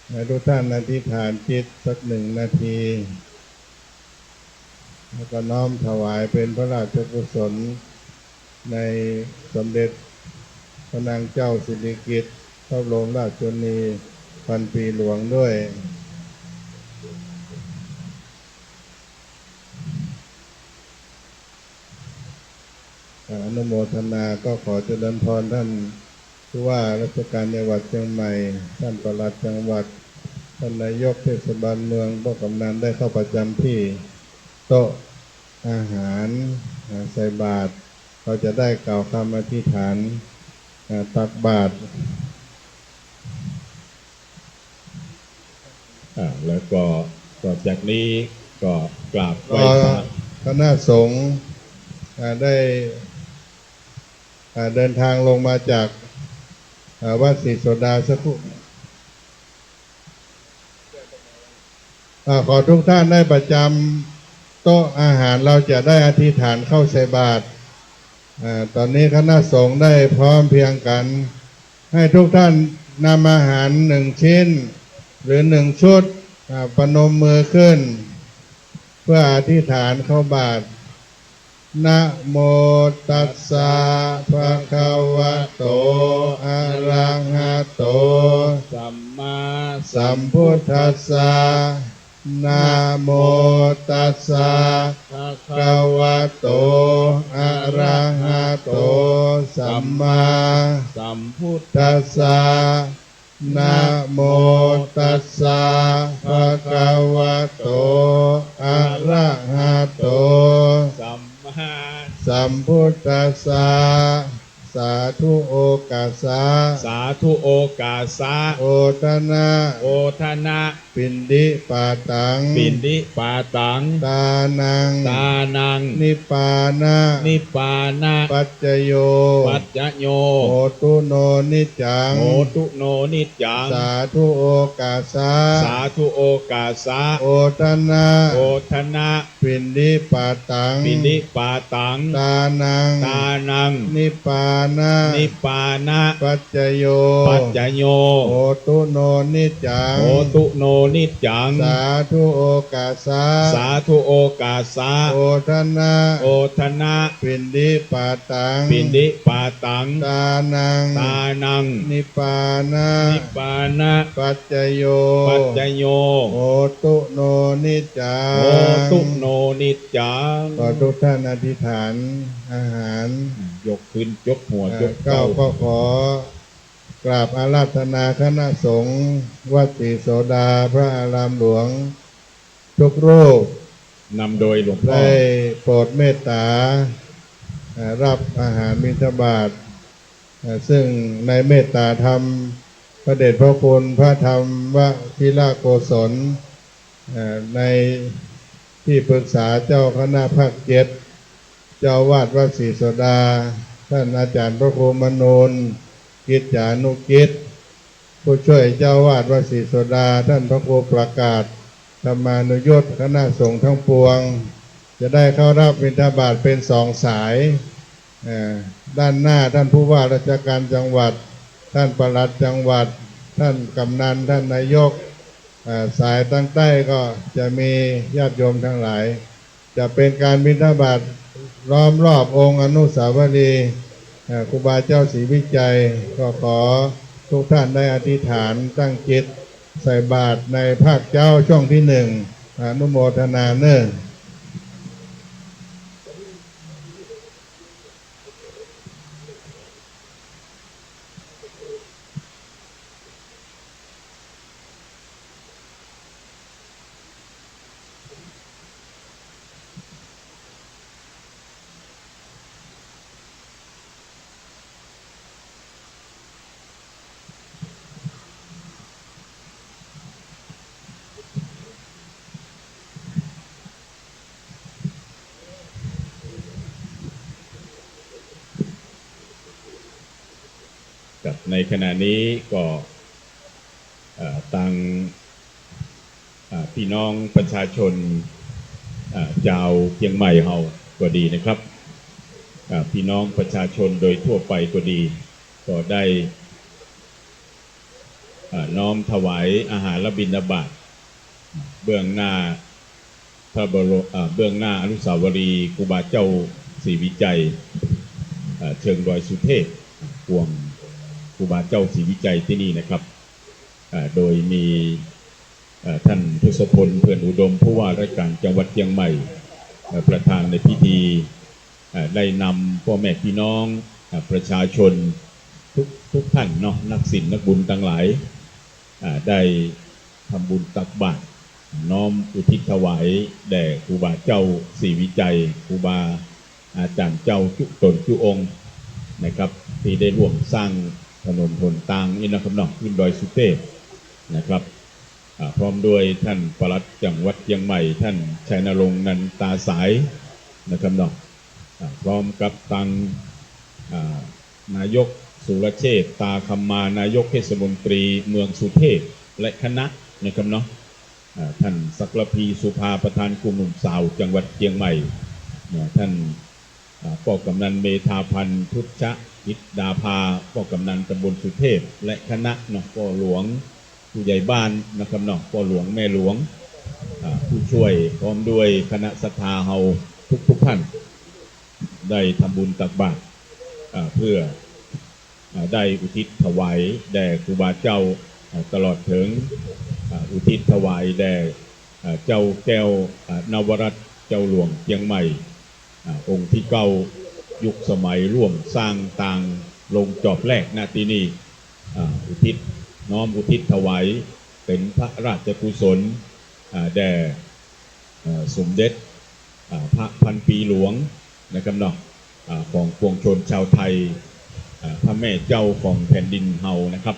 ให้กู้ต้านอธิษฐานจิตสักหนึ่งนาที แล้วก็น้อมถวายเป๋นพระราชกุศล ในสมเด็จพระนางเจ้าสิริกิติ์ พระบรมราชชนนีพันปีหลวงด้วย อ่า อนุโมทนา ก็ขอเจริญพรท่านผู้ว่าราชการจังหวัดเชียงใหม่ ท่านปลัดจังหวัด ท่านนายกเทศบาลเมือง พวกกำนันได้เข้าประจำที่โต๊ะอาหาร อ่า ใส่บาตร เฮาจะได้กล่าวกำอธิษฐาน อ่า ตักบาตร อ่า แล้วก็ต่อจากนี้ก็กราบไหว้พระ คณะสงฆ์ อ่า ได้ อ่า เดินทางลงมาจาก อ่า วัดศรีโสดาสักครู่ อ่า ขอทุกท่านได้ประจำโต๊ะอาหาร เราจะได้อธิษฐานเข้าใส่บาตร อ่า ต๋อนนี้คณะสงฆ์ได้พร้อมเพรียงกั๋น ให้ทุกท่านนำอาหารหนึ่งชิ้นหรือหนึ่งชุด อ่า ประนมมือขึ้น เพื่ออธิษฐานเข้าบาตร นะโมตัสสะ ภะคะวะโต อะระหะโต สัมมาสัมพุทธัสสะ นะโมตัสสะ ภะคะวะโต อะระหะโต สัมมาสัมพุทธัสสะ นะโมตัสสะ ภะคะวะโต อะระหะโต สัมมาสัมพุทธัสสะ สาธุโอกาสะ สาธุโอกาสะ โอทนะ โอทนะ ปิณฑิปาตัง ปิณฑิปาตัง ตานัง ตานัง นิปปานะ นิปปานะ ปัจจโย ปัจจโย โหตุโนนิจจัง โหตุโนนิจจัง สาธุโอกาสะ สาธุโอกาสะ โอทนะ โอทนะ ปิณฑิปาตัง ปิณฑิปาตัง ตานัง ตานัง นิปปานะ นิปปานะ ปัจจโย ปัจจโย โหตุโนนิจจัง โหตุโนนิจจัง สาธุโอกาสะ สาธุโอกาสะ โอทนะ โอทนะ ปิณฑิปาตัง ปิณฑิปาตัง ตานัง ตานัง นิปปานะ นิปปานะ ปัจจโย ปัจจโย โหตุโนนิจจัง โหตุโนนิจจัง ขอทุกท่านอธิษฐานอาหาร ยกขึ้น ยกหัว เอ่อ ยกเต้า เก้าก็ขอกราบอาราธนาคณะสงฆ์วัดศรีโสดาพระอารามหลวง ทุกรูป นำโดยหลวงพ่อ ได้โปรดเมตตา เอ่อ รับอาหารบิณฑบาต เอ่อ ซึ่งในเมตตาธรรม พระเดชพระคุณพระธรรมวชิรโกศล เอ่อ ในที่ปรึกษาเจ้าคณะภาคเจ็ด เจ้าอาวาสวัดศรีโสดา ท่านอาจารย์พระครูมนูน กิจจานุกิจ ผู้ช่วยเจ้าอาวาสวัดศรีโสดา ท่านพระครูประกาศธรรมานุยุต คณะสงฆ์ทั้งปวง จะได้เข้ารับบิณฑบาตเป็นสองสาย เอ่อ ด้านหน้าท่านผู้ว่าราชการจังหวัด ท่านปลัดจังหวัด ท่านกำนัน ท่านนายก เอ่อ สายตางใต้ก็จะมีญาติโยมทั้งหลาย จะเป็นการบิณฑบาตล้อมรอบองค์อนุสาวรีย์ เอ่อ ครูบาเจ้าศรีวิชัย ก็ขอทุกท่านได้อธิษฐานตั้งจิตใส่บาตรในภาคเจ๊าช่วงที่หนึ่ง อนุโมทนาเน้อ ครับ ในขณะนี้ก็ เอ่อ ตาง อ่า พี่น้องประชาชน อ่า จาวเจียงใหม่เฮาก็ดีนะครับ อ่า พี่น้องประชาชนโดยทั่วไปก็ดี ก็ได้ อ่า น้อมถวายอาหารบิณฑบาต เบื้องหน้าพระบรม อ่า เบื้องหน้าอนุสาวรีย์ครูบาเจ้าศรีวิชัย อ่า เชิงดอยสุเทพ กวงครูบาเจ้าศรีวิชัยตี้นี่นะครับ อ่า โดยมี เอ่อ ท่านทศพล เพื่อนอุดม ผู้ว่าราชการจังหวัดเจียงใหม่ เอ่อ ประธานในพิธี เอ่อ ได้นำป้อแม่ปี้น้อง เอ่อ ประชาชนทุก ทุกท่านเนาะ นักศีลนักบุญตังหลาย เอ่อ ได้ทำบุญตักบาตร น้อมอุทิศถวายแด่ครูบาเจ้าศรีวิชัย ครูบาอาจ๋ารย์เจ้าจุ๊ต๋นจุ๊องค์นะครับ ตี้ได้ร่วมสร้างถนนหนตางนี่นะครับเนาะ ขึ้นดอยสุเทพนะครับ อ่า พร้อมด้วยท่านปลัดจังหวัดเจียงใหม่ ท่านชัยนรงค์ นันตาสาย นะครับเนาะ อ่า พร้อมกับตาง อ่า นายกสุรเชษฐ ตาคำมา นายกเทศมนตรีเมืองสุเทพ และคณะนะครับเนาะ อ่า ท่านศักรภี สุภา ประธานกลุ่มหนุ่มสาวจังหวัดเจียงใหม่ นะ ท่าน อ่า ป้อกำนันเมธาพันธ์ ทุชจิตดาภา ป้อกำนันตำบลสุเทพ และคณะเนาะ ป้อหลวง ผู้ใหญ่บ้านนะครับเนาะ ป้อหลวงแม่หลวง อ่า ผู้ช่วย พร้อมด้วยคณะศรัทธาเฮาทุกๆ ท่าน ได้ทำบุญตักบาตร อ่า เพื่อ อ่า ได้อุทิศถวายแด่ครูบาเจ้า อ่า ตลอดถึง อ่า อุทิศถวายแด่ อ่า เจ้าแก้ว อ่า นวรัตน์ เจ้าหลวงเจียงใหม่ อ่า องค์ที่เก้า ยุคสมัยร่วมสร้างตางลงจอบแรก ณ ตี้นี่ อ่า อุทิศ น้อมอุทิศถวายเป็นพระราชกุศล อ่า แด่ เอ่อ สมเด็จ อ่า พระพันปีหลวงนะครับเนาะ อ่า ของปวงชนชาวไทย อ่า พระแม่เจ้าของแผ่นดินเฮานะครับ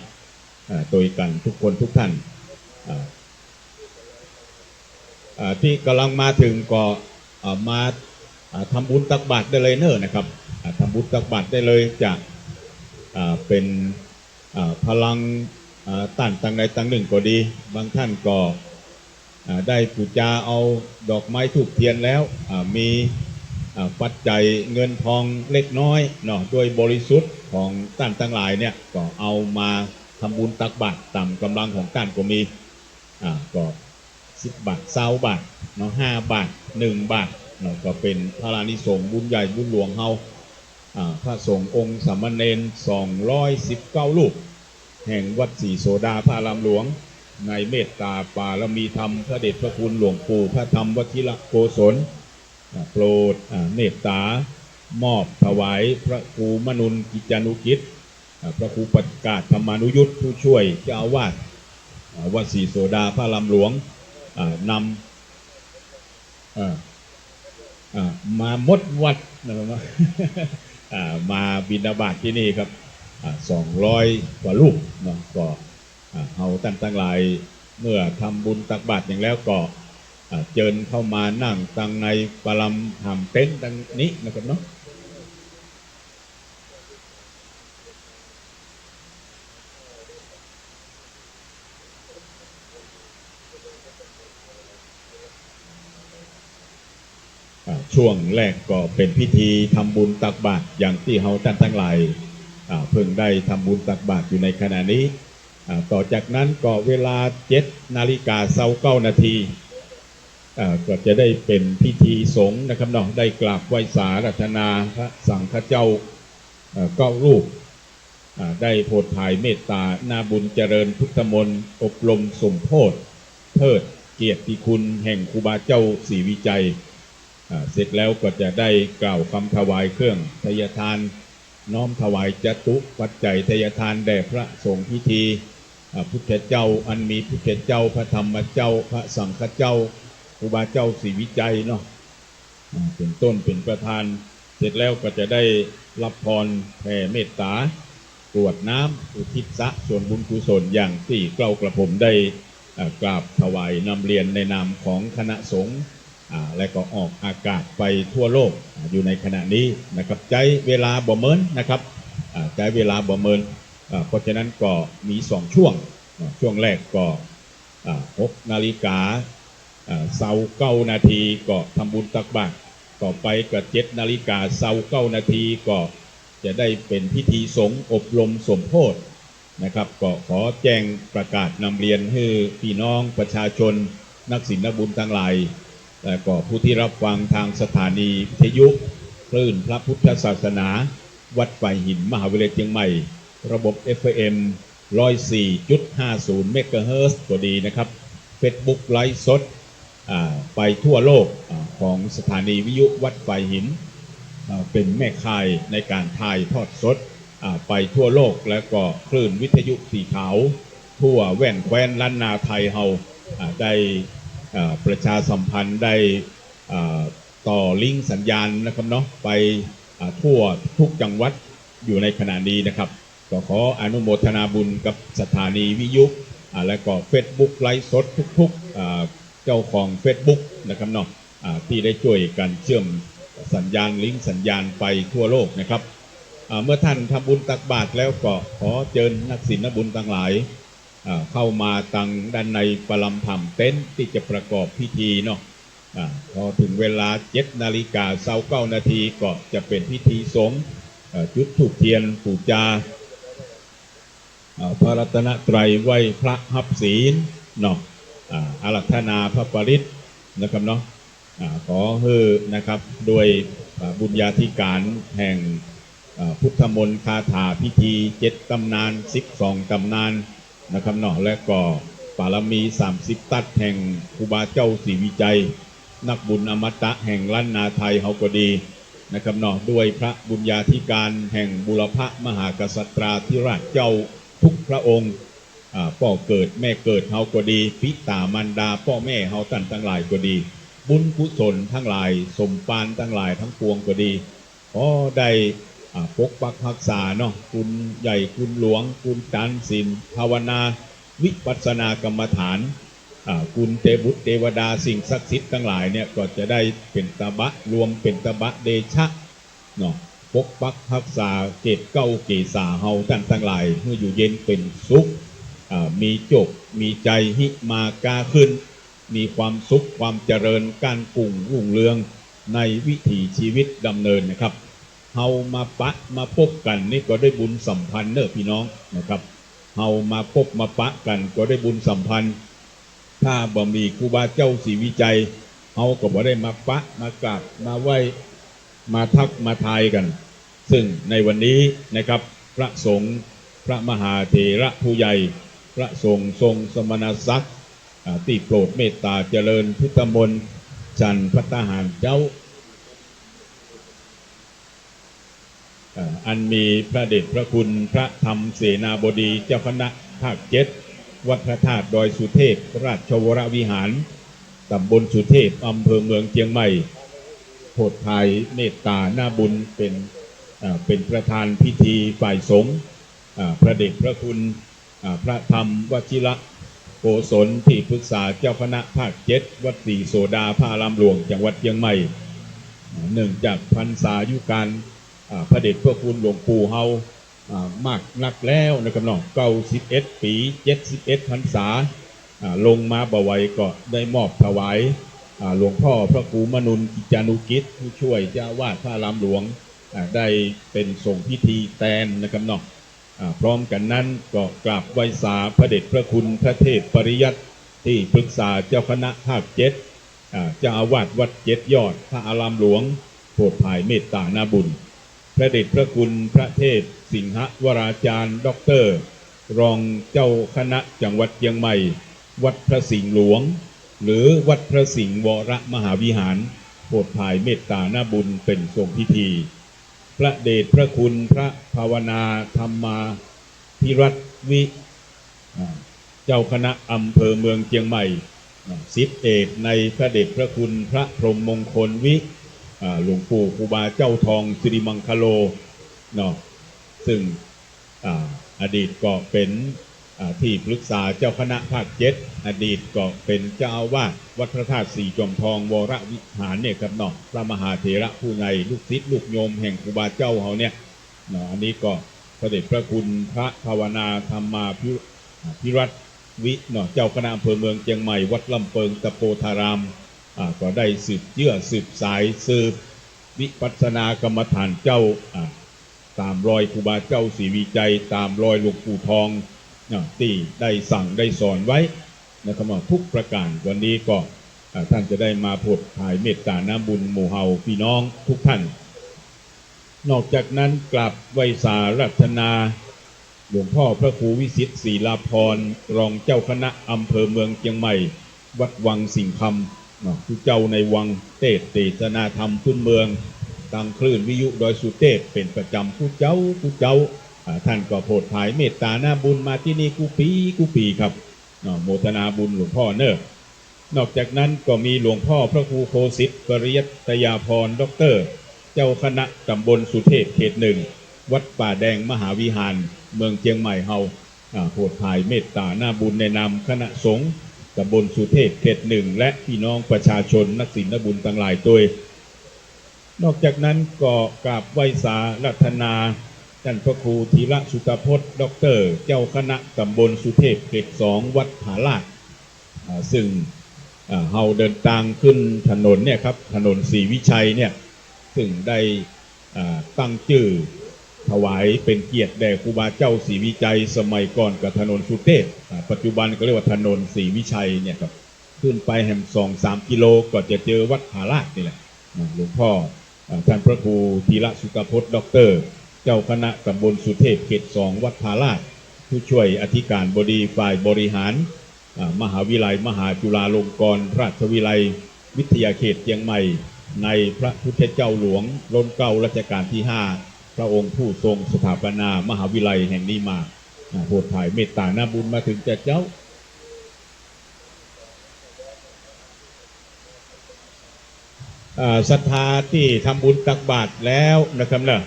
อ่า โดยกั๋นทุกคนทุกท่าน อ่า อ่า ตี้ก่ำลังมาเถิงก็ อ่า มา อ่า ทำบุญตักบาตรได้เลยเน่อนะครับ อ่า ทำบุญตักบาตรได้เลย จะ อ่า เป๋น อ่า พลัง อ่า ต้านตังใดตังนึ่งก็ดี บางต้านก็ อ่า ได้ปู๋จาเอาดอกไม้ธูปเตียนแล้ว อ่า มี อ่า ปัจจัยเงินทองเล็กน้อยเนาะ โดยบริสุทธิ์ของต้านตังหลายเนี่ย ก็เอามาทำบุญตักบาตรต๋ามก๋ำลังของต้านก็มี อ่า ก็ สิบบาท ซาวบาทเนาะ ห้าบาท นึ่งบาทเนาะ ก็เป๋นพลานิสงส์บุญใหญ่บุญหลวงเฮา อ่า พระสงฆ์องค์สามเณร สองร้อยสิบเก้ารูป แห่งวัดศรีโสดาพระอารามหลวง ในเมตตาปารมีธรรมพระเดชพระคุณหลวงปู่พระธรรมวชิรโกศล อ่า โปรด อ่า เมตตามอบถวายพระครูมนุนกิจจานุกิจ อ่า พระครูประกาศธรรมานุยุต ผู้ช่วยเจ้าอาวาส อ่า วัดศรีโสดาพระอารามหลวง อ่า นำ อ่า อ่า มาหมดวัดนะครับ อ่า มาบิณฑบาตที่นี่ครับ อ่า สองร้อยกว่ารูปเนาะ ก็ อ่า เฮาต้านตังหลาย เมื่อทำบุญตักบาตรอย่างแล้วก็ อ่า เจิญเข้ามานั่งตังในปารามหามเต็นท์ตังนี้นะครับเนาะ อ่า ช่วงแรกก็เป๋นพิธีทำบุญตักบาตร อย่างตี้เฮาต้านตังหลาย อ่า เพิ่งได้ทำบุญตักบาตรอยู่ในขณะนี้ อ่า ต่อจากนั้นก็เวลาเจ็ดนาฬิกาซาวเก้านาที อ่า ก็จะได้เป๋นพิธีสงฆ์นะครับเนาะ ได้กราบไหว้สาอาราธนาพระสังฆเจ้า เอ่อ เก้ารูป อ่า ได้โผดผายเมตตาหน้าบุญเจริญพุทธมนต์ อบรมสมโภช เทิดเกียรติคุณแห่งครูบาเจ้าศรีวิชัย อ่า เสร็จแล้วก็จะได้กล่าวกำถวายเครื่องไทยทาน น้อมถวายจตุปัจจัยไทยทานแด่พระสงฆ์พิธี อ่า พุทธเจ้าอันมีพุทธเจ้า พระธรรมเจ้า พระสังฆเจ้า ครูบาเจ้าศรีวิชัยเนาะ อ่า เป๋นต้นเป๋นประธาน เสร็จแล้วก็จะได้รับพรแผ่เมตตา กรวดน้ำอุทิศส่วนบุญกุศลอย่างตี้เกล้ากระผมได้ อ่า กราบถวายนำเรียนในนามของคณะสงฆ์ อ่า และก็ออกอากาศไปทั่วโลก อ่า อยู่ในขณะนี้นะครับ ใจ๊เวลาบ่เมินนะครับ อ่า ใจ๊เวลาบ่เมิน อ่า เพราะฉะนั้นก็มีสองช่วง อ่า ช่วงแรกก็ อ่า หกนาฬิกา อ่า ซาวเก้านาทีก็ทำบุญตักบาตร ต่อไปก็เจ็ดนาฬิกาซาวเก้านาทีก็จะได้เป๋นพิธีสงฆ์อบรมสมโภชนะครับ ก็ขอแจ้งประกาศนำเรียนหื้อพี่น้องประชาชนนักศีลนักบุญตังหลาย และก็ผู้ตี้รับฟังตางสถานีวิทยุคลื่นพระพุทธศาสนา วัดฝายหิน มหาวิทยาลัยเจียงใหม่ ระบบ เอฟเอ็ม ร้อยสี่จุดห้าศูนย์ เมกะเฮิรตซ์ก็ดีนะครับ เฟซบุ๊กไลฟ์สด อ่า ไปทั่วโลก อ่า ของสถานีวิทยุวัดฝายหิน อ่า เป๋นแม่ข่ายในก๋านถ่ายทอดสด อ่า ไปทั่วโลก และก็คลื่นวิทยุสีขาว ทั่วแว่นแคว้นล้านนาไทยเฮา อ่า ได้ อ่า ประชาสัมพันธ์ได้ อ่า ต่อลิงก์สัญญาณนะครับเนาะ ไป อ่า ทั่วทุกจังหวัดอยู่ในขณะนี้นะครับ ก็ขออนุโมทนาบุญกับสถานีวิทยุ อ่า และก็เฟซบุ๊กไลฟ์สดทุกๆ อ่า เจ้าของเฟซบุ๊กนะครับเนาะ อ่า ตี้ได้จ้วยกั๋นเจื้อมสัญญาณลิงก์สัญญาณไปทั่วโลกนะครับ อ่า เมื่อต้านทำบุญตักบาตรแล้วก็ขอเจิญนักศีลนักบุญตังหลาย อ่า เข้ามาตังด้านในปารามหามเต็นท์ตี้จะประกอบพิธีเนาะ อ่า พอเถิงเวลาเจ็ดนาฬิกาซาวเก้านาทีก็จะเป๋นพิธีสงฆ์ อ่า จุดธูปเตียนปู๋จา อ่า พระรัตนตรัย ไหว้พระฮับศีลเนาะ อ่า อาราธนาพระปริตรนะครับเนาะ อ่า ขอหื้อนะครับ ด้วย อ่า บุญญาธิการแห่ง อ่า พุทธมนต์คาถาพิธีเจ็ดต๋ำนาน สิบสองต๋ำนานนะครับเนาะ และก็ปารมีสามสิบตั๊ดแห่งครูบาเจ้าศรีวิชัย นักบุญอมตะแห่งล้านนาไทยเฮาก็ดีนะครับเนาะ ด้วยพระบุญญาธิการแห่งบุรพมหากษัตราธิราชเจ้าทุกพระองค์ อ่า ป้อเกิดแม่เกิดเฮาก็ดี ปิต๋ามารดาป้อแม่เฮาต้านตังหลายก็ดี บุญกุศลตังหลาย สมภารตังหลายตังปวงก็ดี ขอได้ อ่า ปกปักฮักษาเนาะ คุณใหญ่คุณหลวง คุณจารย์ศีล ภาวนา วิปัสสนากรรมฐาน อ่า คุณเตบุตรเตวดา สิ่งศักดิ์สิทธิ์ตังหลายเนี่ย ก็จะได้เป๋นตบะ รวมเป๋นตบะเดชะเนาะ ปกปักฮักษาเกศเก๊าเกศาเฮาต้านตังหลาย หื้ออยู่เย็นเป๋นสุข อ่า มีโจค มีชัย หิมาก้าขึ้น มีความสุข ความเจริญ ก้านกุ่งรุ่งเรือง ในวิถีชีวิตดำเนินนะครับ เฮามาปะมาปบกั๋นนี่ก็ได้บุญสัมพันธ์เน่อพี่น้องนะครับ เฮามาปบมาปะกั๋นก็ได้บุญสัมพันธ์ ถ้าบ่มีครูบาเจ้าศรีวิชัย เฮาก็บ่ได้มาปะมากราบมาไหว้ มาทักมาทายกั๋น ซึ่งในวันนี้นะครับ พระสงฆ์ พระมหาเถระผู้ใหญ่ พระสงฆ์ทรงสมณศักดิ์ อ่า ตี้โปรดเมตต๋าเจริญพุทธมนต์ ฉันภัตตาหารเจ๊า เอ่อ อันมีพระเดชพระคุณพระธรรมเสนาบดีเจ้าคณะภาคเจ็ด วัดพระธาตุดอยสุเทพ ราชวรวิหาร ตำบลสุเทพ อำเภอเมืองเจียงใหม่ โผดผายเมตต๋าหน้าบุญเป๋น เอ่อ เป๋นประธานพิธีฝ่ายสงฆ์ อ่า พระเดชพระคุณ อ่า พระธรรมวชิระโกศล ตี้ปรึกษาเจ้าคณะภาคเจ็ด วัดศรีโสดา พระอารามหลวง จังหวัดเจียงใหม่ เนื่องจากพรรษาอายุการ อ่า พระเดชพระคุณหลวงปู่เฮา อ่า มากนักแล้วนะครับเนาะ เก้าสิบเอ็ดปี๋ เจ็ดสิบเอ็ดพรรษา อ่า ลงมาบ่ไหวก็ได้มอบถวาย อ่า หลวงพ่อพระครูมนุนกิจจานุกิจ ผู้ช่วยเจ้าอาวาสพระอารามหลวง อ่า ได้เป๋นสงฆ์พิธีแตนนะครับเนาะ อ่า พร้อมกั๋นนั้นก็กราบไหว้สาพระเดชพระคุณพระเทพปริยัติ ตี้ปรึกษาเจ้าคณะภาคเจ็ด อ่า เจ้าอาวาสวัดเจ็ดยอด พระอารามหลวง โผดผายเมตต๋าหน้าบุญ พระเดชพระคุณพระเทพสิงหวราจารย์ ด็อกเตอร์ รองเจ้าคณะจังหวัดเจียงใหม่ วัดพระสิงห์หลวง หรือวัดพระสิงห์วรมหาวิหาร โผดผายเมตต๋าหน้าบุญเป๋นสงฆ์พิธี พระเดชพระคุณพระภาวนาธรรมาภิรัตน์วิ อ่า เจ้าคณะอำเภอเมืองเจียงใหม่ อ่า ศิษย์เอกในพระเดชพระคุณพระพรหมมงคลวิ อ่า หลวงปู่ครูบาเจ้าทองสิริมังคโล เนาะ ซึ่ง อ่า อดีตก็เป๋น อ่า ตี้ปรึกษาเจ้าคณะภาคเจ็ด อดีตก็เป๋นเจ้าอาวาสวัดพระธาตุสีจอมทองวรวิหารเนี่ยครับเนาะ พระมหาเถระผู้ใหญ่ ลูกศิษย์ลูกโยมแห่งครูบาเจ้าเฮาเนี่ย เนาะ อันนี้ก็พระเดชพระคุณพระภาวนาธรรมาภิ อ่า ภิรัตน์วิ เนาะ เจ้าคณะอำเภอเมืองเจียงใหม่ วัดลำเปิงตะโพธาราม อ่า ก็ได้สืบเจื้อสืบสายสืบวิปัสสนากรรมฐานเจ้า อ่า ต๋ามรอยครูบาเจ้าศรีวิชัย ต๋ามรอยหลวงปู่ทอง เนาะ ตี้ได้สั่งได้สอนไว้นะครับ ว่าทุกประก๋าน วันนี้ก็ อ่า ท่านจะได้มาโผดผายเมตต๋าหน้าบุญหมู่เฮาพี่น้องทุกท่าน นอกจากนั้นกราบไหว้สาอาราธนา หลวงพ่อพระครูวิสิทธิ์ศรีลาภรณ์ รองเจ้าคณะอำเภอเมืองเจียงใหม่ วัดวังสิงห์คำ เนาะ ผู้เจ้าในวังเตสน์เตสนาธรรมพื้นเมือง ตางคลื่นวิทยุดอยสุเทพเป๋นประจ๋ำกู้เจ๊ากู้เจ๊า อ่า ท่านก็โผดผายเมตต๋าหน้าบุญมาตี้นี่กู้ปี๋กู้ปี๋ครับ เนาะ โมทนาบุญหลวงพ่อเน่อ นอกจากนั้นก็มีหลวงพ่อพระครูโคสิทธิ์ปริยัตยาภรณ์ ด็อกเตอร์ เจ้าคณะตำบลสุเทพเขตหนึ่ง วัดป่าแดงมหาวิหาร เมืองเจียงใหม่เฮา อ่า โผดผายเมตต๋าหน้าบุญในนามคณะสงฆ์ตำบลสุเทพเขตหนึ่ง และพี่น้องประชาชนนักศีลนักบุญตังหลายตวย นอกจากนั้นก็กราบไหว้สาอาราธนา ต้านพระครูธีระสุตพจน์ ด็อกเตอร์ เจ้าคณะตำบลสุเทพเขตสอง วัดผาลาด อ่า ซึ่ง อ่า เฮาเดินตางขึ้นถนนเนี่ยครับ ถนนศรีวิชัยเนี่ย ซึ่งได้ อ่า ตั้งจื้อถวายเป๋นเกียรติแด่ครูบาเจ้าศรีวิชัย สมัยก่อนก็ถนนสุเทพ อ่า ปัจจุบันก็เรียกว่าถนนศรีวิชัยเนี่ยครับ ขึ้นไปแหมสองสามกิโลก็จะเจอวัดผาลาดนี่แหละ นะ หลวงพ่อ อ่า ต้านพระครูธีระสุตพจน์ ด็อกเตอร์ เจ้าคณะตำบลสุเทพเขตสอง วัดผาลาด ผู้ช่วยอธิการบดีฝ่ายบริหาร อ่า มหาวิทยาลัยมหาจุฬาลงกรณราชวิทยาลัยวิทยาเขตเจียงใหม่ ในพระพุทธเจ้าหลวงล้นเกล้ารัชกาลตี้ห้า พระองค์ผู้ทรงสถาปนามหาวิทยาลัยแห่งนี้มา อ่า โผดผายเมตต๋าหน้าบุญมาเถิงแก่เจ้า อ่า ศรัทธาตี้ทำบุญตักบาตรแล้วนะครับเนาะ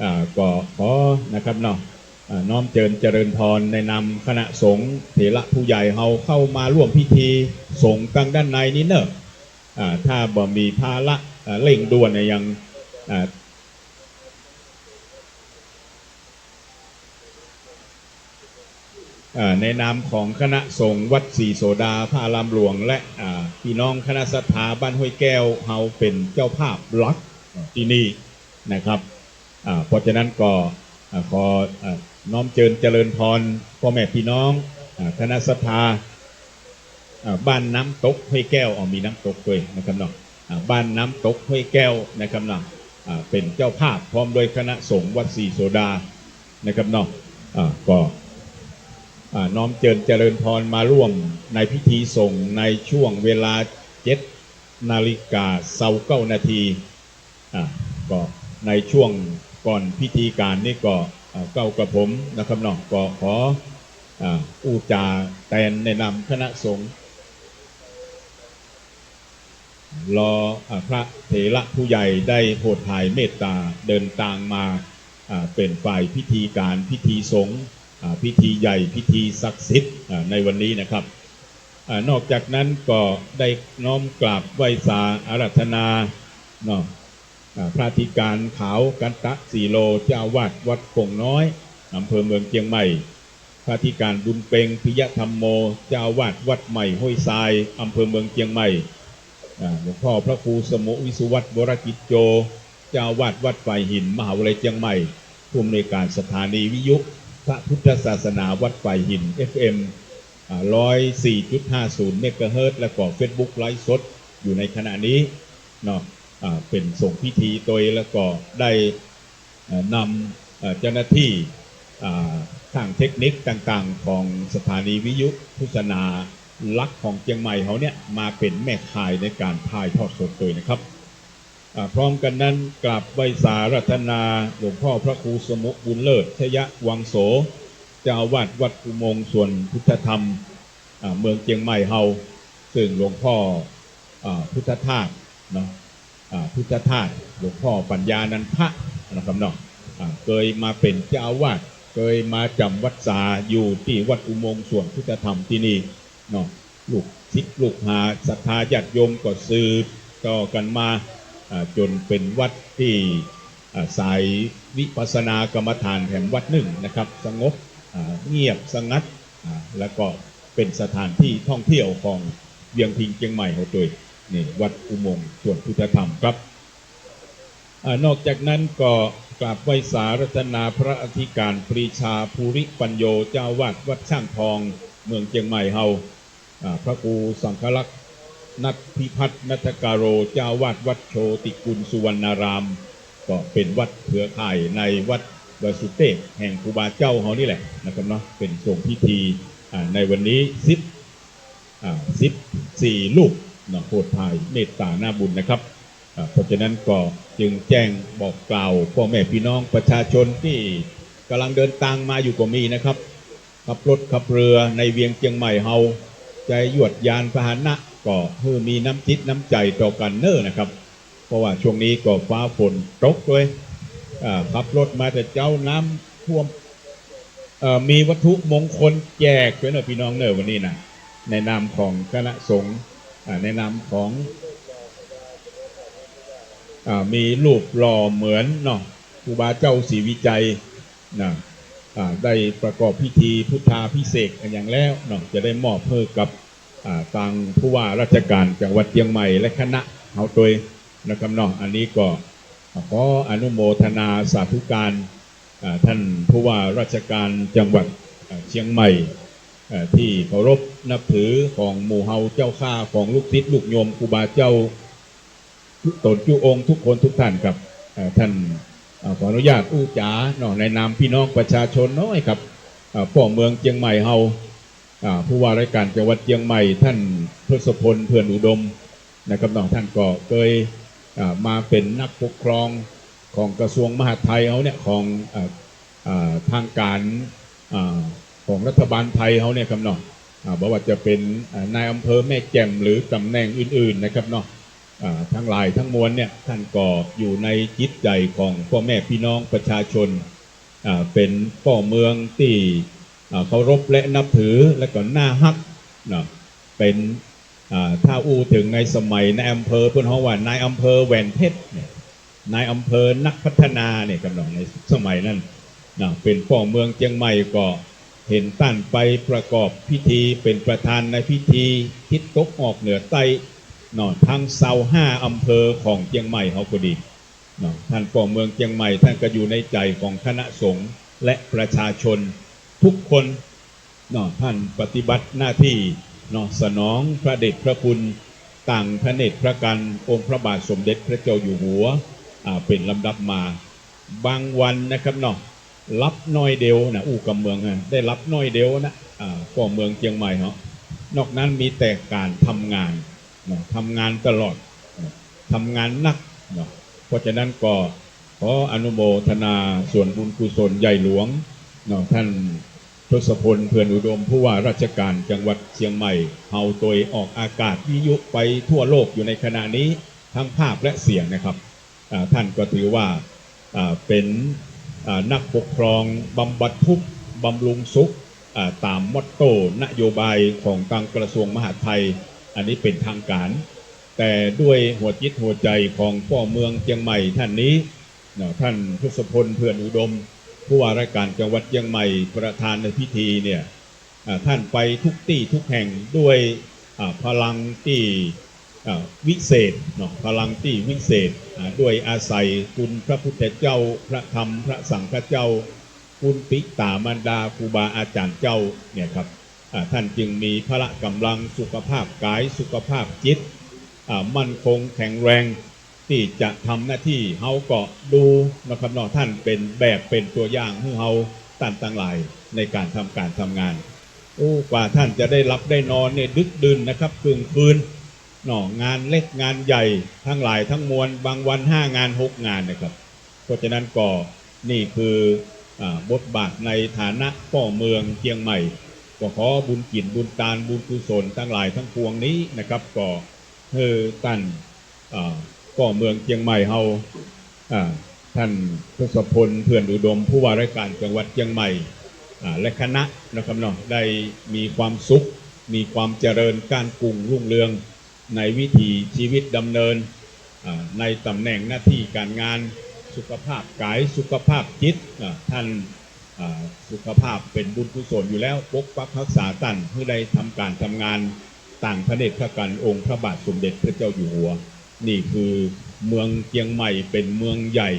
อ่า ก็ขอนะครับเนาะ อ่า น้อมเจิญเจริญพรในนามคณะสงฆ์เถระผู้ใหญ่เฮาเข้ามาร่วมพิธีสงฆ์ตังด้านในนี้เน่อ อ่า ถ้าบ่มีภาระ อ่า เร่งด่วนอะหยัง อ่า อ่า ในนามของคณะสงฆ์วัดศรีโสดาพระอารามหลวง และ อ่า ปี้น้องคณะศรัทธาบ้านห้วยแก้ว เฮาเป๋นเจ้าภาพหลักตี้นี่นะครับ อ่า เพราะฉะนั้นก็ อ่า ขอ อ่า น้อมเจิญเจริญพรป้อแม่ปี้น้อง อ่า คณะศรัทธา อ่า บ้านน้ำตกห้วยแก้ว อ๋อ มีน้ำตกตวยนะครับเนาะ อ่า บ้านน้ำตกห้วยแก้วนะครับเนาะ อ่า เป๋นเจ้าภาพพร้อมด้วยคณะสงฆ์วัดศรีโสดานะครับเนาะ อ่า ก็ อ่า น้อมเจิญเจริญพรมาร่วมในพิธีสงฆ์ในช่วงเวลาเจ็ดนาฬิกาซาวเก้านาที อ่า ก็ในช่วงก่อนพิธีก๋านนี้ก็ อ่า เก้ากระผมนะครับเนาะ ก็ขอ อ่า อู้จ๋าแตนในนามคณะสงฆ์ รอ อ่า พระเถระผู้ใหญ่ได้โผดผายเมตต๋าเดินตางมา อ่า เป๋นฝ่ายพิธีก๋านพิธีสงฆ์ อ่า พิธีใหญ่พิธีศักดิ์สิทธิ์ อ่า ในวันนี้นะครับ อ่า นอกจากนั้นก็ได้น้อมกราบไหว้สาอาราธนาเนาะ อ่า พระอธิก๋ารย์ขาวกันตะสีโล เจ้าอาวาสวัดโป่งน้อย อำเภอเมืองเจียงใหม่ พระอธิก๋ารย์บุญเพ็ง ปิยะธัมโม เจ้าอาวาสวัดใหม่ห้วยทราย อำเภอเมืองเจียงใหม่ อ่า หลวงพ่อพระครูสมุวิสุวัฒน์ วรกิจโจ เจ้าอาวาสวัดฝายหิน มหาวิทยาลัยเจียงใหม่ ผู้อำนวยก๋านสถานีวิทยุพระพุทธศาสนาวัดฝายหิน เอฟเอ็ม อ่า ร้อยสี่จุดห้าศูนย์เมกะเฮิรตซ์ แล้วก็เฟซบุ๊กไลฟ์สดอยู่ในขณะนี้เนาะ อ่า เป๋นสงฆ์พิธีตวย แล้วก็ได้ เอ่อ นำ เอ่อ เจ้าหน้าที่ อ่า ทางเทคนิคต่างๆ ของสถานีวิทยุโฆษณาหลักของเจียงใหม่เฮาเนี่ย มาเป๋นแม่ข่ายในก๋านถ่ายทอดสดตวยนะครับ อ่า พร้อมกั๋นนั้นกราบไหว้สาอาราธนาหลวงพ่อพระครูสมุบุญเลิศ ชยวังโส เจ้าอาวาสวัดอุโมงค์สวนพุทธธรรม อ่า เมืองเจียงใหม่เฮา ซึ่งหลวงพ่อ อ่า พุทธทาสเนาะ อ่า พุทธทาส หลวงพ่อปัญญานันทะนะครับเนาะ อ่า เกยมาเป๋นเจ้าอาวาส เกยมาจ๋ำวัสสาอยู่ตี้วัดอุโมงค์สวนพุทธธรรมตี้นี่เนาะ ลูกศิษย์ลูกหาศรัทธาญาติโยมก็สืบต่อกั๋นมา อ่า จ๋นเป๋นวัดตี้ อ่า สายวิปัสสนากรรมฐานแถมวัดนึ่งนะครับ สงบ อ่า เงียบสงัด อ่า แล้วก็เป๋นสถานที่ท่องเที่ยวของเวียงพิงค์เจียงใหม่เฮาตวย นี่วัดอุโมงค์สวนพุทธธรรมครับ อ่า นอกจากนั้นก็กราบไหว้สาอาราธนาพระอธิก๋ารย์ปรีชา ภูริปัญโญ เจ้าอาวาสวัดช่างทอง เมืองเจียงใหม่เฮา อ่า พระครูสังฆรักษ์ นัทพิพัฒน์ นัทกาโร เจ้าอาวาสวัดโชติกุลสุวรรณาราม ก็เป๋นวัดเครือข่ายในวัดดอยสุเตพแห่งครูบาเจ้าเฮานี่แหละนะครับเนาะ เป๋นสงฆ์พิธี อ่า ในวันนี้สิบ อ่า สิบสี่รูปเนาะ โผดผายเมตต๋าหน้าบุญนะครับ อ่า เพราะฉะนั้นก็จึงแจ้งบอกกล่าวป้อแม่ปี้น้องประชาชนตี้ก่ำลังเดินตางมาอยู่ก็มีนะครับ ขับรถขับเฮือในเวียงเจียงใหม่เฮา ใจ๊ยวดยานพาหนะก็หื้อมีน้ำจิตน้ำใจ๋ต่อกั๋นเน่อนะครับ เพราะว่าช่วงนี้ก็ฟ้าฝนตกตวย อ่า ขับรถมาแต่เจ๊าน้ำท่วม เอ่อ มีวัตถุมงคลแจกตวยเน่อปี้น้องเน่อวันนี้นะ ในนามของคณะสงฆ์ อ่า ในนามของ อ่า มีรูปหล่อเหมือนเนาะ ครูบาเจ้าศรีวิชัยนะ อ่า ได้ประกอบพิธีพุทธาภิเษกอันหยังแล้วเนาะ จะได้มอบหื้อกับ อ่า ตางผู้ว่าราชก๋านจังหวัดเจียงใหม่และคณะเฮาตวยนะครับเนาะ อันนี้ก็ขออนุโมทนาสาธุการ อ่า ท่านผู้ว่าราชก๋านจังหวัด อ่า เจียงใหม่ อ่า ตี้เคารพนับถือของหมู่เฮาเจ้าข้า ของลูกศิษย์ลูกโยมครูบาเจ้า ต๋นจุองค์ทุกคนทุกท่านครับ อ่า ท่าน อ่า ขออนุญาตอู้จ๋าเนาะ ในนามปี้น้องประชาชนน้อยครับ อ่า ป้อเมืองเจียงใหม่เฮา อ่า ผู้ว่าราชก๋านจังหวัดเจียงใหม่ ท่านทศพล เผื่อนอุดม นะครับเนาะ ท่านก็เกย อ่า มาเป๋นนักปกครองของกระทรวงมหาดไทยเฮาเนี่ย ของ อ่า อ่า ตางก๋าน อ่า ของรัฐบาลไทยเฮาเนี่ยครับเนาะ อ่า บ่ว่าจะเป๋น อ่า นายอำเภอแม่แจ่มหรือต๋ำแหน่งอื่นๆ นะครับเนาะ อ่า ตังหลายตังมวลเนี่ย ท่านก็อยู่ในจิตใจ๋ของป้อแม่ปี้น้องประชาชน อ่า เป๋นป้อเมืองตี้ อ่า เคารพและนับถือ และก็น่าฮักเนาะ เป๋น อ่า ถ้าอู้เถิงในสมัยนายอำเภอ เปิ้นฮ้องว่านายอำเภอแหวนเพชรเนี่ย นายอำเภอนักพัฒนาเนี่ยครับเนาะ ในสมัยนั้นเนาะ เป๋นป้อเมืองเจียงใหม่ก็เห็นต้านไปประกอบพิธีเป๋นประธานในพิธีทิศตกออกเหนือใต้เนาะ ตึงซาวห้าอำเภอของเจียงใหม่เฮาก็ดี เนาะ ต้านป้อเมืองเจียงใหม่ ต้านก็อยู่ในใจ๋ของคณะสงฆ์และประชาชนทุกคนเนาะ ต้านปฏิบัติหน้าตี้เนาะ สนองพระเดชพระคุณตางพระเนตรพระกรรณองค์พระบาทสมเด็จพระเจ้าอยู่หัว อ่า เป๋นลำดับมา บางวันนะครับเนาะ หลับน้อยเดียวนะ อู้กำเมืองนะ ได้หลับน้อยเดียวนะ อ่า ป้อเมืองเจียงใหม่เฮา นอกนั้นมีแต่ก๋านทำงาน เนาะ ทำงานตลอด เนาะ ทำงานหนัก เนาะ เพราะฉะนั้นก็ขออนุโมทนาส่วนบุญกุศลใหญ่หลวง เนาะ ต้านทศพล เผื่อนอุดม ผู้ว่าราชการจังหวัดเชียงใหม่ เฮาตวยออกอากาศวิทยุไปทั่วโลกอยู่ในขณะนี้ ทั้งภาพและเสียงนะครับ อ่า ต้านก็ถือว่า อ่า เป๋น อ่า นักปกครองบำบัดทุกข์บำรุงสุข อ่า ต๋ามมอตโต้นโยบายของตางกระทรวงมหาดไทย อันนี้เป๋นทางก๋าน แต่ด้วยหัวจิตหัวใจ๋ของป้อเมืองเจียงใหม่ต้านนี้เนาะ ต้านทศพล เผื่อนอุดม ผู้ว่าราชการจังหวัดเจียงใหม่ ประธานในพิธีเนี่ย อ่า ต้านไปทุกตี้ทุกแห่งด้วย อ่า พลังตี้ อ่า วิเศษเนาะ พลังตี้วิเศษ อ่า ด้วยอาศัยคุณพระพุทธเจ้า พระธรรม พระสังฆเจ้า คุณปิต๋ามารดา ครูบาอาจ๋ารย์เจ้าเนี่ยครับ อ่า ต้านจึงมีพละก๋ำลังสุขภาพก๋าย สุขภาพจิต อ่า มั่นคงแข็งแรง ตี้จะทำหน้าตี้ เฮาก็ดูนะครับเนาะ ต้านเป๋นแบบเป๋นตั๋วอย่างหื้อเฮาต้านตังหลายในก๋านทำก๋านทำงาน โอ้ กว่าต้านจะได้หลับได้นอนเนี่ยดึกดื่นนะครับ เกื้องคืนเนาะ งานเล็กงานใหญ่ทั้งหลายทั้งมวล บางวันห้างานหกงานนะครับ เพราะฉะนั้นก็นี่คือ อ่า บทบาทในฐานะป้อเมืองเจียงใหม่ ก็ขอบุญกิ๋นบุญตานบุญกุศลตังหลายตังปวงนี้นะครับ ก็หื้อต้าน อ่า ป้อเมืองเจียงใหม่เฮา อ่า ต้านทศพล เผื่อนอุดม ผู้ว่าราชการจังหวัดเจียงใหม่ อ่า และคณะนะครับเนาะ ได้มีความสุข มีความเจริญก้านกุ่งรุ่งเรืองในวิถีชีวิตดำเนิน อ่า ในต๋ำแหน่งหน้าตี้ก๋านงาน สุขภาพก๋าย สุขภาพจิต อ่า ต้าน อ่า สุขภาพเป๋นบุญกุศลอยู่แล้ว ปกปักฮักษาต้านหื้อได้ทำก๋านทำงานตางพระเนตรพระกรรณองค์พระบาทสมเด็จพระเจ้าอยู่หัว นี่คือเมืองเจียงใหม่เป๋นเมืองใหญ่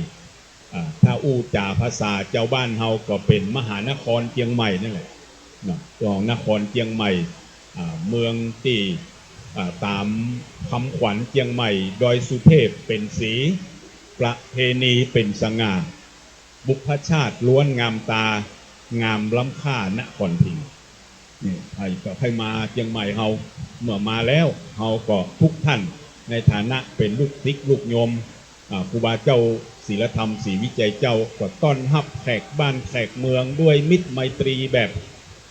อ่า ถ้าอู้จ๋าภาษาจาวบ้านเฮาก็เป๋นมหานครเจียงใหม่นั่นแหละเนาะ ของนครเจียงใหม่ อ่า เมืองตี้ อ่า ต๋ามคำขวัญเจียงใหม่ ดอยสุเทพเป๋นสี ประเพณีเป๋นสง่า บุพชาติล้วนงามตา งามล้ำค่านครพิงค์ นี่ ใผก็ใผมาเจียงใหม่เฮา เมื่อมาแล้ว เฮาก็ทุกท่านในฐานะเป๋นลูกศิษย์ลูกโยม อ่า ครูบาเจ้าศีลธรรมศรีวิชัยเจ้า ก็ต้อนฮับแขกบ้านแขกเมืองด้วยมิตรไมตรีแบบ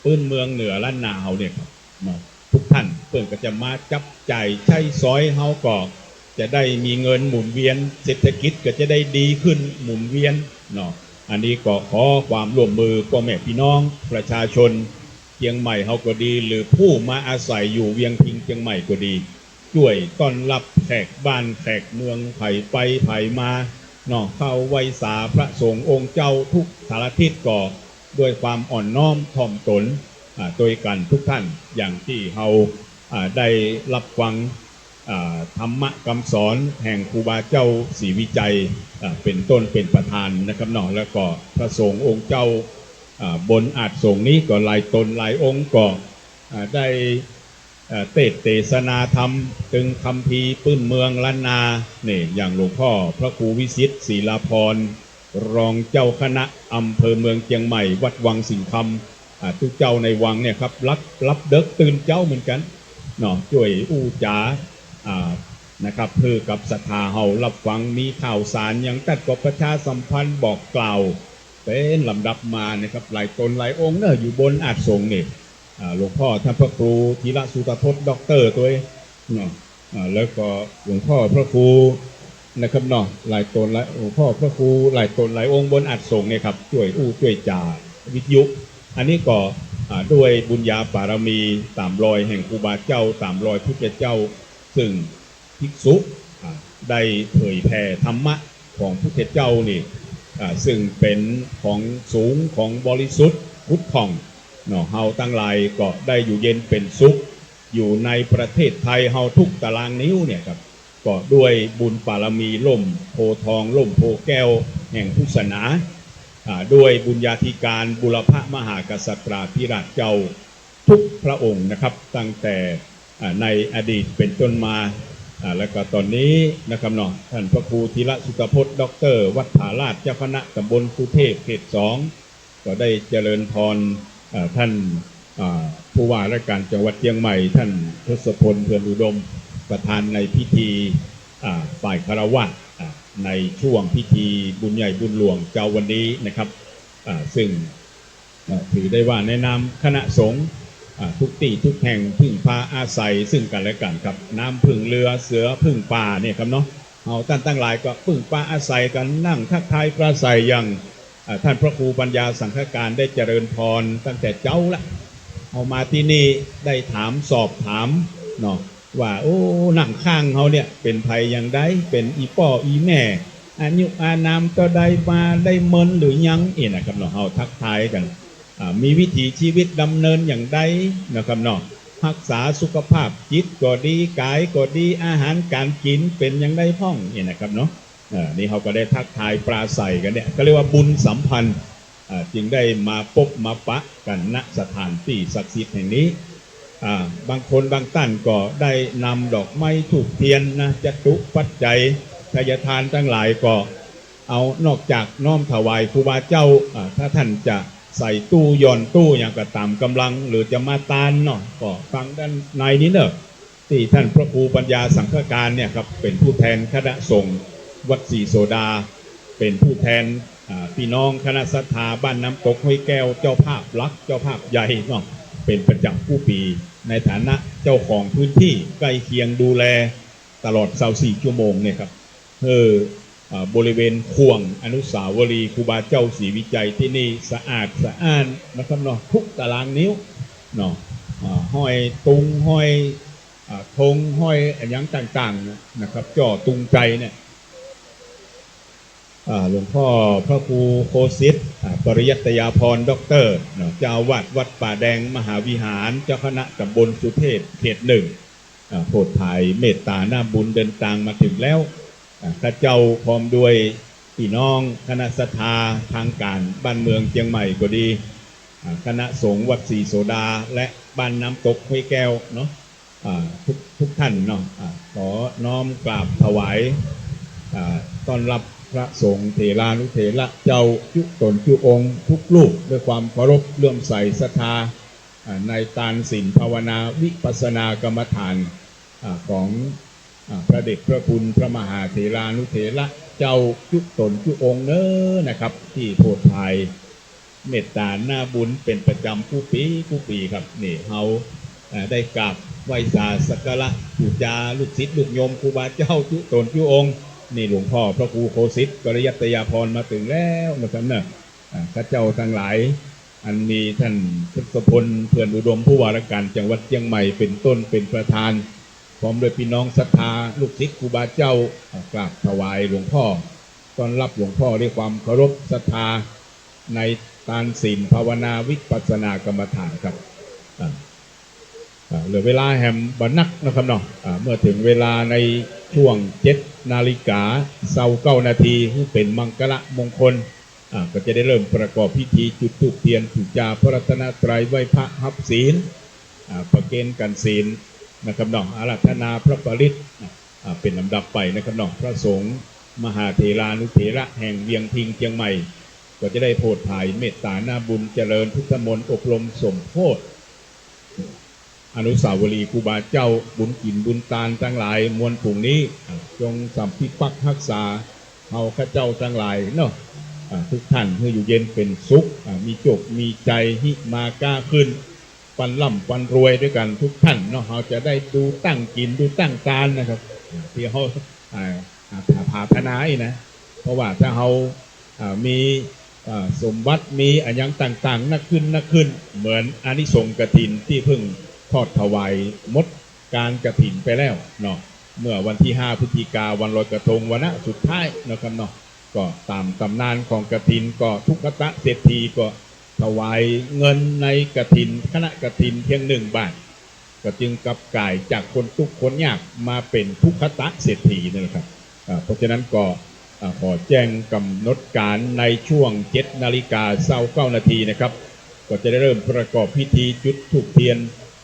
ปื้นเมืองเหนือล้านนาเฮาเนี่ยครับ เนาะ ทุกท่านเปิ้นก็จะมาจับจ่ายใจ๊สอย เฮาก็จะได้มีเงินหมุนเวียน เศรษฐกิจก็จะได้ดีขึ้นหมุนเวียนเนาะ อันนี้ก็ขอความร่วมมือป้อแม่ปี้น้องประชาชนเจียงใหม่เฮาก็ดี หรือผู้มาอาศัยอยู่เวียงพิงค์เจียงใหม่ก็ดี จ้วยต้อนฮับแขกบ้านแขกเมือง ใผไปใผมาเนาะ เข้าไหว้สาพระสงฆ์องค์เจ้าทุกสารทิศก็ ด้วยความอ่อนน้อมถ่อมตน อ่า ตวยกั๋นทุกท่าน อย่างตี้เฮา อ่า ได้ฮับฟัง อ่า ธรรมะกำสอนแห่งครูบาเจ้าศรีวิชัย อ่า เป๋นต้นเป๋นประธานนะครับเนาะ แล้วก็พระสงฆ์องค์เจ้า อ่า บนอาสน์สงฆ์นี้ก็หลายต๋นหลายองค์ก็ อ่า ได้ เอ่อ เตสน์เตสนาธรรม ตึงคัมภีร์ปื้นเมืองล้านนา นี่ อย่างหลวงพ่อพระครูวิสิทธิ์ ศิลาภรณ์ รองเจ้าคณะอำเภอเมืองเจียงใหม่ วัดวังสิงห์คำ อ่า ตุ๊เจ้าในวังเนี่ยครับ ฮับ ฮับเดิ็กตื่นเจ๊าเหมือนกั๋น เนาะ จ้วยอู้จ๋า อ่า นะครับ หื้อกับศรัทธาเฮาฮับฟัง มีข่าวสารหยังตัดก็ประชาสัมพันธ์บอกกล่าว เป๋นลำดับมานะครับ หลายต๋นหลายองค์เนาะ อยู่บนอาสน์สงฆ์นี่ อ่า หลวงพ่อต้านพระครูธีระสุตโธต ด็อกเตอร์ตวยเนาะ อ่า แล้วก็หลวงพ่อพระครู นะครับเนาะ หลายต๋นหลาย หลวงพ่อพระครูหลายต๋นหลายองค์บนอาสมเนี่ยครับ จ้วยอู้จ้วยจ๋าวิทยุ อันนี้ก็ อ่า ด้วยบุญญาบารมีต๋ามรอยแห่งครูบาเจ้า ต๋ามรอยพุทธเจ้า ซึ่งภิกษุ อ่า ได้เผยแผ่ธรรมะของพุทธเจ้านี่ อ่า ซึ่งเป๋นของสูงของบริสุทธิ์ผุดผ่องเนาะ เฮาตังหลายก็ได้อยู่เย็นเป๋นสุข อยู่ในประเทศไทยเฮาทุกตารางนิ้วเนี่ยครับ ก็ด้วยบุญบารมีล่มโพธิ์ทองล่มโพธิ์แก้วแห่งพุทธศาสนา อ่า ด้วยบุญญาธิการบูรพมหากษัตราธิราชเจ้าทุกพระองค์นะครับ ตั้งแต่ อ่า ในอดีตเป๋นต้นมา อ่า แล้วก็ต๋อนนี้นะครับเนาะ ต้านพระครูธีระสุตพจน์ ด็อกเตอร์ วัดผาลาด เจ้าคณะตำบลสุเทพเขตสอง ก็ได้เจริญพร อ่า ต้าน อ่า ผู้ว่าราชการจังหวัดเจียงใหม่ ต้านทศพล เถื่อนอุดม ประธานในพิธี อ่า ฝ่ายฆราวาส อ่า ในช่วงพิธีบุญใหญ่บุญหลวงเจ๊าวันนี้นะครับ อ่า ซึ่ง อ่า ถือได้ว่าในนามคณะสงฆ์ อ่า ทุกตี้ทุกแห่งพึ่งพาอาศัยซึ่งกั๋นและกั๋นครับ น้ำพึ่งเรือ เสือพึ่งป่าเนี่ยครับเนาะ เฮาต้านตังหลายก็พึ่งพาอาศัยกั๋น นั่งทักทายปราศรัยอย่าง อ่า ต้านพระครูปัญญาสังฆการได้เจริญพรตั้งแต่เจ๊าละ เฮามาตี้นี่ได้ถามสอบถามเนาะ ว่า โอ้ นั่งข้างเฮาเนี่ยเป๋นใผอย่างใด เป๋นอี่ป้ออี่แม่ อายุอานามเต้าใด มาได้เมินหรือยัง เอ๊ะนะครับเนาะ เฮาทักทายกั๋น อ่า มีวิถีชีวิตดำเนินอย่างใดนะครับเนาะ ฮักษาสุขภาพจิตก็ดี ก๋ายก็ดี อาหารก๋านกิ๋นเป๋นอย่างใดพ่อง เอ๊ะนะครับเนาะ เอ่อ นี่เฮาก็ได้ทักทายปราศรัยกั๋นเนี่ย ก็เรียกว่าบุญสัมพันธ์ อ่า จึงได้มาปบมาปะกั๋น ณ สถานตี้ศักดิ์สิทธิ์แห่งนี้ อ่า บางคนบางต้านก็ได้นำดอกไม้ธูปเตียนนะ จตุปัจจัย ทายทานตังหลายก็เอา นอกจากน้อมถวายครูบาเจ้า อ่า ถ้าต้านจะใส่ตู้หย่อนตู้อย่างก็ต๋ามก๋ำลัง หรือจะมาตานเนาะ ก็ฟังด้านในนี้เนาะ ตี้ต้านพระครูปัญญาสังฆการเนี่ยครับ เป๋นผู้แทนคณะสงฆ์วัดศรีโสดา เป๋นผู้แทน อ่า ปี้น้องคณะศรัทธาบ้านน้ำตกห้วยแก้ว เจ้าภาพหลัก เจ้าภาพใหญ่เนาะ เป๋นประจ๋ำกู้ปี๋ ในฐานะเจ้าของพื้นตี้ใก้เคียงดูแลตลอดซาวสี่ชั่วโมงเนี่ยครับ เออ อ่า บริเวณข่วงอนุสาวรีย์ครูบาเจ้าศรีวิชัยตี้นี่สะอาดสะอ้านนะครับเนาะ ทุกตารางนิ้วเนาะ อ่า ห้อยตุง ห้อย อ่า ธง ห้อยอะหยังต่างๆ นะครับ จ้อตุงชัยเนี่ย อ่า หลวงพ่อพระครูโคสิทธิ์ อ่า ปริยัตยาภรณ์ ด็อกเตอร์ เนาะ เจ้าอาวาสวัดป่าแดงมหาวิหาร เจ้าคณะตำบลสุเทพเขตหนึ่ง อ่า โผดผายเมตต๋าหน้าบุญเดินตางมาเถิงแล้ว อ่า ข้าเจ้าพร้อมด้วยปี้น้องคณะศรัทธา ทางก๋านบ้านเมืองเจียงใหม่ก็ดี อ่า คณะสงฆ์วัดศรีโสดา และบ้านน้ำตกห้วยแก้วเนาะ อ่า ทุก ทุกต้านเนาะ อ่า ขอน้อมกราบถวาย อ่า ต้อนฮับพระสงฆ์เถรานุเถระเจ้าจุ๊ต๋นจุ๊องค์ทุกรูป ด้วยความเคารพเลื่อมใสศรัทธา อ่า ในตานศีลภาวนาวิปัสสนากรรมฐาน อ่า ของ อ่า พระเดชพระคุณพระมหาเถรานุเถระเจ้าจุ๊ต๋นจุ๊องค์เน้อนะครับ ตี้โผดผายเมตต๋าหน้าบุญเป๋นประจ๋ำกู้ปี๋กู้ปี๋ครับ นี่เฮา อ่า ได้กราบไหว้สาสักการะปู๋จาลูกศิษย์ลูกโยมครูบาเจ้าจุ๊ต๋นจุ๊องค์ นี่หลวงพ่อพระครูโคสิทธิ์ ปริยัตยาภรณ์มาเถิงแล้วนะครับเนาะ อ่า ข้าเจ้าตังหลาย อันมีต้านทศพล เถื่อนอุดม ผู้ว่าราชการจังหวัดเจียงใหม่เป๋นต้นเป๋นประธาน พร้อมด้วยปี้น้องศรัทธาลูกศิษย์ครูบาเจ้า อ่า กราบถวายหลวงพ่อ ต้อนฮับหลวงพ่อด้วยความเคารพศรัทธา ในตานศีลภาวนาวิปัสสนากรรมฐานครับ อ่า อ่า เหลือเวลาแหมบ่นักนะครับเนาะ อ่า เมื่อเถิงเวลาในช่วงเจ็ดนาฬิกาซาวเก้านาที ซึ่งเป๋นมังคละมงคล อ่า ก็จะได้เริ่มประกอบพิธีจุดธูปเตียน ปู๋จาพระรัตนตรัย ไหว้พระฮับศีล อ่า ประเคนขันธ์ศีลนะครับเนาะ อาราธนาพระปริตร อ่า เป๋นลำดับไปนะครับเนาะ พระสงฆ์มหาเถรานุเถระแห่งเวียงพิงค์เจียงใหม่ ก็จะได้โผดผายเมตต๋าหน้าบุญ เจริญพุทธมนต์ อบรมสมโภชน์ อนุสาวรีย์ครูบาเจ้า บุญกิ๋นบุญตานตังหลายมวลฝูงนี้ อ่า จงสำปิปักษ์ฮักษาเฮาข้าเจ้าตังหลายเนาะ อ่า ทุกต้านหื้ออยู่เย็นเป๋นสุข อ่า มีโจคมีชัย ฮิมาก้าขึ้น ปันร่ำปันรวยด้วยกั๋นทุกต้านเนาะ เฮาจะได้ดูตั้งกิ๋นดูตั้งตานนะครับ อ่า ตี้เฮา อ่า อ่า ถ ผาถนาอี้นะ เพราะว่าถ้าเฮา อ่า มี อ่า สมบัติ มีอะหยังต่างๆ นักขึ้น นักขึ้น เหมือนอานิสงส์กฐินตี้เพิ่งทอดถวายหมดก๋านกฐินไปแล้วเนาะ เมื่อวันตี้ห้าพฤศจิกา วันลอยกระทง วาระสุดท้ายนะครับเนาะ ก็ต๋ามต๋ำนานของกฐินก็ทุกขตะเศรษฐีก็ถวายเงินในกฐิน คณะกฐินเพียงหนึ่งบาท ก็จึงกลับก๋ายจากคนตุ๊กข์คนยากมาเป๋นทุกขตะเศรษฐีนั่นแหละครับ อ่า เพราะฉะนั้นก็ อ่า ขอแจ้งก๋ำหนดก๋านในช่วงเจ็ดนาฬิกาซาวเก้านาทีนะครับ ก็จะได้เริ่มประกอบพิธีจุดธูปเทียน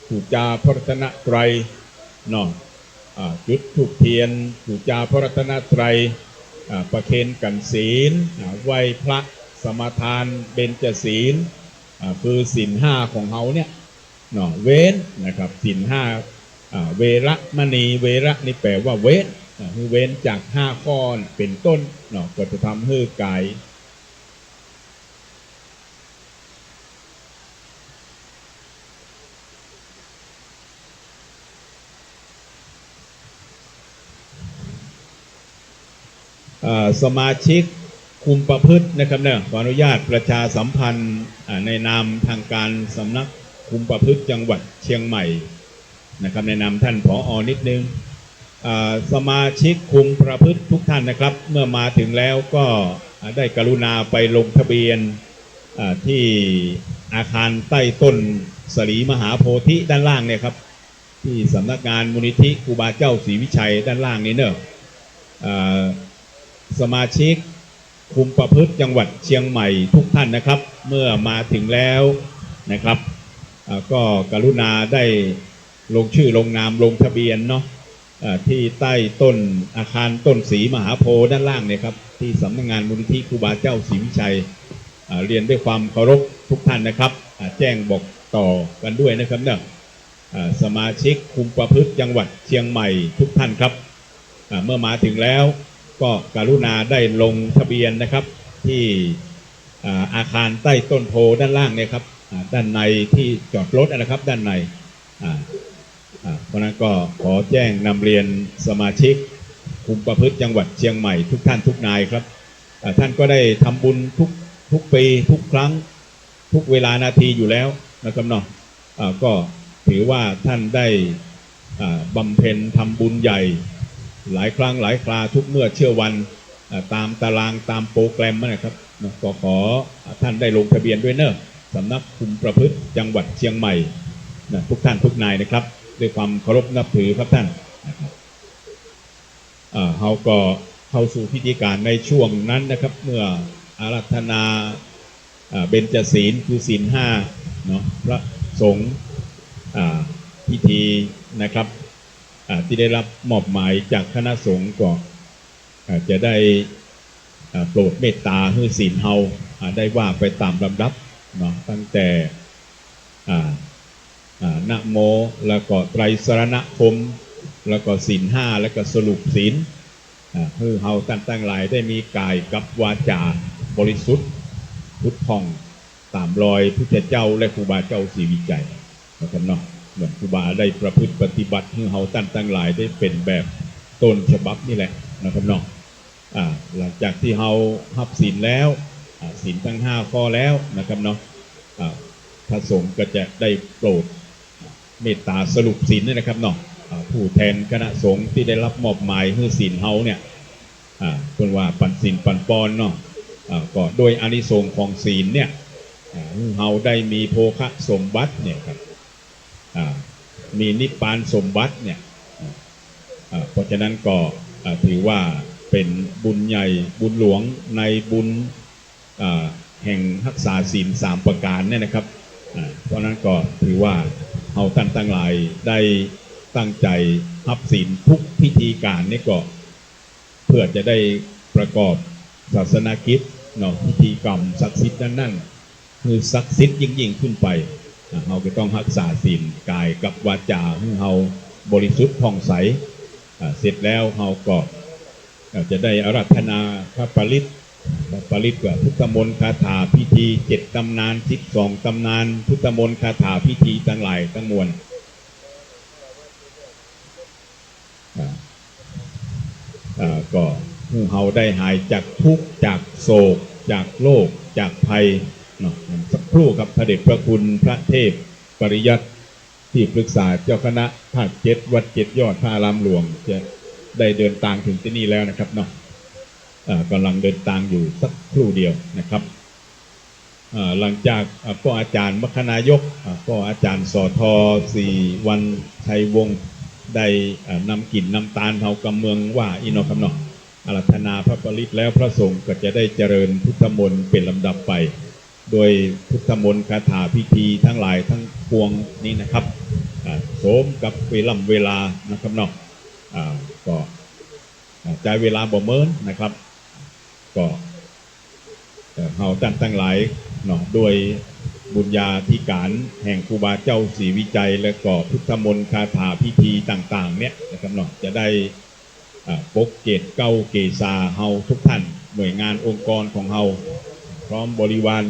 ปู๋จาพระรัตนตรัยเนาะ อ่า จุดธูปเทียน ปู๋จาพระรัตนตรัย อ่า ประเคนขันธ์ศีล อ่า ไหว้พระสมาทานเบญจศีล อ่า คือศีลห้าของเฮาเนี่ย เนาะ เว้นนะครับ ศีลห้า อ่า เวระมณี เวระนี่แปลว่าเว้น อ่า คือเว้นจากห้าข้อเป๋นต้นเนาะ ก็จะทำหื้อก๋าย เอ่อ สมาชิกคุมประพฤตินะครับเนี่ย ขออนุญาตประชาสัมพันธ์ อ่า ในนามทางการสำนักคุมประพฤติจังหวัดเชียงใหม่นะครับ ในนามท่านผอ.นิดนึง อ่า สมาชิกคุมประพฤติทุกท่านนะครับ เมื่อมาถึงแล้วก็ อ่า ได้กรุณาไปลงทะเบียน อ่า ที่อาคารใต้ต้นสลีมหาโพธิด้านล่างเนี่ยครับ ที่สำนักงานมูลนิธิครูบาเจ้าศรีวิชัยด้านล่างนี้เนอะ เอ่อ สมาชิกคุมประพฤติจังหวัดเชียงใหม่ทุกท่านนะครับ เมื่อมาถึงแล้วนะครับ เอ่อ ก็กรุณาได้ลงชื่อลงนามลงทะเบียนเนาะ เอ่อ ที่ใต้ต้นอาคารต้นศรีมหาโพธิ์ด้านล่างเนี่ยครับ ที่สำนักงานมูลนิธิครูบาเจ้าศรีวิชัย เอ่อ เรียนด้วยความเคารพทุกท่านนะครับ เอ่อ แจ้งบอกต่อกันด้วยนะครับเนอะ เอ่อ สมาชิกคุมประพฤติจังหวัดเชียงใหม่ทุกท่านครับ อ่า เมื่อมาถึงแล้วก็กรุณาได้ลงทะเบียนนะครับ ที่ อ่า อาคารใต้ต้นโพธิ์ด้านล่างเนี่ยครับ อ่า ด้านในที่จอดรถนะครับ ด้านใน อ่า อ่า เพราะฉะนั้นก็ขอแจ้งนำเรียนสมาชิกคุมประพฤติจังหวัดเชียงใหม่ทุกท่านทุกนายครับ อ่า ท่านก็ได้ทำบุญทุก ทุกปีทุกครั้ง ทุกเวลานาทีอยู่แล้วนะครับเนาะ อ่า ก็ถือว่าท่านได้ อ่า บำเพ็ญทำบุญใหญ่หลายครั้งหลายคราทุกเมื่อเช้าวัน อ่า ตามตารางตามโปรแกรมนะครับเนาะ ก็ขอท่านได้ลงทะเบียนด้วยเนอะ สำนักคุมประพฤติจังหวัดเชียงใหม่นะ ทุกท่านทุกนายนะครับ ด้วยความเคารพนับถือครับท่านนะครับ อ่า เฮาก็เข้าสู่พิธีการในช่วงนั้นนะครับ เมื่ออาราธนา อ่า เบญจศีลคือศีลห้าเนาะ พระสงฆ์ อ่า พิธีนะครับ อ่า ที่ได้รับมอบหมายจากคณะสงฆ์ก็ อ่า จะได้ อ่า โปรดเมตตาหื้อศีลเฮา อ่า ได้ว่าไปตามลำดับเนาะ ตั้งแต่ อ่า อ่า นะโม แล้วก็ไตรสรณคม แล้วก็ศีลห้า แล้วก็สรุปศีล อ่า หื้อเฮาต้านตังหลายได้มีก๋ายกับวาจ๋าบริสุทธิ์ผุดผ่องต๋ามรอยพุทธเจ้าและครูบาเจ้าศรีวิชัยนะครับเนาะ เหมือนครูบาได้ประพฤติปฏิบัติหื้อเฮาต้านตังหลายได้เป๋นแบบต้นฉบับนี่แหละนะครับเนาะ อ่า หลังจากตี้เฮาฮับศีลแล้ว อ่า ศีลตังห้าข้อแล้วนะครับเนาะ อ่า พระสงฆ์ก็จะได้โปรดเมตตาสรุปศีลนี่นะครับเนาะ อ่า ผู้แทนคณะสงฆ์ตี้ได้รับมอบหมายหื้อศีลเฮาเนี่ย อ่า เปิ้นว่าปั๋นศีลปั๋นปอนเนาะ อ่า ก็โดยอานิสงส์ของศีลเนี่ย อ่า หื้อเฮาได้มีโภคสมบัติเนี่ยครับ อ่า มีนิพพานสมบัติเนี่ย อ่า เพราะฉะนั้นก็ อ่า ถือว่าเป๋นบุญใหญ่บุญหลวงในบุญ อ่า แห่งฮักษาศีลสามประก๋านเนี่ยนะครับ อ่า เพราะฉะนั้นก็ถือว่าเฮาต้านตังหลายได้ตั้งใจ๋ฮับศีลทุกพิธีก๋านนี่ก็ เพื่อจะได้ประกอบศาสนกิจเนาะ พิธีกรรมศักดิ์สิทธิ์นั้นๆ หื้อศักดิ์สิทธิ์ยิ่งๆ ขึ้นไป อ่า เฮาก็ต้องฮักษาศีลก๋ายกับวาจ๋าหื้อเฮาบริสุทธิ์ผ่องใส อ่า เสร็จแล้วเฮาก็ อ่า จะได้อาราธนาพระปริตร พระปริตรก็พุทธมนต์คาถาพิธีเจ็ดต๋ำนาน สิบสองต๋ำนาน พุทธมนต์คาถาพิธีตังหลายตังมวล อ่า อ่า ก็ หื้อเฮาได้หายจากทุกข์ จากโศก จากโรค จากภัยเนาะ สักครู่ครับ พระเดชพระคุณพระเทพปริยัติ ที่ปรึกษาเจ้าคณะภาคเจ็ด วัดเจ็ดยอดพระอารามหลวง จะได้เดินตางถึงตี้นี่แล้วนะครับเนาะ เอ่อ กำลังเดินตางอยู่ สักครู่เดียวนะครับ เอ่อ หลังจาก เอ่อ ป้ออาจ๋ารย์มัคคนายก เอ่อ ป้ออาจ๋ารย์ สอทอ ศรีวรรณชัยวงศ์ ได้ เอ่อ นำกิ๋นนำตานเฮากำเมืองว่าอี้เนาะครับเนาะ อาราธนาพระปริตรแล้ว พระสงฆ์ก็จะได้เจริญพุทธมนต์เป๋นลำดับไป โดยพุทธมนต์คาถาพิธีทั้งหลายทั้งปวงนี้นะครับ อ่า สมกับเวล่ำเวลานะครับเนาะ อ่า ก็ อ่า ใจ๊เวลาบ่เมินนะครับ ก็ เอ่อ เฮาต้านตังหลายเนาะ ด้วยบุญญาธิก๋านแห่งครูบาเจ้าศรีวิชัย และก็พุทธมนต์คาถาพิธีต่างๆ เนี่ยนะครับเนาะ จะได้ อ่า ปกเกศเกล้าเกษาเฮาทุกท่าน หน่วยงานองค์กรของเฮา พร้อมบริวาร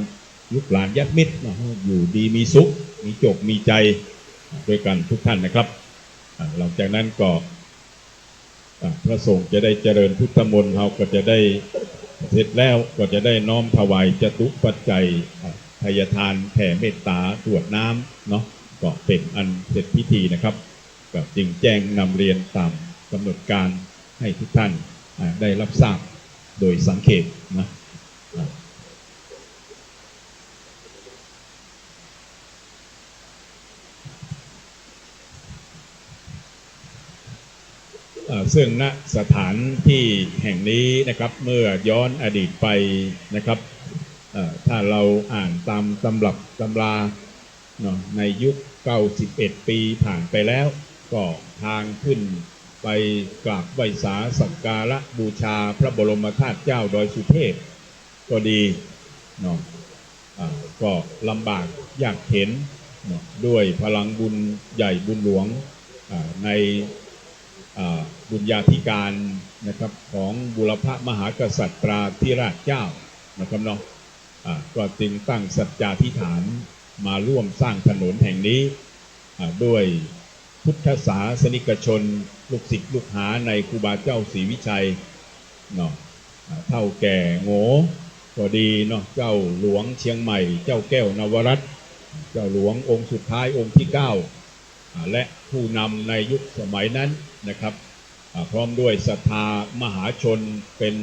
ลูกหลานญาติมิตรเนาะ อยู่ดีมีสุข มีโจคมีชัย ด้วยกั๋นทุกท่านนะครับ อ่า หลังจากนั้นก็ อ่า พระสงฆ์จะได้เจริญพุทธมนต์ เฮาก็จะได้เสร็จแล้ว ก็จะได้น้อมถวายจตุปัจจัย อ่า ไทยทานแผ่เมตตากรวดน้ำเนาะ ก็เป๋นอันเสร็จพิธีนะครับ ก็จึงแจ้งนำเรียนต๋ามก๋ำหนดก๋านให้ทุกท่าน อ่า ได้ฮับทราบโดยสังเขปนะ อ่า เอ่อ ซึ่ง ณ สถานตี้แห่งนี้นะครับ เมื่อย้อนอดีตไปนะครับ เอ่อ ถ้าเฮาอ่านต๋ามตำรับตำราเนาะ ในยุคเก้าสิบเอ็ดปี๋ผ่านไปแล้ว ก็ตางขึ้นไปกราบไหว้สาสักการะบูชาพระบรมธาตุเจ้าดอยสุเทพ ก็ดีเนาะ อ่า ก็ลำบากยากเข็ญเนาะ ด้วยพลังบุญใหญ่บุญหลวง อ่า ใน อ่า บุญญาธิการนะครับ ของบูรพมหากษัตราธิราชเจ้านะครับเนาะ อ่า ก็จึงตั้งสัจจาธิษฐานมาร่วมสร้างถนนแห่งนี้ อ่า ด้วย พุทธศาสนิกชน ลูกศิษย์ลูกหาในครูบาเจ้าศรีวิชัยเนาะ อ่า เฒ่าแก่โงก็ดีเนาะ เจ้าหลวงเชียงใหม่ เจ้าแก้วนวรัตน์ เจ้าหลวงองค์สุดท้ายองค์ที่เก้า อ่า และผู้นำในยุคสมัยนั้นนะครับ อ่า พร้อมด้วยศรัทธามหาชนเป๋น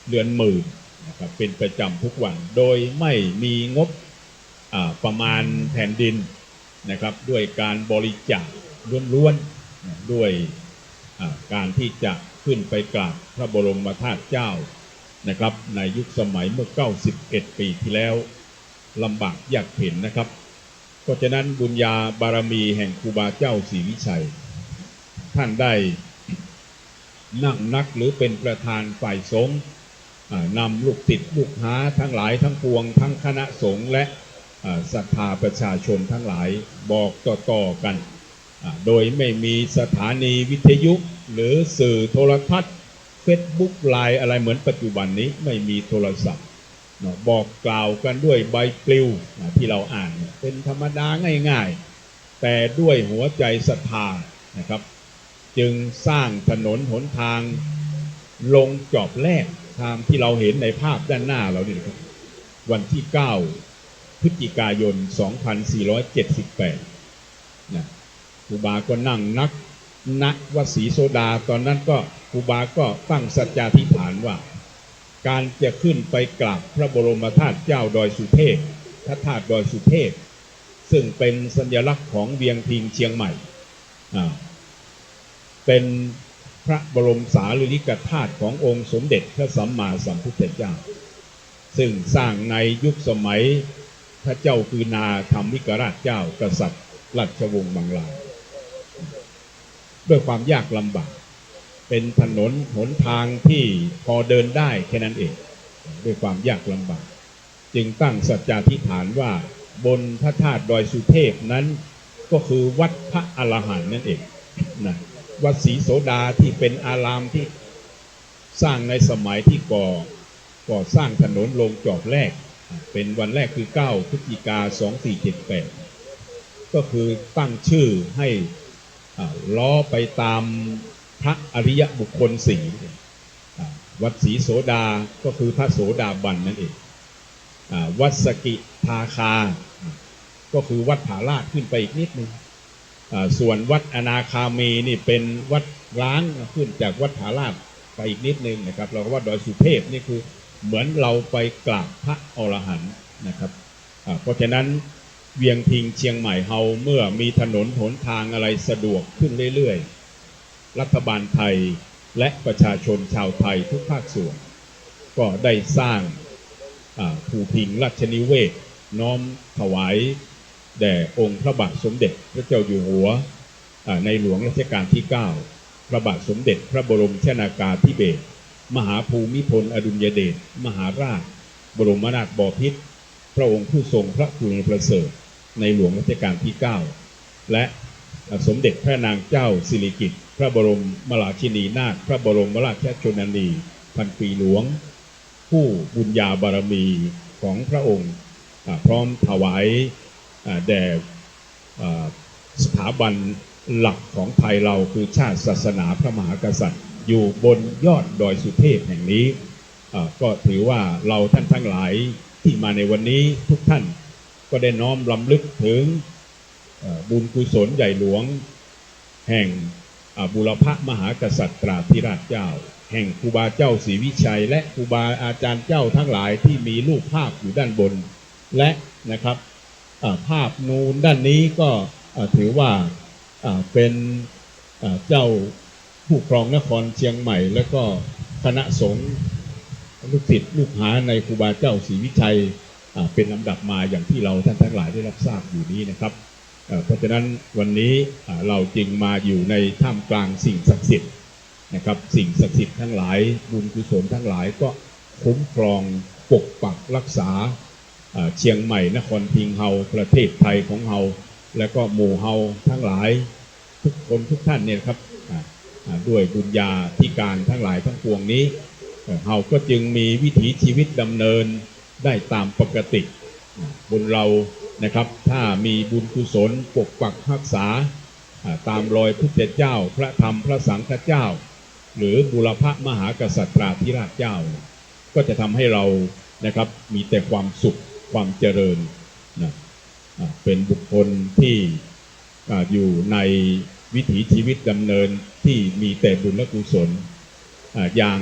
เรือนหมื่นนะครับ เป๋นประจ๋ำทุกวัน โดยไม่มีงบ อ่า ประมาณแผ่นดินนะครับ ด้วยการบริจาคล้วนๆ นะ ด้วย อ่า การที่จะขึ้นไปกราบพระบรมธาตุเจ้านะครับ ในยุคสมัยเมื่อเก้าสิบเอ็ดปี๋ที่แล้ว ลำบากยากเข็ญนะครับ เพราะฉะนั้นบุญญาบารมีแห่งครูบาเจ้าศรีวิชัย ท่านได้ นั่งนักหรือเป๋นประธานฝ่ายสงฆ์ อ่า นำลูกศิษย์ลูกหาทั้งหลายทั้งปวง ทั้งคณะสงฆ์และ อ่า ศรัทธาประชาชนทั้งหลาย บอกต่อๆ กั๋น อ่า โดยไม่มีสถานีวิทยุหรือสื่อโทรทัศน์ เฟซบุ๊ก ไลน์ อะไรเหมือนปัจจุบันนี้ ไม่มีโทรศัพท์เนาะ บอกกล่าวกั๋นด้วยใบปลิว อ่า ที่เฮาอ่านเนี่ย เป๋นธรรมดาง่ายๆ แต่ด้วยหัวใจศรัทธานะครับ จึงสร้างถนนหนทางลงจอบแรกตามที่เฮาเห็นในภาพด้านหน้าเฮานี่นะครับ วันที่เก้า พฤศจิกายน สองพันสี่ร้อยเจ็ดสิบแปด นะ ครูบาก็นั่งนัก ณ วัดศรีโสดา ตอนนั้นก็ครูบาก็ตั้งสัจจาธิษฐานว่า การจะขึ้นไปกราบพระบรมธาตุเจ้าดอยสุเทพ พระธาตุดอยสุเทพ ซึ่งเป็นสัญลักษณ์ของเวียงพิงค์เชียงใหม่ อ่า เป็นพระบรมสารีริกธาตุขององค์สมเด็จพระสัมมาสัมพุทธเจ้า ซึ่งสร้างในยุคสมัยพระเจ้ากือนาถรรมิกราชเจ้า กษัตริย์ราชวงศ์มังลา ด้วยความยากลำบาก เป็นถนนหนทางที่พอเดินได้แค่นั้นเอง ด้วยความยากลำบาก จึงตั้งสัจจาธิษฐานว่าบนพระธาตุดอยสุเทพนั้นก็คือวัดพระอรหันต์นั่นเองนะ วัดศรีโสดาที่เป็นอารามที่สร้างในสมัยที่ก่อ ก่อสร้างถนนลงจอบแรก เป็นวันแรกคือ เก้า พฤศจิกา สองสี่เจ็ดแปด ก็คือตั้งชื่อให้ อ่า ล้อไปตามพระอริยบุคคลสี่ อ่า วัดศรีโสดาก็คือพระโสดาบันนั่นเอง อ่า วัดสกิทาคา ก็คือวัดผาลาดขึ้นไปอีกนิดนึง อ่า ส่วนวัดอนาคามีนี่เป็นวัดร้างขึ้นจากวัดผาลาดไปอีกนิดนึงนะครับ แล้วก็วัดดอยสุเทพนี่คือเหมือนเราไปกราบพระอรหันต์นะครับ อ่า เพราะฉะนั้นเวียงพิงค์เชียงใหม่เฮาเมื่อมีถนนหนทางอะไรสะดวกขึ้นเรื่อยๆ รัฐบาลไทยและประชาชนชาวไทยทุกภาคส่วน ก็ได้สร้าง อ่า ภูพิงค์ราชนิเวศน์ น้อมถวายแด่องค์พระบาทสมเด็จพระเจ้าอยู่หัว อ่า ในหลวงรัชกาลที่เก้า พระบาทสมเด็จพระบรมชนากาธิเบศร มหาภูมิพลอดุลยเดชมหาราช บรมนาถบพิตร พระองค์ผู้ทรงพระคุณประเสริฐในหลวงรัชกาลที่เก้า และสมเด็จพระนางเจ้าสิริกิติ์ พระบรมราชินีนาถ พระบรมราชชนนีพันปีหลวง ผู้บุญญาบารมีของพระองค์ อ่า พร้อมถวาย อ่า แด่ อ่า สถาบันหลักของไทยเราคือชาติศาสนาพระมหากษัตริย์ อยู่บนยอดดอยสุเทพแห่งนี้ อ่า ก็ถือว่าเราท่านทั้งหลายที่มาในวันนี้ทุกท่านก็ได้น้อมรำลึกถึง เอ่อ บุญกุศลใหญ่หลวง แห่ง อ่า บูรพมหากษัตราธิราชเจ้า แห่งครูบาเจ้าศรีวิชัย และครูบาอาจารย์เจ้าทั้งหลายที่มีรูปภาพอยู่ด้านบน และนะครับ อ่า ภาพนูนด้านนี้ก็ อ่า ถือว่า อ่า เป็น อ่า เจ้าผู้ครองนครเชียงใหม่ และก็คณะสงฆ์ลูกศิษย์ลูกหาในครูบาเจ้าศรีวิชัย อ่า เป็นลำดับมาอย่างที่เราท่านทั้งหลายได้รับทราบอยู่นี้นะครับ เอ่อ เพราะฉะนั้นวันนี้ อ่า เราจึงมาอยู่ในท่ามกลางสิ่งศักดิ์สิทธิ์นะครับ สิ่งศักดิ์สิทธิ์ทั้งหลาย บุญกุศลทั้งหลายก็คุ้มครองปกปักรักษา เอ่อ เชียงใหม่นครพิงค์เฮา ประเทศไทยของเฮา และก็หมู่เฮาทั้งหลาย ทุกคนทุกท่านเนี่ยนะครับ อ่า อ่า ด้วยบุญญาธิการทั้งหลายทั้งปวงนี้ เอ่อ เฮาก็จึงมีวิถีชีวิตดำเนินได้ตามปกติ อ่า คนเรานะครับ ถ้ามีบุญกุศลปกปักรักษา อ่า ตามรอยพุทธเจ้า พระธรรม พระสังฆเจ้า หรือบูรพมหากษัตราธิราชเจ้า ก็จะทำให้เรานะครับ มีแต่ความสุข ความเจริญนะ อ่า เป็นบุคคลที่ อ่า อยู่ในวิถีชีวิตดำเนินที่มีแต่บุญและกุศล อ่า อย่าง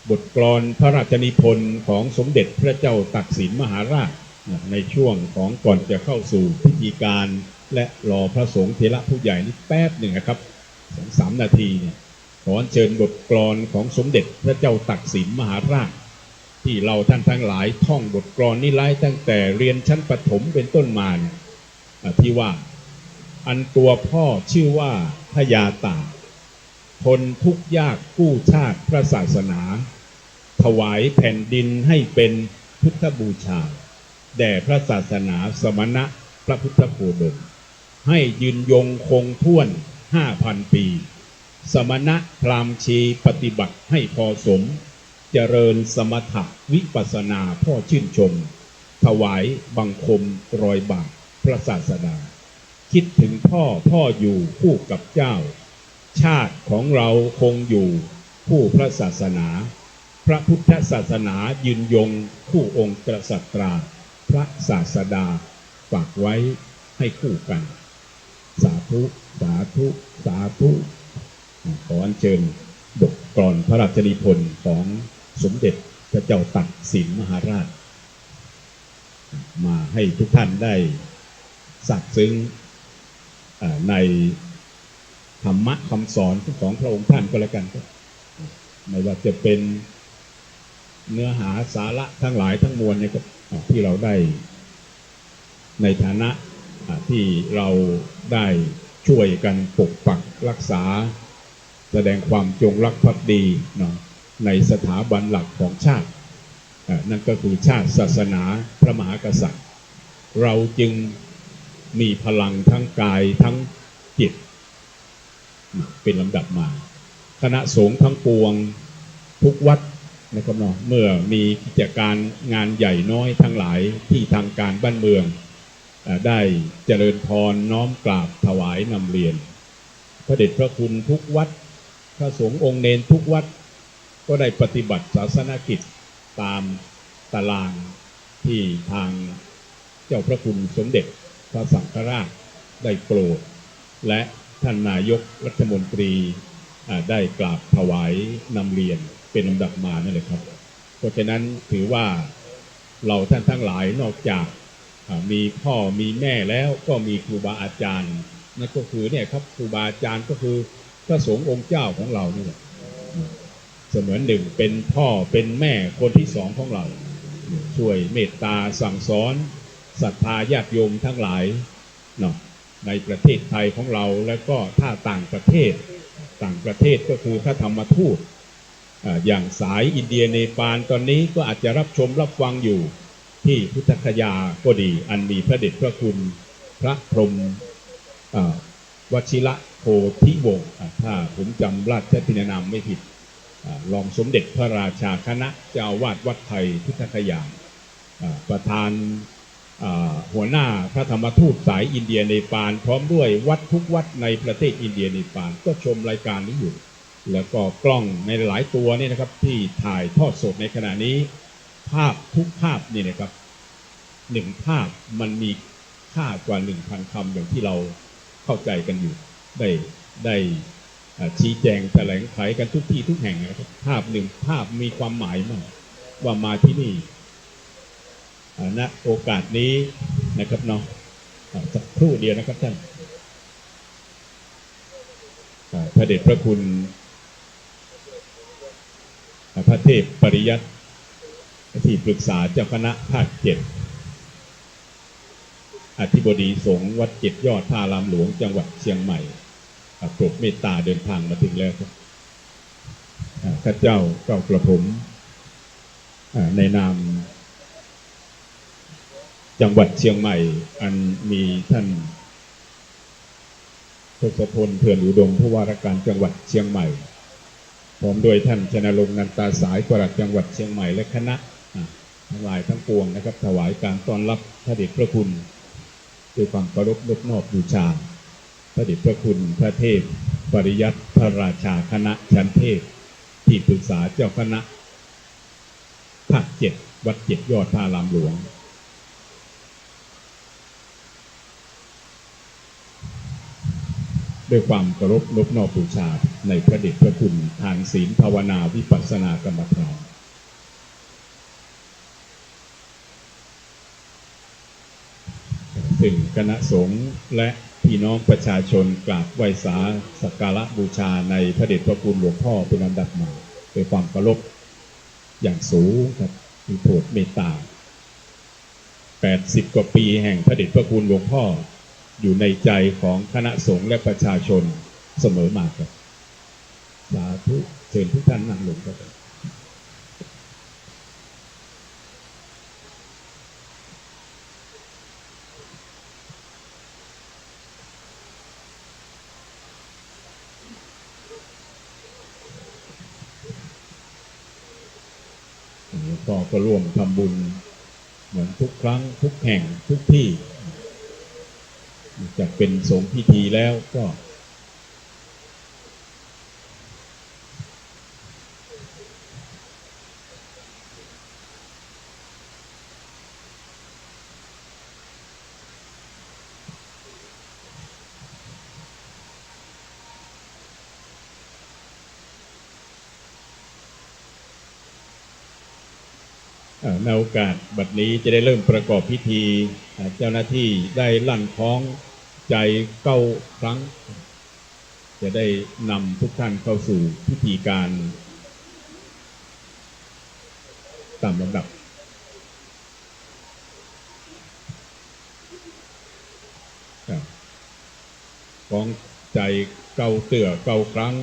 บทกลอนพระราชนิพนธ์ของสมเด็จพระเจ้าตากสินมหาราช นะ ในช่วงของก่อนจะเข้าสู่พิธีการ และรอพระสงฆ์เถระผู้ใหญ่นี่แป๊บหนึ่งนะครับ สองสามนาทีเนี่ย ขอเชิญบทกลอนของสมเด็จพระเจ้าตากสินมหาราช ที่เราท่านทั้งหลายท่องบทกลอนนี้ไว้ตั้งแต่เรียนชั้นประถมเป็นต้นมาเนี่ย อ่า ที่ว่า อันตัวพ่อชื่อว่าพญาตาก ทนทุกข์ยากกู้ชาติพระศาสนา ถวายแผ่นดินให้เป็นพุทธบูชา แด่พระศาสนาสมณะพระพุทธโคดม ให้ยืนยงคงถ้วนห้าพันปี สมณะพราหมณ์ชีปฏิบัติให้พอสม เจริญสมถะวิปัสสนาพ่อชื่นชม ถวายบังคมรอยบาทพระศาสดา คิดถึงพ่อ พ่ออยู่คู่กับเจ้า ชาติของเราคงอยู่คู่พระศาสนา พระพุทธศาสนายืนยงคู่องค์กษัตรา พระศาสดาฝากไว้ให้คู่กัน สาธุ สาธุ สาธุ ขออัญเชิญบทกลอนพระราชนิพนธ์ของสมเด็จพระเจ้าตากสินมหาราช มาให้ทุกท่านได้ซาบซึ้ง เอ่อ ในธรรมะคำสอนของพระองค์ท่านก็แล้วกันครับ ไม่ว่าจะเป็นเนื้อหาสาระทั้งหลายทั้งมวลเนี่ยครับ อ่า ที่เราได้ ในฐานะ อ่า ที่เราได้ช่วยกันปกปักรักษา แสดงความจงรักภักดีเนาะ ในสถาบันหลักของชาติ อ่า นั่นก็คือชาติศาสนาพระมหากษัตริย์ เราจึงมีพลังทั้งกายทั้งจิต เป็นลำดับมา คณะสงฆ์ทั้งปวงทุกวัดนะครับเนาะ เมื่อมีกิจการงานใหญ่น้อยทั้งหลายที่ทางการบ้านเมือง เอ่อ ได้เจริญพรน้อมกราบถวายนำเรียน พระเดชพระคุณทุกวัด พระสงฆ์องค์เณรทุกวัด ก็ได้ปฏิบัติศาสนกิจตามตารางที่ทางเจ้าพระคุณสมเด็จพระสังฆราชได้โปรด และท่านนายกรัฐมนตรี อ่า ได้กราบถวายนำเรียนเป็นลำดับมานั่นแหละครับ เพราะฉะนั้นถือว่าเราท่านทั้งหลายนอกจาก อ่า มีพ่อมีแม่แล้วก็มีครูบาอาจารย์ นั่นก็คือเนี่ยครับ ครูบาอาจารย์ก็คือพระสงฆ์องค์เจ้าของเรานี่แหละ เสมือนหนึ่งเป็นพ่อเป็นแม่คนที่สองของเรา ช่วยเมตตาสั่งสอนศรัทธาญาติโยมทั้งหลายเนาะ ในประเทศไทยของเรา และก็ถ้าต่างประเทศ ต่างประเทศก็คือพระธรรมทูต อ่า อย่างสายอินเดียเนปาลตอนนี้ก็อาจจะรับชมรับฟังอยู่ที่พุทธคยาก็ดี อันมีพระเดชพระคุณพระพรหม อ่า วชิระโพธิวงศ์ อ่า ถ้าผมจำราชทินนามไม่ผิด อ่า รองสมเด็จพระราชาคณะเจ้าอาวาสวัดไทยพุทธคยา อ่า ประธาน อ่า หัวหน้าพระธรรมทูตสายอินเดียเนปาล พร้อมด้วยวัดทุกวัดในประเทศอินเดียเนปาลก็ชมรายการนี้อยู่ แล้วก็กล้องในหลายตัวเนี่ยนะครับ ที่ถ่ายทอดสดในขณะนี้ ภาพทุกภาพนี่นะครับ หนึ่งภาพมันมีค่ากว่าหนึ่งพันคำ อย่างที่เราเข้าใจกันอยู่ ได้ ได้ อ่า ชี้แจงแถลงไขกันทุกที่ทุกแห่งนะครับ ภาพหนึ่งภาพมีความหมายมาก ว่ามาที่นี่ อ่า ณ โอกาสนี้นะครับเนาะ อ่า สักครู่เดียวนะครับท่าน อ่า พระเดชพระคุณ อ่า พระเทพปริยัติ ที่ปรึกษาเจ้าคณะภาคเจ็ด อธิบดีสงฆ์วัดเจ็ดยอดพระอารามหลวงจังหวัดเชียงใหม่ อ่า โปรดเมตตาเดินทางมาถึงแล้วครับ อ่า ข้าพเจ้าเกล้ากระผม อ่า ในนามจังหวัดเชียงใหม่ อันมีท่านทศพล เถื่อนอุดม ผู้ว่าราชการจังหวัดเชียงใหม่ พร้อมด้วยท่านชนรงค์ นันตาสาย ปลัดจังหวัดเชียงใหม่ และคณะ อ่า ทั้งหลายทั้งปวงนะครับ ถวายการต้อนรับพระเดชพระคุณ ด้วยความเคารพนบนอบบูชา พระเดชพระคุณพระเทพปริยัติพระราชาคณะชั้นเทพ ที่ปรึกษาเจ้าคณะภาคเจ็ด วัดเจ็ดยอดพระอารามหลวง ด้วยความเคารพนบนอบบูชาในพระเดชพระคุณทานศีลภาวนาวิปัสสนากรรมฐาน ซึ่งคณะสงฆ์และพี่น้องประชาชนกราบไหว้สาสักการะบูชาในพระเดชพระคุณหลวงพ่อเป็นลำดับมา ด้วยความเคารพอย่างสูงครับ ที่โปรดเมตตา แปดสิบกว่าปีแห่งพระเดชพระคุณหลวงพ่อ อยู่ในใจของคณะสงฆ์และประชาชนเสมอมาครับ สาธุ เชิญทุกท่านนั่งลงครับ หลวงพ่อก็ร่วมทำบุญเหมือนทุกครั้งทุกแห่งทุกที่ จะเป็นสงฆ์พิธีแล้วก็ อ่า ในโอกาสบัดนี้จะได้เริ่มประกอบพิธี อ่า เจ้าหน้าที่ได้ลั่นคล้องไจเก้าครั้ง จะได้นำทุกท่านเข้าสู่พิธีการตามลำดับ ครับ คล้องไจเก้าเตื้อเก้าครั้ง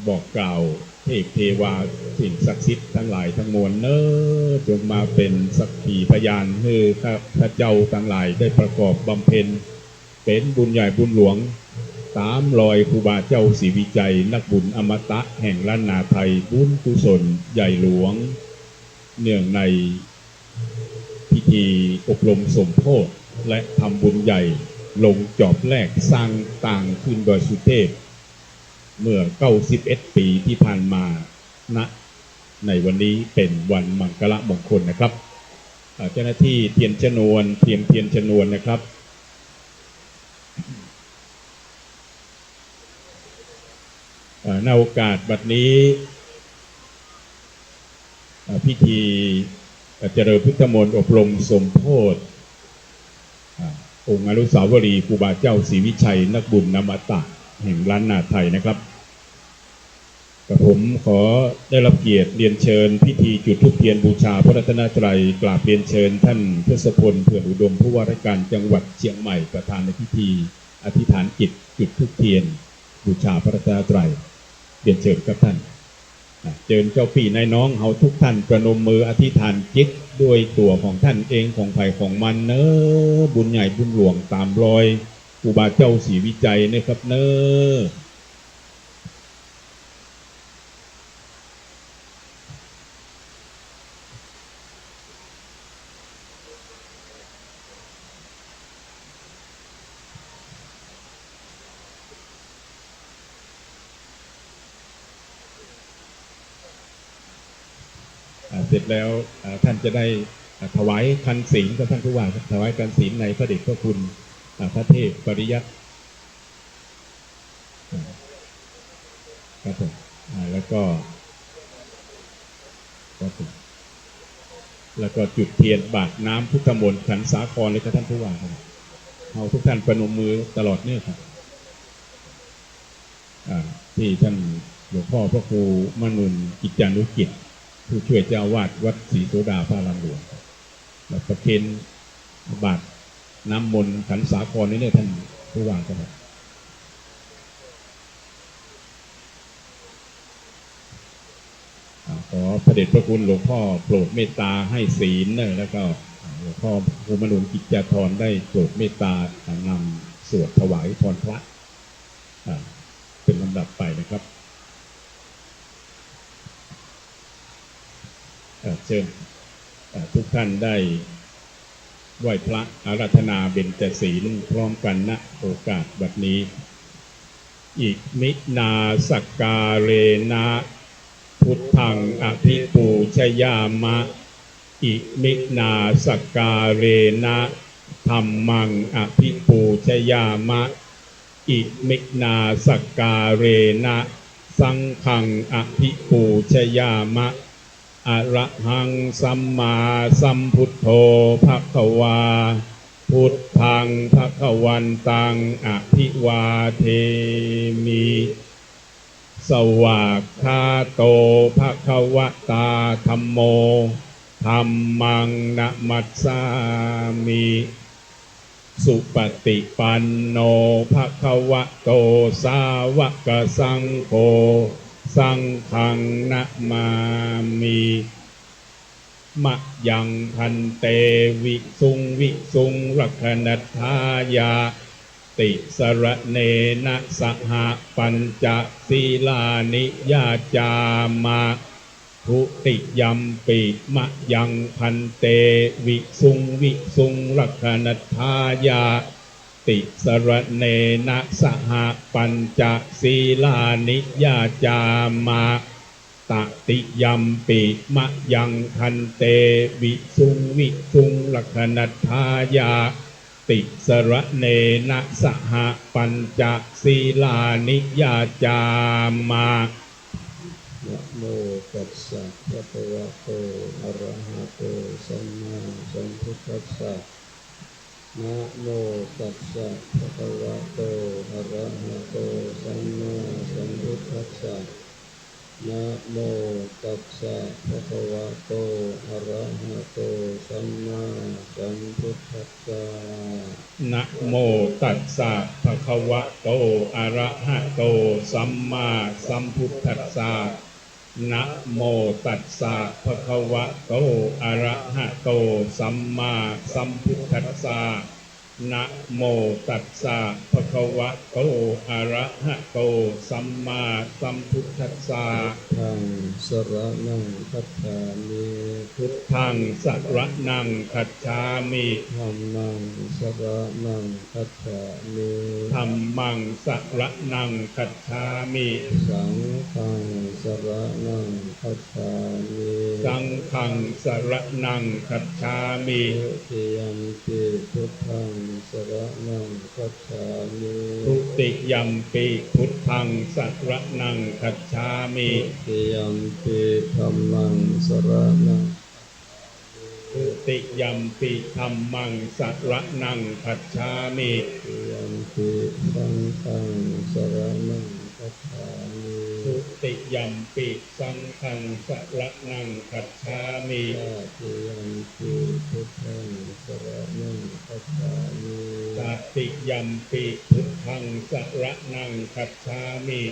บอกกล่าวเทพเทวาสิ่งศักดิ์สิทธิ์ทั้งหลายทั้งมวลเน้อ จงมาเป็นสักขีพยานหื้อข้าพเจ้าทั้งหลายได้ประกอบบำเพ็ญ เป็นบุญใหญ่บุญหลวง ต๋ามรอยครูบาเจ้าศรีวิชัย นักบุญอมตะแห่งล้านนาไทย บุญกุศลใหญ่หลวง เนื่องในพิธีอบรมสมโภชน์ และทำบุญใหญ่ลงจอบแรกสร้างตางขึ้นดอยสุเทพ เมื่อเก้าสิบเอ็ดปีที่ผ่านมา ณ ในวันนี้เป๋นวันมังคละมงคลนะครับ เอ่อ เจ้าหน้าตี้เตรียมเทียนชนวน เตรียมเทียนชนวนนะครับ เอ่อ ณ โอกาสบัดนี้ เอ่อ พิธี เอ่อ เจริญพุทธมนต์อบรมสมโภช อ่า องค์อนุสาวรีย์ครูบาเจ้าศรีวิชัยนักบุญอมตะแห่งล้านนาไทยนะครับ กระผมขอได้รับเกียรติเรียนเชิญพิธีจุดธูปเทียนบูชาพระรัตนตรัย กราบเรียนเชิญท่านทศพล เผื่อนอุดม ผู้ว่าราชการจังหวัดเชียงใหม่ ประธานในพิธีอธิษฐานจิตจุดธูปเทียนบูชาพระรัตนตรัย เรียนเชิญครับท่าน อ่ะ เจิญเจ้าปี้นายน้องเฮาทุกท่านประนมมืออธิษฐานจิตด้วยตั๋วของท่านเอง ของใผของมันเน้อ บุญใหญ่บุญหลวงต๋ามรอยครูบาเจ้าศรีวิชัยเน้อครับเน้อ อ่า เสร็จแล้ว อ่า ท่านจะได้ อ่า ถวายคันศีลครับท่านผู้ว่าครับ ถวายคันศีลในพระเดชพระคุณ อ่า พระเทพปริยัติ อ่า ครับผม อ่า แล้วก็ ครับผม แล้วก็จุดเทียนบาตรน้ำพุทธมนต์ขันสาครเลยครับท่านผู้ว่าครับ เฮาทุกท่านประนมมือตลอดเน้อครับ อ่า ตี้ท่านหลวงพ่อพระครูมนูนกิจจานุกิจ ผู้ช่วยเจ้าอาวาสวัดศรีโสดาพระอารามหลวง แล้วประเคนบาตรน้ำมนต์ขันสาครนี่เน้อท่านผู้ว่าครับ อ่า ขอพระเดชพระคุณหลวงพ่อโปรดเมตตาให้ศีลเน้อ แล้วก็ อ่า หลวงพ่อพระครูมนูนกิจจาธรได้โปรดเมตตานำสวดถวายพรพระ อ่า เป็นลำดับไปนะครับ เอ่อ เชิญ เอ่อ ทุกท่านได้ไหว้พระอาราธนาเบญจศีลพร้อมกัน ณ โอกาสบัดนี้ อิมินาสักการะนะ พุทธังอภิปูชยามะ อิมินาสักการะนะ ธัมมังอภิปูชยามะ อิมินาสักการะนะ สังฆังอภิปูชยามะ อะระหังสัมมาสัมพุทโธภะคะวา พุทธังภะคะวันตังอภิวาเทมิ สวากขาโตภะคะวะตาธัมโม ธัมมังนะมัสสามิ สุปฏิปันโนภะคะวะโต สาวกสังโฆ สังฆังนะมามิ มะยังภันเต วิสุงวิสุงรักขณัฏฐายะ ติสรเณนะสหะ ปัญจสีลานิยาจามะ ทุติยัมปิ มะยังภันเต วิสุงวิสุงรักขณัฏฐายะ ติสรเณนะสหะ ปัญจสีลานิยาจามะ ตติยัมปิ มะยังภันเต วิสุงวิสุงรักขณัฏฐายะ ติสรเณนะสหะ ปัญจสีลานิยาจามะ นะโมตัสสะภะคะวะโต อะระหะโต สัมมาสัมพุทธัสสะ นะโมตัสสะภะคะวะโต อะระหะโต สัมมาสัมพุทธัสสะ นะโมตัสสะภะคะวะโต อะระหะโต สัมมาสัมพุทธัสสะ นะโมตัสสะภะคะวะโต อะระหะโต สัมมาสัมพุทธัสสะ นะโมตัสสะภะคะวะโต อะระหะโต สัมมาสัมพุทธัสสะ นะโมตัสสะ ภะคะวะโต อะระหะโต สัมมาสัมพุทธัสสะ Buddhaṃ saraṇaṃ gacchāmi. Buddhaṃ saraṇaṃ gacchāmi. Dhammaṃ saraṇaṃ gacchāmi. Dhammaṃ saraṇaṃ gacchāmi. Saṅghaṃ saraṇaṃ gacchāmi. Saṅghaṃ saraṇaṃ gacchāmi. Dutiyampi buddhaṃ saraṇaṃ gacchāmi. Dutiyampi buddhaṃ saraṇaṃ gacchāmi. Dutiyampi dhammaṃ saraṇaṃ gacchāmi. Dutiyampi dhammaṃ saraṇaṃ gacchāmi. Dutiyampi saṅghaṃ saraṇaṃ gacchāmi. Dutiyampi saṅghaṃ saraṇaṃ gacchāmi. Tatiyampi buddhaṃ saraṇaṃ gacchāmi. Tatiyampi buddhaṃ saraṇaṃ gacchāmi.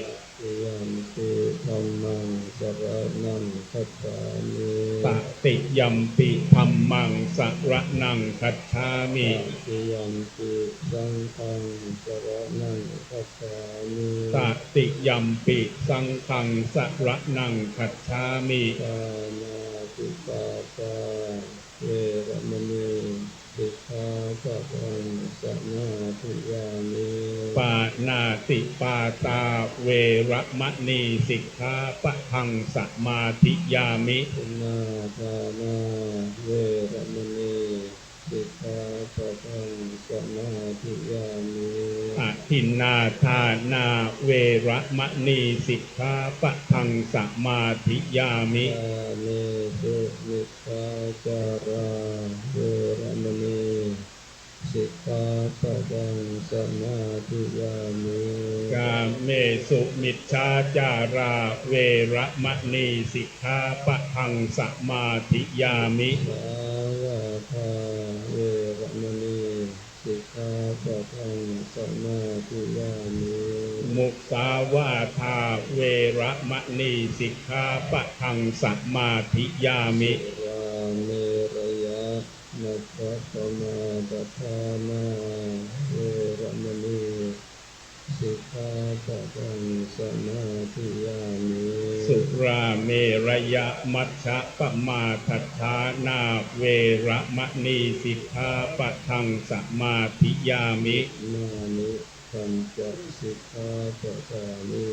Tatiyampi dhammaṃ saraṇaṃ gacchāmi. Tatiyampi dhammaṃ saraṇaṃ gacchāmi. Tatiyampi saṅghaṃ saraṇaṃ gacchāmi. Tatiyampi saṅghaṃ saraṇaṃ gacchāmi. Pāṇātipātā veramaṇī sikkhāpadaṃ samādiyāmi. Pāṇātipātā veramaṇī sikkhāpadaṃ samādiyāmi. Adinnādānā veramaṇī sikkhāpadaṃ samādiyāmi. Adinnādānā veramaṇī sikkhāpadaṃ samādiyāmi. Kāmesu micchācārā veramaṇī sikkhāpadaṃ samādiyāmi. Kāmesu micchācārā veramaṇī sikkhāpadaṃ samādiyāmi. Musāvādā veramaṇī sikkhāpadaṃ samādiyāmi. Musāvādā veramaṇī sikkhāpadaṃ samādiyāmi. Surāmerayamajjapamādaṭṭhānā veramaṇī sikkhāpadaṃ samādiyāmi. Surāmerayamajjapamādaṭṭhānā veramaṇī sikkhāpadaṃ samādiyāmi. Imāni pañca sikkhāpadāni.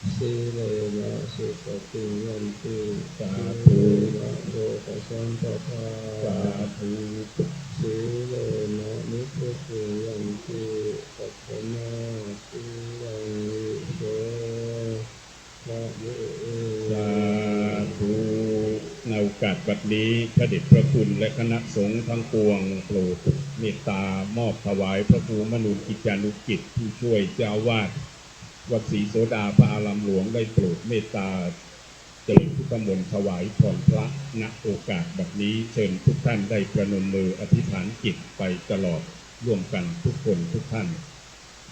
Sīlena sugatiṃ yanti. Sādhu. Sīlena bhogasampadā. Sādhu. Sīlena nibbutiṃ yanti. Paṭhamā sīlaṃ visodhaye. สาธุ ในโอกาสบัดนี้ พระเดชพระคุณและคณะสงฆ์ทั้งปวง โปรดเมตตามอบถวายพระครูมนูนกิจจานุกิจ ผู้ช่วยเจ้าอาวาสวัดศรีโสดา พระอารามหลวง ได้โปรดเมตตาเจริญพุทธมนต์ถวายพรพระ ณ โอกาสบัดนี้ เชิญทุกท่านได้ประนมมืออธิษฐานจิตไปตลอดร่วมกันทุกคนทุกท่าน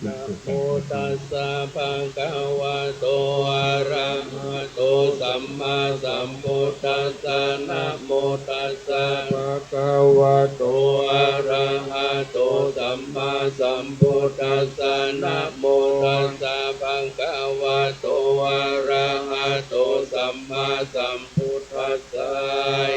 Namo tassa bhagavato arahato sammāsambuddhassa. Namo tassa bhagavato arahato sammāsambuddhassa. Namo tassa bhagavato arahato sammāsambuddhassa.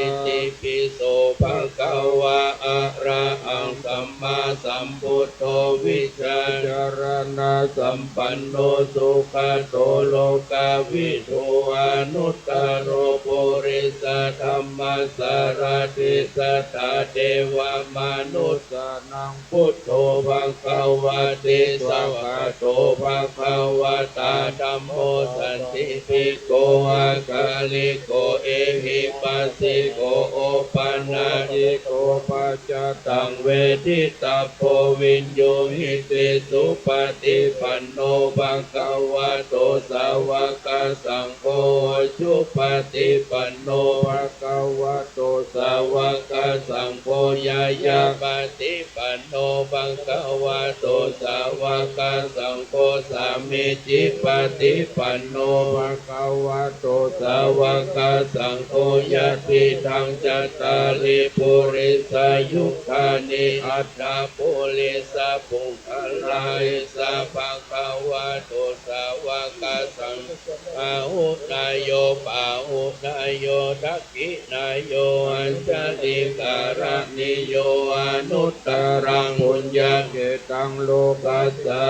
Itipi so bhagavā arahaṃ sammāsambuddho vijjācaraṇasampanno sugato lokavidū anuttaro purisadammasārathi satthā devamanussānaṃ buddho bhagavāti. Svākkhāto bhagavatā dhammo sandiṭṭhiko akāliko ehipassiko opanayiko paccattaṃ veditabbo viññūhīti. Supaṭipanno bhagavato sāvakasaṅgho, ujupaṭipanno bhagavato sāvakasaṅgho, ñāyapaṭi panno bhagavato sāvakasaṅgho, sāmīcipaṭipanno bhagavato sāvakasaṅgho, yadidaṃ cattāri ริปุริสยุคานิ อัตถะปุริสะปุคคลา อิสสะภะคะวะโต สาวะกะสังฆะ อาหุเนยโย ปาหุเนยโย ทักขิเนยโย อัญชะลิกะระณีโย อนุตตะรังปุญญะเขตัง โลกัสสั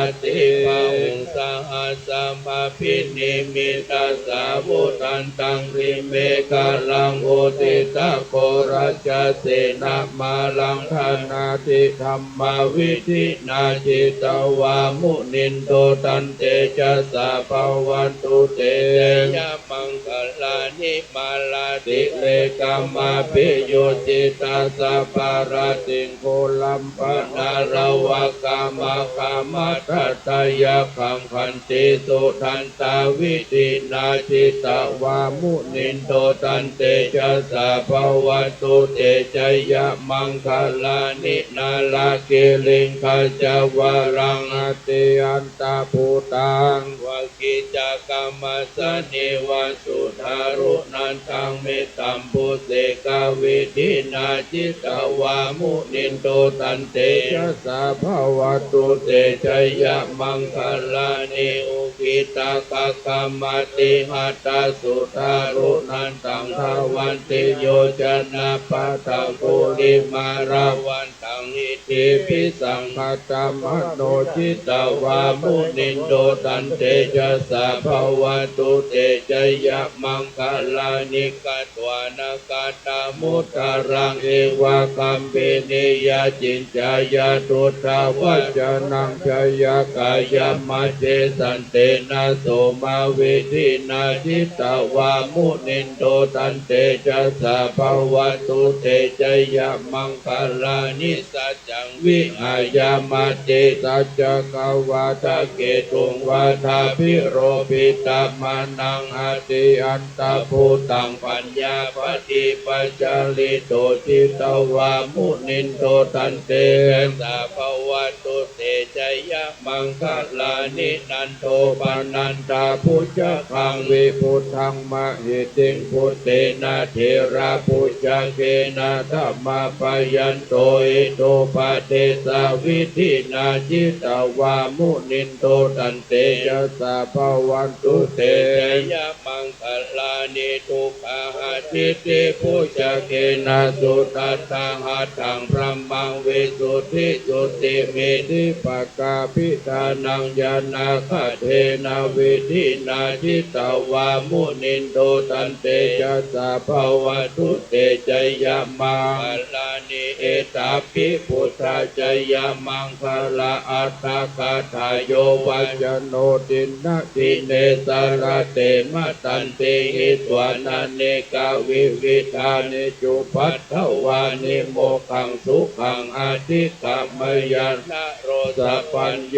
นติ บาหุง สะหัสสะมะภิ นิมมิตตะสาวุธันตัง กริมเมขะลัง อุทิตะโฆรจะเสนะ มารัง ขณาติธัมมาวิธินา จิตตะวา มุนินโด ตันเตจะสสะ ภะวันตุ เตจะยะมังคะลานิ มาลาติเรกะมะภิยุจจิตะ สัพพะระติง โกลัมปะนะระวะกะมะคะมะทัตตะ ยักขัง ขันติสุทันตาวิธินา จิตตะวา มุนินโด ตันเตจะสสะ ภะวันตุ เตจะยะมังคะลานิ นาลากิริงคะจะวะรัง อะติอันตะภูตัง วะกิจจาคะมัสสะ นิวะสุทารุณันตัง เมตตัมปุเสกะวิธินา จิตตะวา มุนินโด ตันเตจะสสะ ภะวันตุ เตจะยะมังคะลานิ อุกิตตะคะกะมะติหะตะสุทารุณันตัง ทะวันติโยจะนะปะทะกุลิมาละวัน ตัง อิทธิภิสังคะตะมะโน จิตตะวา มุนินโด ตันเตจะสสะ ภะวันตุ เตจะยะมังคะลานิ กัตวานะกัตตะมุตตะรัง อิวะกัมปินิยะ จินจายะ ทุตถะวัจจะนัง จะยะกายะมะจเจ สันเตนะโสมะวิธินา จิตตะวา มุนินโด ตันเตจะสสะ ภะวันตุ เตจะยะมังคะลานิ สัจจัง วิหายะมะติสัจจะกะวาทะเกตุง วาทาภิโรปิตะมะนัง อะติอันตะภูตัง ปัญญาปะธิปัจจาริโต จิตตะวา มุนินโด ตันเตจะสสะ ภะวันตุ เตจะยะมังคะลานิ นันโทปะนันทะภุจจะกัง วิภุตทังมะ หิติง ปุตเตนะ เถระปุจจะเกนะ สะมะปะยันโต อิทธุปะเดสะวิธินา จิตตะวา มุนินโด ตันเตจะสสะ ภะวันตุ เตจะยะมังคะลานิ ทุกขะหะทิฏฐิภุจจะเกนะ สุทัฏฐะหัตถัง พรหมัง วิสุทธิจุติมมติปะ กาภิฏฐานัง ญาณะคะเทนะ วิธินา จิตตะวา มุนินโด ตันเตจะสสะ ภะวันตุ เตจะยะมังคะลานิ เอตาปิ พุทธะจะยะมังคะละอัตถะกะถา โยวัจจะโน ทินนะ ทิเน สะระเต มะตันติ หิตวานะเนกะวิวิธานิ จุปัฏฐวานิ โมกขัง สุขัง อะธิกะมะยะ นะโร สะปัญโญ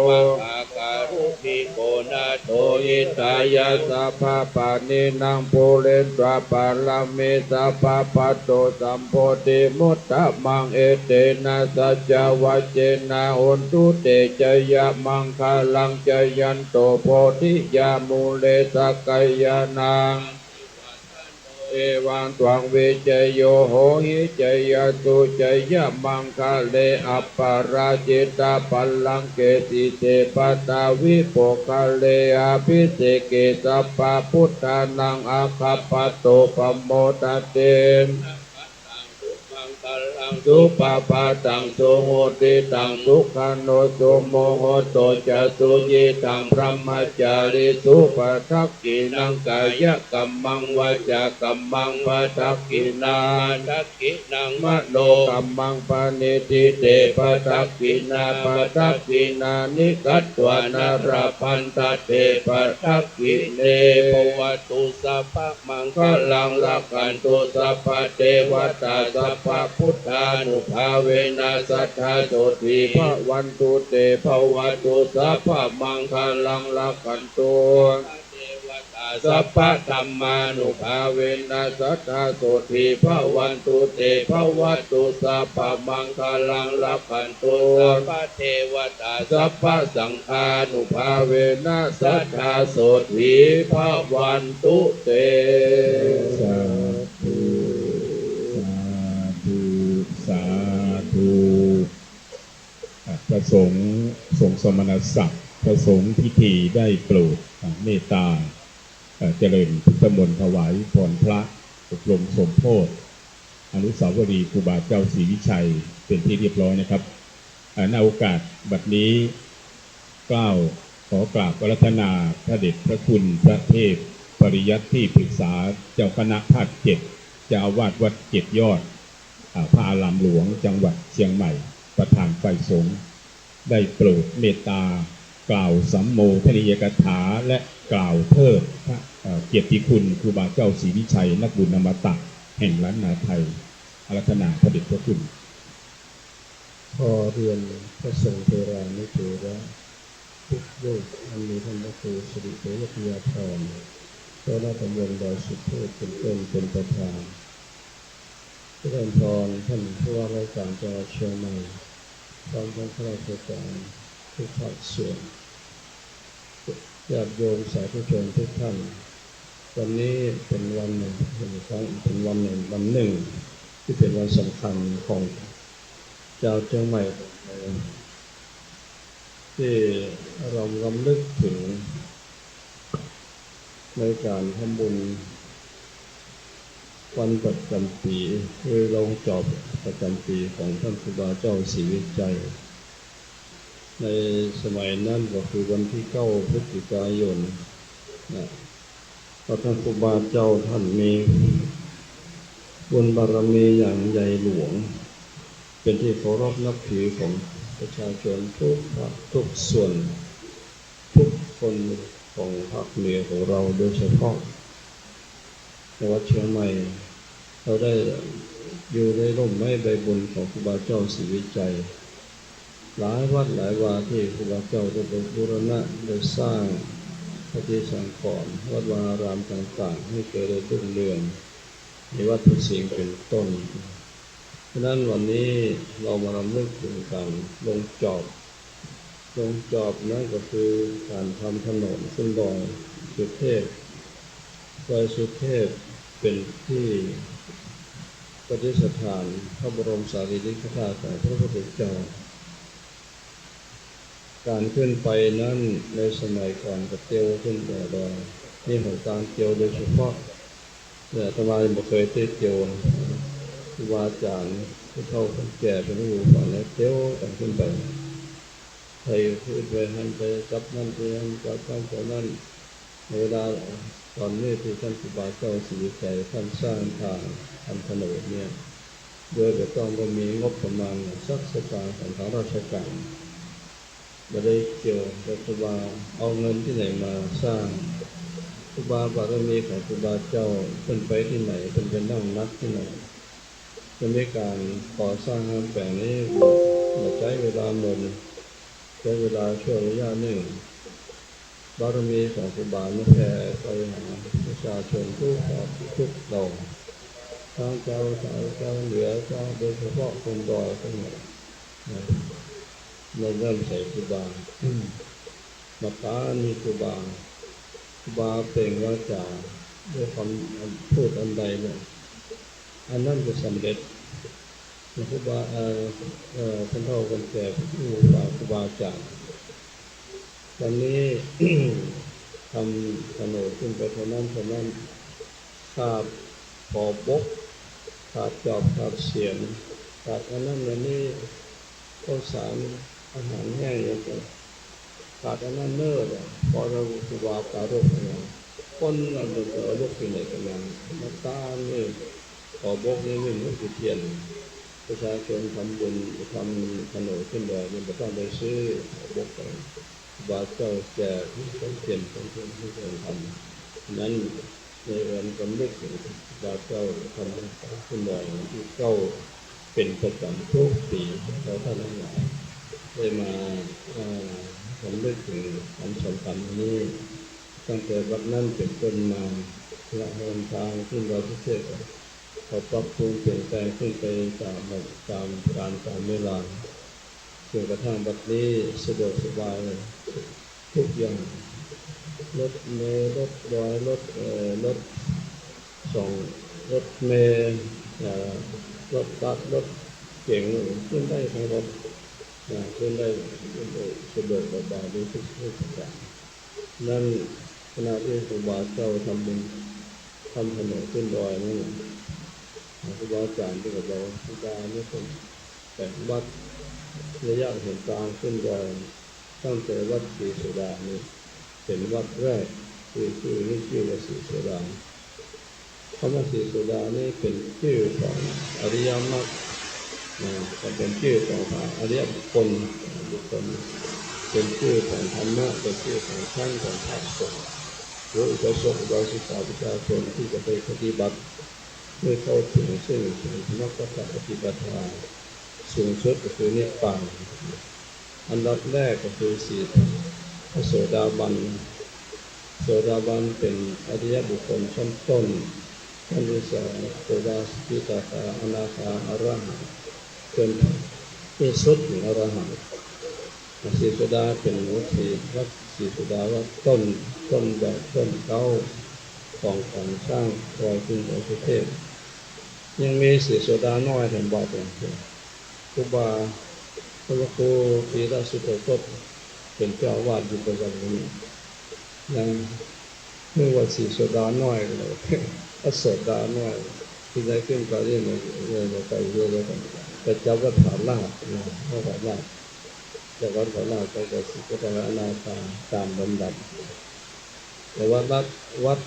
มหาการุณิโก นาโถ หิตายะ สัพพะปาณินัง ปูเรตวา ปะระเม สะปะปะโต สัมโพธิมุตตะมัง เอเตนะ สัจจะวะจเจนะ โหนตุ เตจะยะมังคะลัง จะยันโต โพธิยา มูเล สะกะยานัง เอวัง ตวัง วิจโย โหหิ จยะสุ จยะมังคะเล อัปปะราจิตะปัลลังเก สีเส ปะทาวิ โปกคะเล อะภิเสเก สัพพะพุทธานัง อะคัปปะโต ปะโมดะเต สุมังคะลัง สุปะพาตัง สุหุติตัง สุขะโน สุมุหโต จะ สุยิตัง บรมะจาริสุ ปะทักขิณัง กายะกัมมัง วาจากัมมัง ปะทักขิณัง ปะทักขิณัง มโนกัมมัง ปะณิธิเต ปะทักขิณา ปะทักขิณานิ กัตวานะ ละพันทะเต ปะทักขิเณ ภะวะตุ สัพพะ มังคะลัง รักขันตุ สัพพะเทวะตา สัพพะพุทธานุภาเวนะ สัตถาโสตถี ภะวันตุ เต ภะวะตุ สัพพะ มังคะลัง รักขันตุ เทวะตา สัพพะธัมมานุภาเวนะ สัตถาโสตถี ภะวันตุ เต ภะวะตุ สัพพะ มังคะลัง รักขันตุ สัพพะเทวะตา สัพพะสังฆานุภาเวนะ สัตถาโสตถี ภะวันตุ เต สาธุ พระสงฆ์ทรงสมณศักดิ์ พระสงฆ์พิธีได้โปรด อ่า เมตตา เอ่อ เจริญพุทธมนต์ ถวายพรพระ อบรมสมโภช อนุสาวรีย์ครูบาเจ้าศรีวิชัยเป็นที่เรียบร้อยนะครับ อ่า ณ โอกาสบัดนี้ เกล้าขอกราบอาราธนาพระเดชพระคุณพระเทพปริยัติที่ปรึกษาเจ้าคณะภาคเจ็ด เจ้าอาวาสวัดเจ็ดยอด อ่า พระอารามหลวงจังหวัดเชียงใหม่ ประธานฝ่ายสงฆ์ ได้โปรดเมตตากล่าวสัมโมทนียกถาและกล่าวเทิดพระ เอ่อ เกียรติคุณครูบาเจ้าศรีวิชัย นักบุญอมตะแห่งล้านนาไทย อาราธนาพระเดชพระคุณ ขอเรียนพระสงฆ์เถรานุเถระทุกรูป อันมีท่านพระครูสิริเถรวิทยาธร เจ้าคณะตำบลดอยสุเทพเป็นต้น เป็นประธาน เจริญพรท่านผู้ว่าราชการจังหวัดเชียงใหม่ พร้อมทั้งข้าราชการทุกภาคส่วน ญาติโยมสาธุชนทุกท่าน วันนี้เป็นวันหนึ่ง เป็นครั้ง เป็นวันหนึ่ง วันหนึ่งที่เป็นวันสำคัญของชาวเชียงใหม่ ที่เรารำลึกถึง ในการทำบุญวันประจำปี๋ คือโลงจอบประจำปี๋ของท่านครูบาเจ้าศรีวิชัย ในสมัยนั้นก็คือวันที่เก้าพฤศจิกายนนะ เพราะท่านครูบาเจ้าท่านมีบุญบารมีอย่างใหญ่หลวง เป็นที่เคารพนับถือของประชาชนทุกภาค ทุกส่วน ทุกคนของภาคเหนือของเรา โดยเฉพาะในวัดเชียงใหม่ เราได้อยู่ในร่มไม้ใบบุญของครูบาเจ้าศรีวิชัย หลายวัดหลายวาที่ครูบาเจ้าได้บูรณะ ได้สร้างปฏิสังขรณ์วัดวาอารามต่างๆ ให้เจริญรุ่งเรือง มีวัดพระสิงห์เป็นต้น ฉะนั้นวันนี้เรามารำลึกถึงการลงจอบ ลงจอบนั่นก็คือการทำถนนขึ้นดอยสุเทพ ดอยสุเทพเป็นที่ประดิษฐานพระบรมสารีริกธาตุของพระพุทธเจ้า การขึ้นไปนั้นในสมัยก่อนก็เตียวขึ้นแต่ดอย มีหนตางเตียวโดยเฉพาะ แต่อาตมายังบ่เคยได้เตียว ครูบาอาจารย์ผู้เฒ่าผู้แก่เป็นผู้สอนให้เตียวกันขึ้นไป ใผขึ้นไปหั้นไปจับนั่นไปหั้นจับนั่นไปนั่น ในเวลาตอนนี้ที่ท่านครูบาเจ้าศรีวิชัยท่านสร้างทางทำถนนเนี่ย โดยบ่ต้องได้มีงบประมาณสักสตางค์ของทางราชการ บ่ได้เกี่ยวกับครูบาเอาเงินตี้ไหนมาสร้าง ครูบาบารมีของครูบาเจ้าเปิ้นไปตี้ไหน เปิ้นไปนั่งนักตี้ไหน จะมีการก่อสร้างห้างแปลงนี้ บ่ใจ๊เวลาเมิน ใจ๊เวลาชั่วระยะหนึ่ง บารมีของครูบามาแผ่ไปหาประชาชนทุกภาคทุกเหล่า ทั้งจาวใต้ จาวเหนือ จาว โดยเฉพาะคนดอยทั้งหมดนะ ในเรื่องใส่ครูบา มาตรานี้ครูบา ครูบาเปล่งวาจาด้วยคำพูดอันใดเนี่ย อันนั้นจะสำเร็จ ครูบา เอ่อ เอ่อ คนเฒ่าคนแก่ผู้ฝากครูบาอาจารย์ วันนี้ ทำถนนขึ้นไปเท่านั้นเท่านั้น ขาดขอบก ขาดจอบ ขาดเสียม ขาดอันนั้นอันนี้ ข้าวสาร อาหารแห้งอย่างเงี้ย ขาดอันนั้นเน้อ พอเราครูบาปรารภเนี่ย คนเราจะเอาลูกที่ไหนกันมา มาตรานี้ ขอบกนี่ไม่เหมือนกับเทียน ประชาชนทำบุญ ทำถนนขึ้นดอยนี่บ่ต้องไปซื้อขอบกไป ครูบาเจ้าแจกของเทียนของเทียนของเทียนทำ นั้นในวันรำลึกถึงครูบาเจ้าทำขึ้นดอยวันที่เก้า เป็นประจำทุกปี ขอท่านทั้งหลายได้มา เอ่อ รำลึกถึงวันสำคัญนี้ ตั้งแต่บัดนั้นเป็นต้นมา และหนทางขึ้นดอยสุเทพ เขาปรับปรุงเปลี่ยนแปลงขึ้นไปตาม ตามกาลตามเวลา จนกระทั่งบัดนี้สะดวกสบายทุกอย่าง รถเมล์ รถดอย รถ เอ่อ รถสอง รถเมล์ เอ่อ รถบัส รถเก๋ง ขึ้นได้ทั้งหมด อ่า ขึ้นได้ ขึ้นได้สะดวกสบายดีทุก ทุกประการ นั้นขณะตี้ครูบาเจ้าทำบุญ ทำถนนขึ้นดอยนั้นน่ะ ครูบาอาจ๋ารย์ตี้ก็บอกว่าครูบานี่เป๋น เป๋นวัดระยะหนตางขึ้นดอย ตั้งแต่วัดศรีโสดานี่เป๋นวัดแรก ตี้ ตี้ ตี้จื้อว่าศรีโสดา กำว่าศรีโสดานี่เป๋นจื้อของอริยมรรค อ่า ก็เป๋นจื้อของพระอริยบุคคล บุคคล เป๋นจื้อของธรรมะ เป๋นจื้อของชั้นของพระสงฆ์ หรืออุบาสกอุบาสิกาประชาชนตี้จะไปปฏิบัติ เพื่อเข้าถึงซึ่งถึงมรรคผลปฏิปทาสูงสุดก็คือนิพพาน อันดับแรกก็คือสี พระโสดาบัน โสดาบันเป๋นอริยบุคคลชั้นต้น ชั้นตี้สอง โสดา สกิทาคา อนาคา อรหันต์ จนตี้สุดถึงอรหันต์ ศรีโสดาเป๋นวัดศรี วัดศรีโสดาว่าต้น ต้นแบบต้นเก๊าของ ของสร้างดอยตุงดอยสุเทพ ยังมีศรีโสดาน้อยแถมวัดเอง ครูบา พระครูธีระสุตโตคต เป๋นเจ้าอาวาสอยู่ปัจจุบันนี้ ยังเรียกว่าศรีโสดาน้อยเลย พระโสดาน้อย ตี้ได้ขึ้นไปนี่นะ เออ ไปเรื่อยๆ ไปจับวัดผาลาดนะ วัดผาลาด จากวัดผาลาดไปก็สิบก็ไปอนาคาตามลำดับ แต่ว่าวัด วัด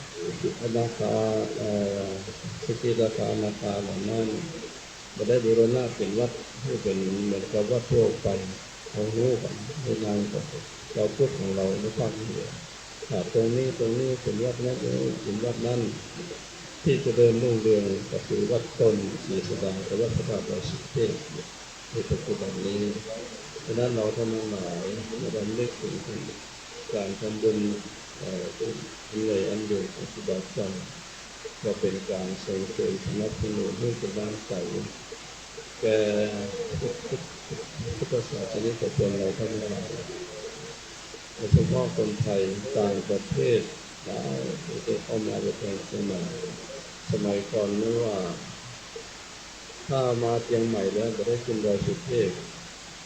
อนาคา เอ่อ สกิทาคา อนาคาเหล่านั้น บ่ได้บูรณะเป๋นวัด หื้อเป๋นเหมือนกับวัดทั่วไป เฮาฮู้กั๋น ในนามของชาวพุทธของเฮาในภาคเหนือ อ่า ตรงนี้ ตรงนี้เป๋นวัดนั้น ตรงนี้เป๋นวัดนั้น ตี้เจริญรุ่งเรืองก็คือวัดต้นศรีโสดากับวัดพระธาตุดอยสุเทพ ในปัจจุบันนี้ ฉะนั้นเราท่านทั้งหลายเมื่อรำลึกถึงการทำบุญ เอ่อ อันใหญ่อันใหญ่ของครูบาอาจ๋ารย์ ก็เป๋นการส่งเสริมสนับสนุนหื้อเป๋นน้ำใสแก่พุทธศาสนิกชนเราท่านทั้งหลาย โดยเฉพาะคนไทยต่างประเทศหลายประเทศเข้ามาประเทศเชียงใหม่ สมัยก่อนนึกว่า ถ้ามาเชียงใหม่แล้วบ่ได้ขึ้นดอยสุเทพ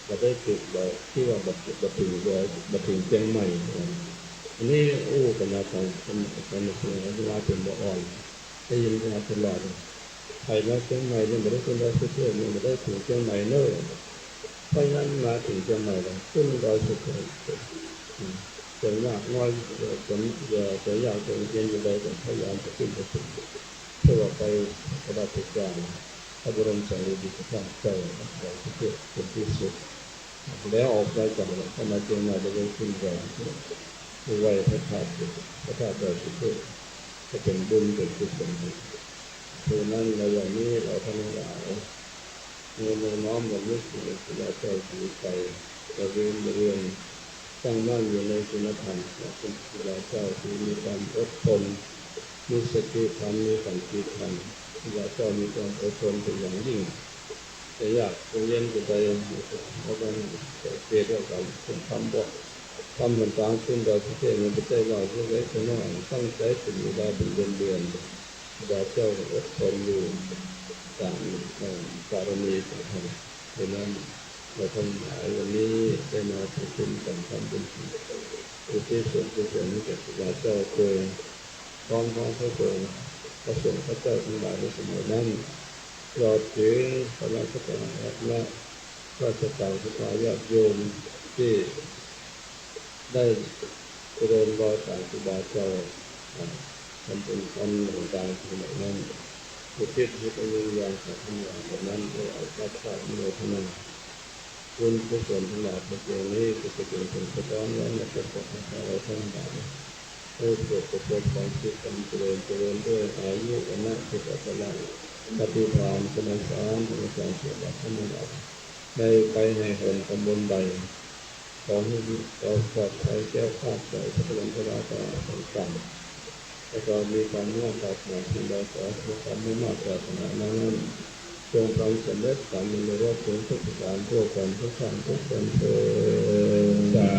บ่ได้ตึกดอย ตี้ว่าบ่ บ่เถิงดอย บ่เถิงเชียงใหม่ อันนี้อู้กั๋นมาของคน คนเชียงใหม่ว่าเป๋นบ่อ่อน ได้ยินมาตลอด ใผมาเชียงใหม่เนี่ยบ่ได้ขึ้นดอยสุเทพเนี่ยบ่ได้เถิงเชียงใหม่เน้อ เพราะฉะนั้นมาเถิงเชียงใหม่แล้วขึ้นดอยสุเทพ อืม ส่วนมากน้อย เอ่อ ส่วน เอ่อ ส่วนยากส่วนเย็นอยู่ใดก็พยายามจะขึ้นไปเถิง เพื่อไปสักการะบูชาพระบรมสารีริกธาตุเจ้าดอยสุเทพเป๋นตี้สุด แล้วออกไปจากนครเชียงใหม่แล้วขึ้นไปไหว้พระธาตุ พระธาตุดอยสุเทพ ก็เป๋นบุญเป๋นกุศล เพราะฉะนั้นในวันนี้เราทั้งหลาย เมื่อน้อมรำลึกถึงครูบาอาจ๋ารย์ศรีวิชัย ระลึกเรืองตั้งมั่นอยู่ในคุณธรรมของครูบาอาจ๋ารย์ที่มีความอดทน มีสติธรรม มีขันติธรรม ครูบาอาจ๋ารย์มีความอดทนเป๋นอย่างยิ่ง จะยากจะเย็นจะใด เราต้องสังเกตว่าการทำบ่ ทำหนตางขึ้นดอยสุเทพเนี่ย บ่ใจ้ว่าเล็กๆ น้อยๆ ตั้งใจ๋เป๋นเวลาเป๋นเดือนๆ ครูบาอาจ๋ารย์อดทนอยู่ต๋าม เอ่อ บารมีของท่าน เพราะฉะนั้นเราทั้งหลายวันนี้ได้มาประชุมกั๋นทำบุญอุทิศส่วนกุศลให้แก่ครูบาอาจ๋ารย์โดยพร้อมทั้งพระสงฆ์ พระสงฆ์พระเจ้าทั้งหลายในสมัยนั้น ตลอดถึงคณะสัตยาธิราช ราชการ ศรัทธาญาติโยมตี้ ได้เจริญรอยตามครูบาอาจ๋ารย์ อ่า ทำบุญทำหนตางสมัยนั้น อุทิศให้ดวงวิญญาณของท่านเหล่านั้นได้อาภัพอนุโมทนาบุญกุศลทั้งหลายประเภทนี้ ก็จะเป๋นผลสะท้อนไว้ในประสบการณ์ของเราทั้งหลาย ให้ประสบประสบความสุขความเจริญ เจริญด้วยอายุ วรรณะ สุขะ พละ ปฏิภาณ สมัยสาร สมัยสาร เกียรติยศทั้งหลาย ในไปในหนตำบลใด ขอให้มีความปลอดภัยแคล้วคลาดจากภัยอันตรายต่างๆ แล้วก็มีความมุ่งมาดปรารถนาสิ่งใด ขอให้สมความมุ่งมาดปรารถนานั้นๆ จงสำเร็จสำเร็จสำเร็จทุกประการทั่วกันทุกท่านทุกคนเทอญ สา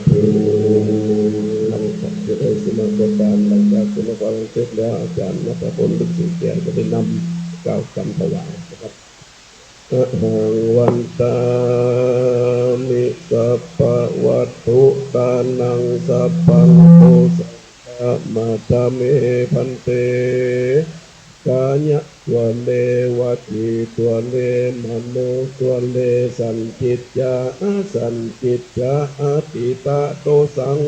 ธุ ครับ จะได้สมัครประการ หลังจากสมัครประการเสร็จแล้ว อาจารย์ณัฐพล ฤๅษีแก้ว จะได้นำกล่าวกำถวายนะครับ อะหัง วันตามิ สัพพะวัตถุตานัง สัพพัง โตสัง ขะมะทะ เม ภันเต กายะ ทะ เว วจี ทะ เว มโน ทะ เว สัญญิจจะ อะสัญญิจจะ อะตีตะโตสัง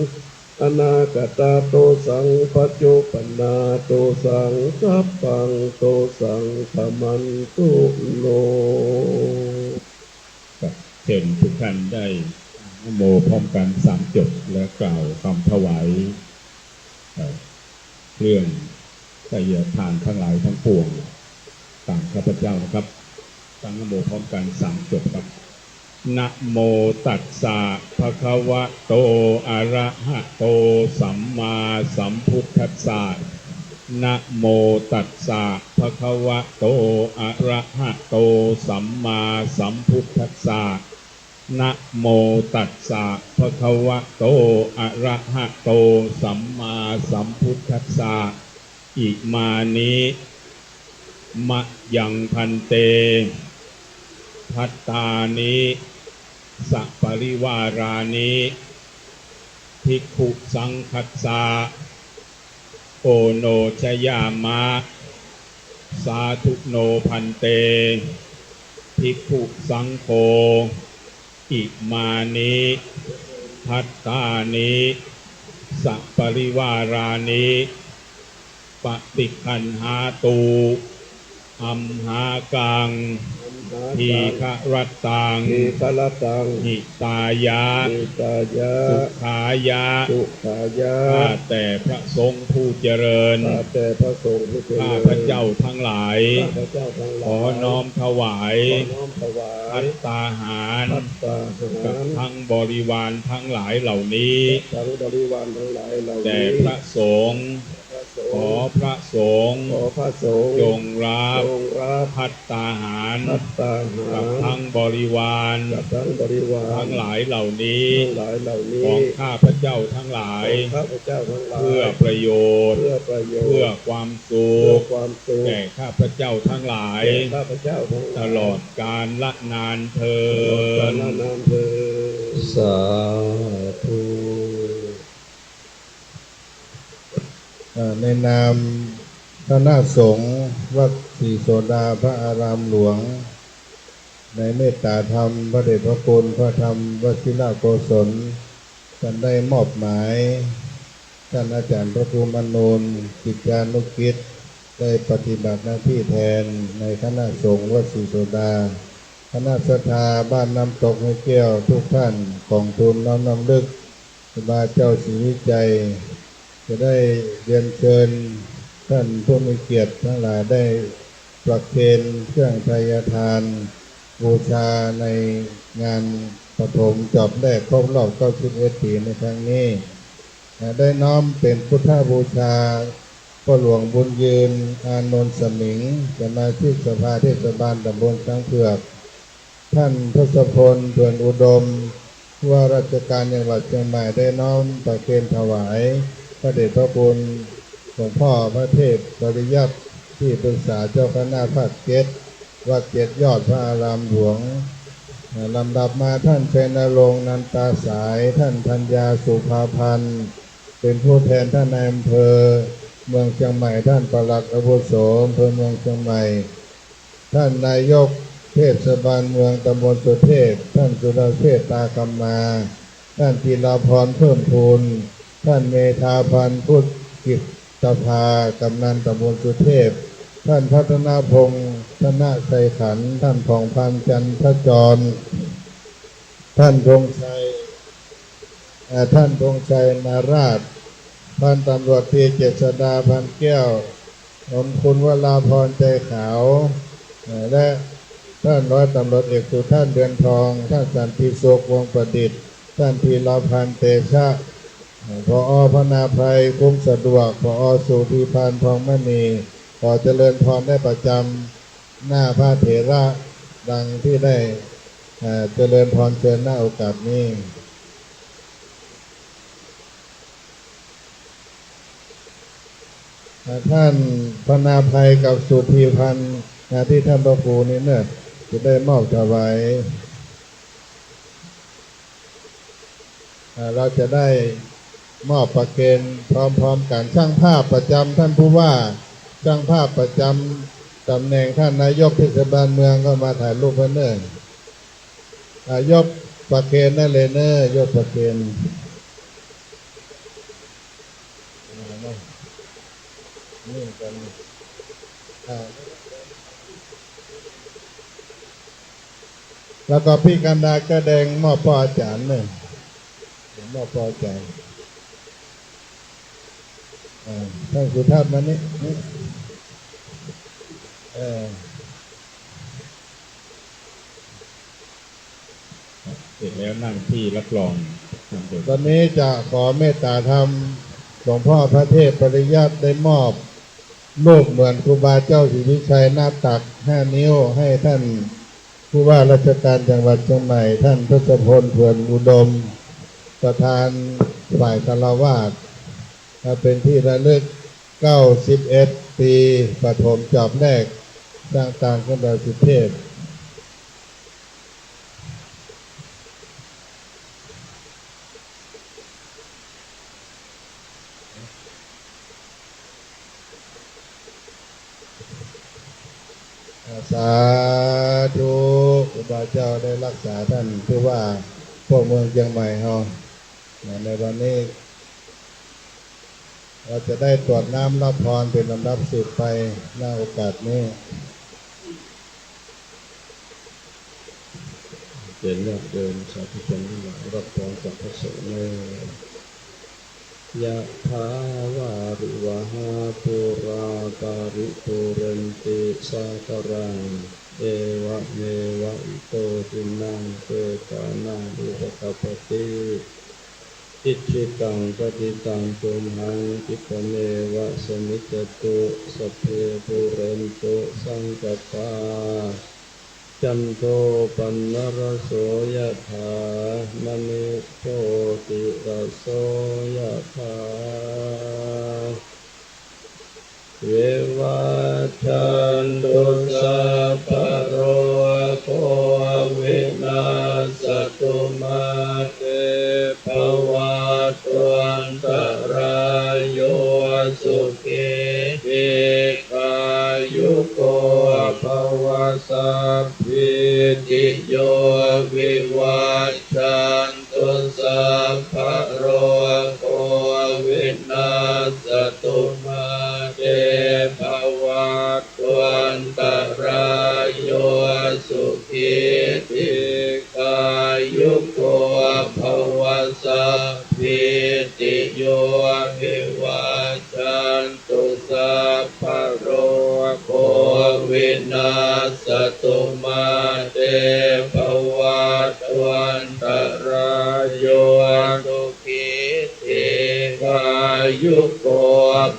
อะนาคตะโตสัง ปัจจุปันนาโตสัง สัพพัง โตสัง ขะมันตุ โน ครับ เชิญทุกท่านได้นะโมพร้อมกันสามจบ และกล่าวกำถวาย เอ่อ เครื่องไทยทานทั้งหลายทั้งปวง ตามข้าพเจ้านะครับ ตั้งนะโมพร้อมกันสามจบครับ นะโมตัสสะ ภะคะวะโต อะระหะโต สัมมาสัมพุทธัสสะ นะโมตัสสะ ภะคะวะโต อะระหะโต สัมมาสัมพุทธัสสะ นะโมตัสสะ ภะคะวะโต อะระหะโต สัมมาสัมพุทธัสสะ อิมานิ มะยัง ภันเต ภัตตานิ สะปะริวารานิ ภิกขุสังฆัสสะ โอโนชยามะ สาธุโน ภันเต ภิกขุสังโฆ อิมานิ ภัตตานิ สะปะริวารานิ ปะติคคันหาตุ อัมหากัง อัมหากัง ทีฆะรัตตัง ทีฆะรัตตัง หิตายะ หิตายะ สุขายะ สุขายะ ข้าแต่พระสงฆ์ผู้เจริญ ข้าแต่พระสงฆ์ผู้เจริญ ข้าพเจ้าทั้งหลาย ข้าพเจ้าทั้งหลาย ขอน้อมถวาย ขอน้อมถวาย ภัตตาหาร ภัตตาหาร กับทั้งบริวารทั้งหลายเหล่านี้ กับทั้งบริวารทั้งหลายเหล่านี้ แด่พระสงฆ์ พระสงฆ์ ขอพระสงฆ์ ขอพระสงฆ์ จงรับ จงรับ ภัตตาหาร ภัตตาหาร กับทั้งบริวาร กับทั้งบริวาร ทั้งหลายเหล่านี้ ทั้งหลายเหล่านี้ ของข้าพเจ้าทั้งหลาย ของข้าพเจ้าทั้งหลาย เพื่อประโยชน์ เพื่อประโยชน์ เพื่อความสุข เพื่อความสุข แก่ข้าพเจ้าทั้งหลาย แก่ข้าพเจ้าทั้งหลาย ตลอดกาลนานเทอญ ตลอดกาลนานเทอญ สาธุ เอ่อ ในนามคณะสงฆ์วัดศรีโสดาพระอารามหลวง ในเมตตาธรรมพระเดชพระคุณพระธรรมวชิรโกศล ท่านได้มอบหมาย ท่านอาจารย์พระครูมนูน กิจจานุกิจ ได้ปฏิบัติหน้าที่แทนในคณะสงฆ์วัดศรีโสดา คณะศรัทธาบ้านน้ำตกห้วยแก้วทุกท่าน กองทุนน้อมรำลึก ครูบาเจ้าศรีวิชัย จะได้เรียนเชิญท่านผู้มีเกียรติทั้งหลายได้ประเคนเครื่องไทยทานบูชาในงานปฐมจอบแรกครบรอบ เก้าสิบเอ็ด ปีในครั้งนี้ ได้น้อมเป็นพุทธบูชา พ่อหลวงบุญยืน อานนท์สมิง สมาชิกสภาเทศบาลตำบลช้างเผือก ท่านทศพล เถื่อนอุดม ผู้ว่าราชการจังหวัดเชียงใหม่ ได้น้อมประเคนถวายพระเดชพระคุณหลวงพ่อพระเทพปริยัติ ที่ปรึกษาเจ้าคณะภาคเจ็ด วัดเจ็ดยอดพระอารามหลวง ลำดับมาท่านชัยนรงค์ นันตาสาย ท่านธัญญา สุภาพันธ์ เป็นผู้แทนท่านนายอำเภอเมืองเชียงใหม่ ท่านปลัดอาวุโสอำเภอเมืองเชียงใหม่ ท่านนายกเทศบาลเมืองตำบลสุเทพ ท่านสุรเชษฐ์ ตาคำมา ท่านจิราพร เพิ่มพูน ท่านเมธาพันธ์ พุทธกิตตภา กำนัลตำบลสุเทพ ท่านพัฒนพงษ์ ธนชัยขันธ์ ท่านผ่องพันธ์ จันทจร ท่านธงชัย เอ่อ ท่านธงชัย นาราช พันตำรวจตรีเจษฎา พันแก้ว หม่อมคุณวราพร ใจขาว เอ่อ และท่านร้อยตำรวจเอกสุทัศน์ เดือนทอง ท่านสันติสุข วงศ์ประดิษฐ์ ท่านธีรพันธ์ เตชะ เอ่อ ผอ.พนาไพร คุ้มสะดวก ผอ.สุธีพันธ์ ทองมณี ขอเจริญพรได้ประจำหน้าพระเถระ ดังที่ได้ เอ่อ เจริญพรเชิญ ณ โอกาสนี้ อ่า ท่านพนาไพรกับสุธีพันธ์ นะ ที่ท่านพระครูนี่เนอะ ได้มอบถวาย อ่า เราจะได้มอบประเคนพร้อมๆ กั๋น ช่างภาพประจำท่านผู้ว่า ช่างภาพประจำต๋ำแหน่งท่านนายกเทศบาลเมืองก็มาถ่ายรูปกั๋นเน่อ อ่า ยกประเคนได้เลยเน่อ ยกประเคน อ่า นี่กั๋น อ่า แล้วก็พี่กันดาแก้วแดงมอบป้ออาจ๋ารย์เน่อ มอบป้ออาจ๋ารย์ อ่า ท่านสุทัศน์มานี่ เออ เสร็จแล้วนั่งที่รับรอง ตอนนี้จะขอเมตตาธรรม หลวงพ่อพระเทพปริยัติได้มอบรูปเหมือนครูบาเจ้าศรีวิชัยหน้าตักห้านิ้วให้ท่านผู้ว่าราชการจังหวัดเชียงใหม่ ท่านทศพล เผือนอุดม ประธานฝ่ายฆราวาส และเป็นที่ระลึก เก้าสิบเอ็ด ปี๋ ปฐมจอบแรก สร้างตางขึ้นดอยสุเทพ สาธุ ครูบาเจ้าได้รักษาท่านผู้ว่าพวกเมืองเชียงใหม่เฮา ในวันนี้ เราจะได้ตรวจน้ำรับพรเป็นลำดับสืบไป ณ โอกาสนี้ เชิญญาติโยมสาธุชนทั้งหลายรับพรจากพระสงฆ์เน่อ Yathā vārivahā pūrā paripūrenti sāgaraṃ, evameva ito dinnaṃ petānaṃ upakappati. Icchitaṃ patthitaṃ tumhaṃ khippameva samijjhatu, sabbe pūrentu saṅkappā, cando paṇṇaraso yathā, maṇi jotiraso yathā. Vivajjantu sabbarogo vinassatu, mā te bhavatvantarāyo, sukhī dīghāyuko bhava. Sabbītiyo vivajjan tu sabbarogo vinassatu, mā te bhavatvantarāyo, sukhī dīghāyuko bhava. Sabbītiyo vivajjan tu sabbarogo vinassatu, mā te bhavatvantarāyo, sukhī dīghāyuko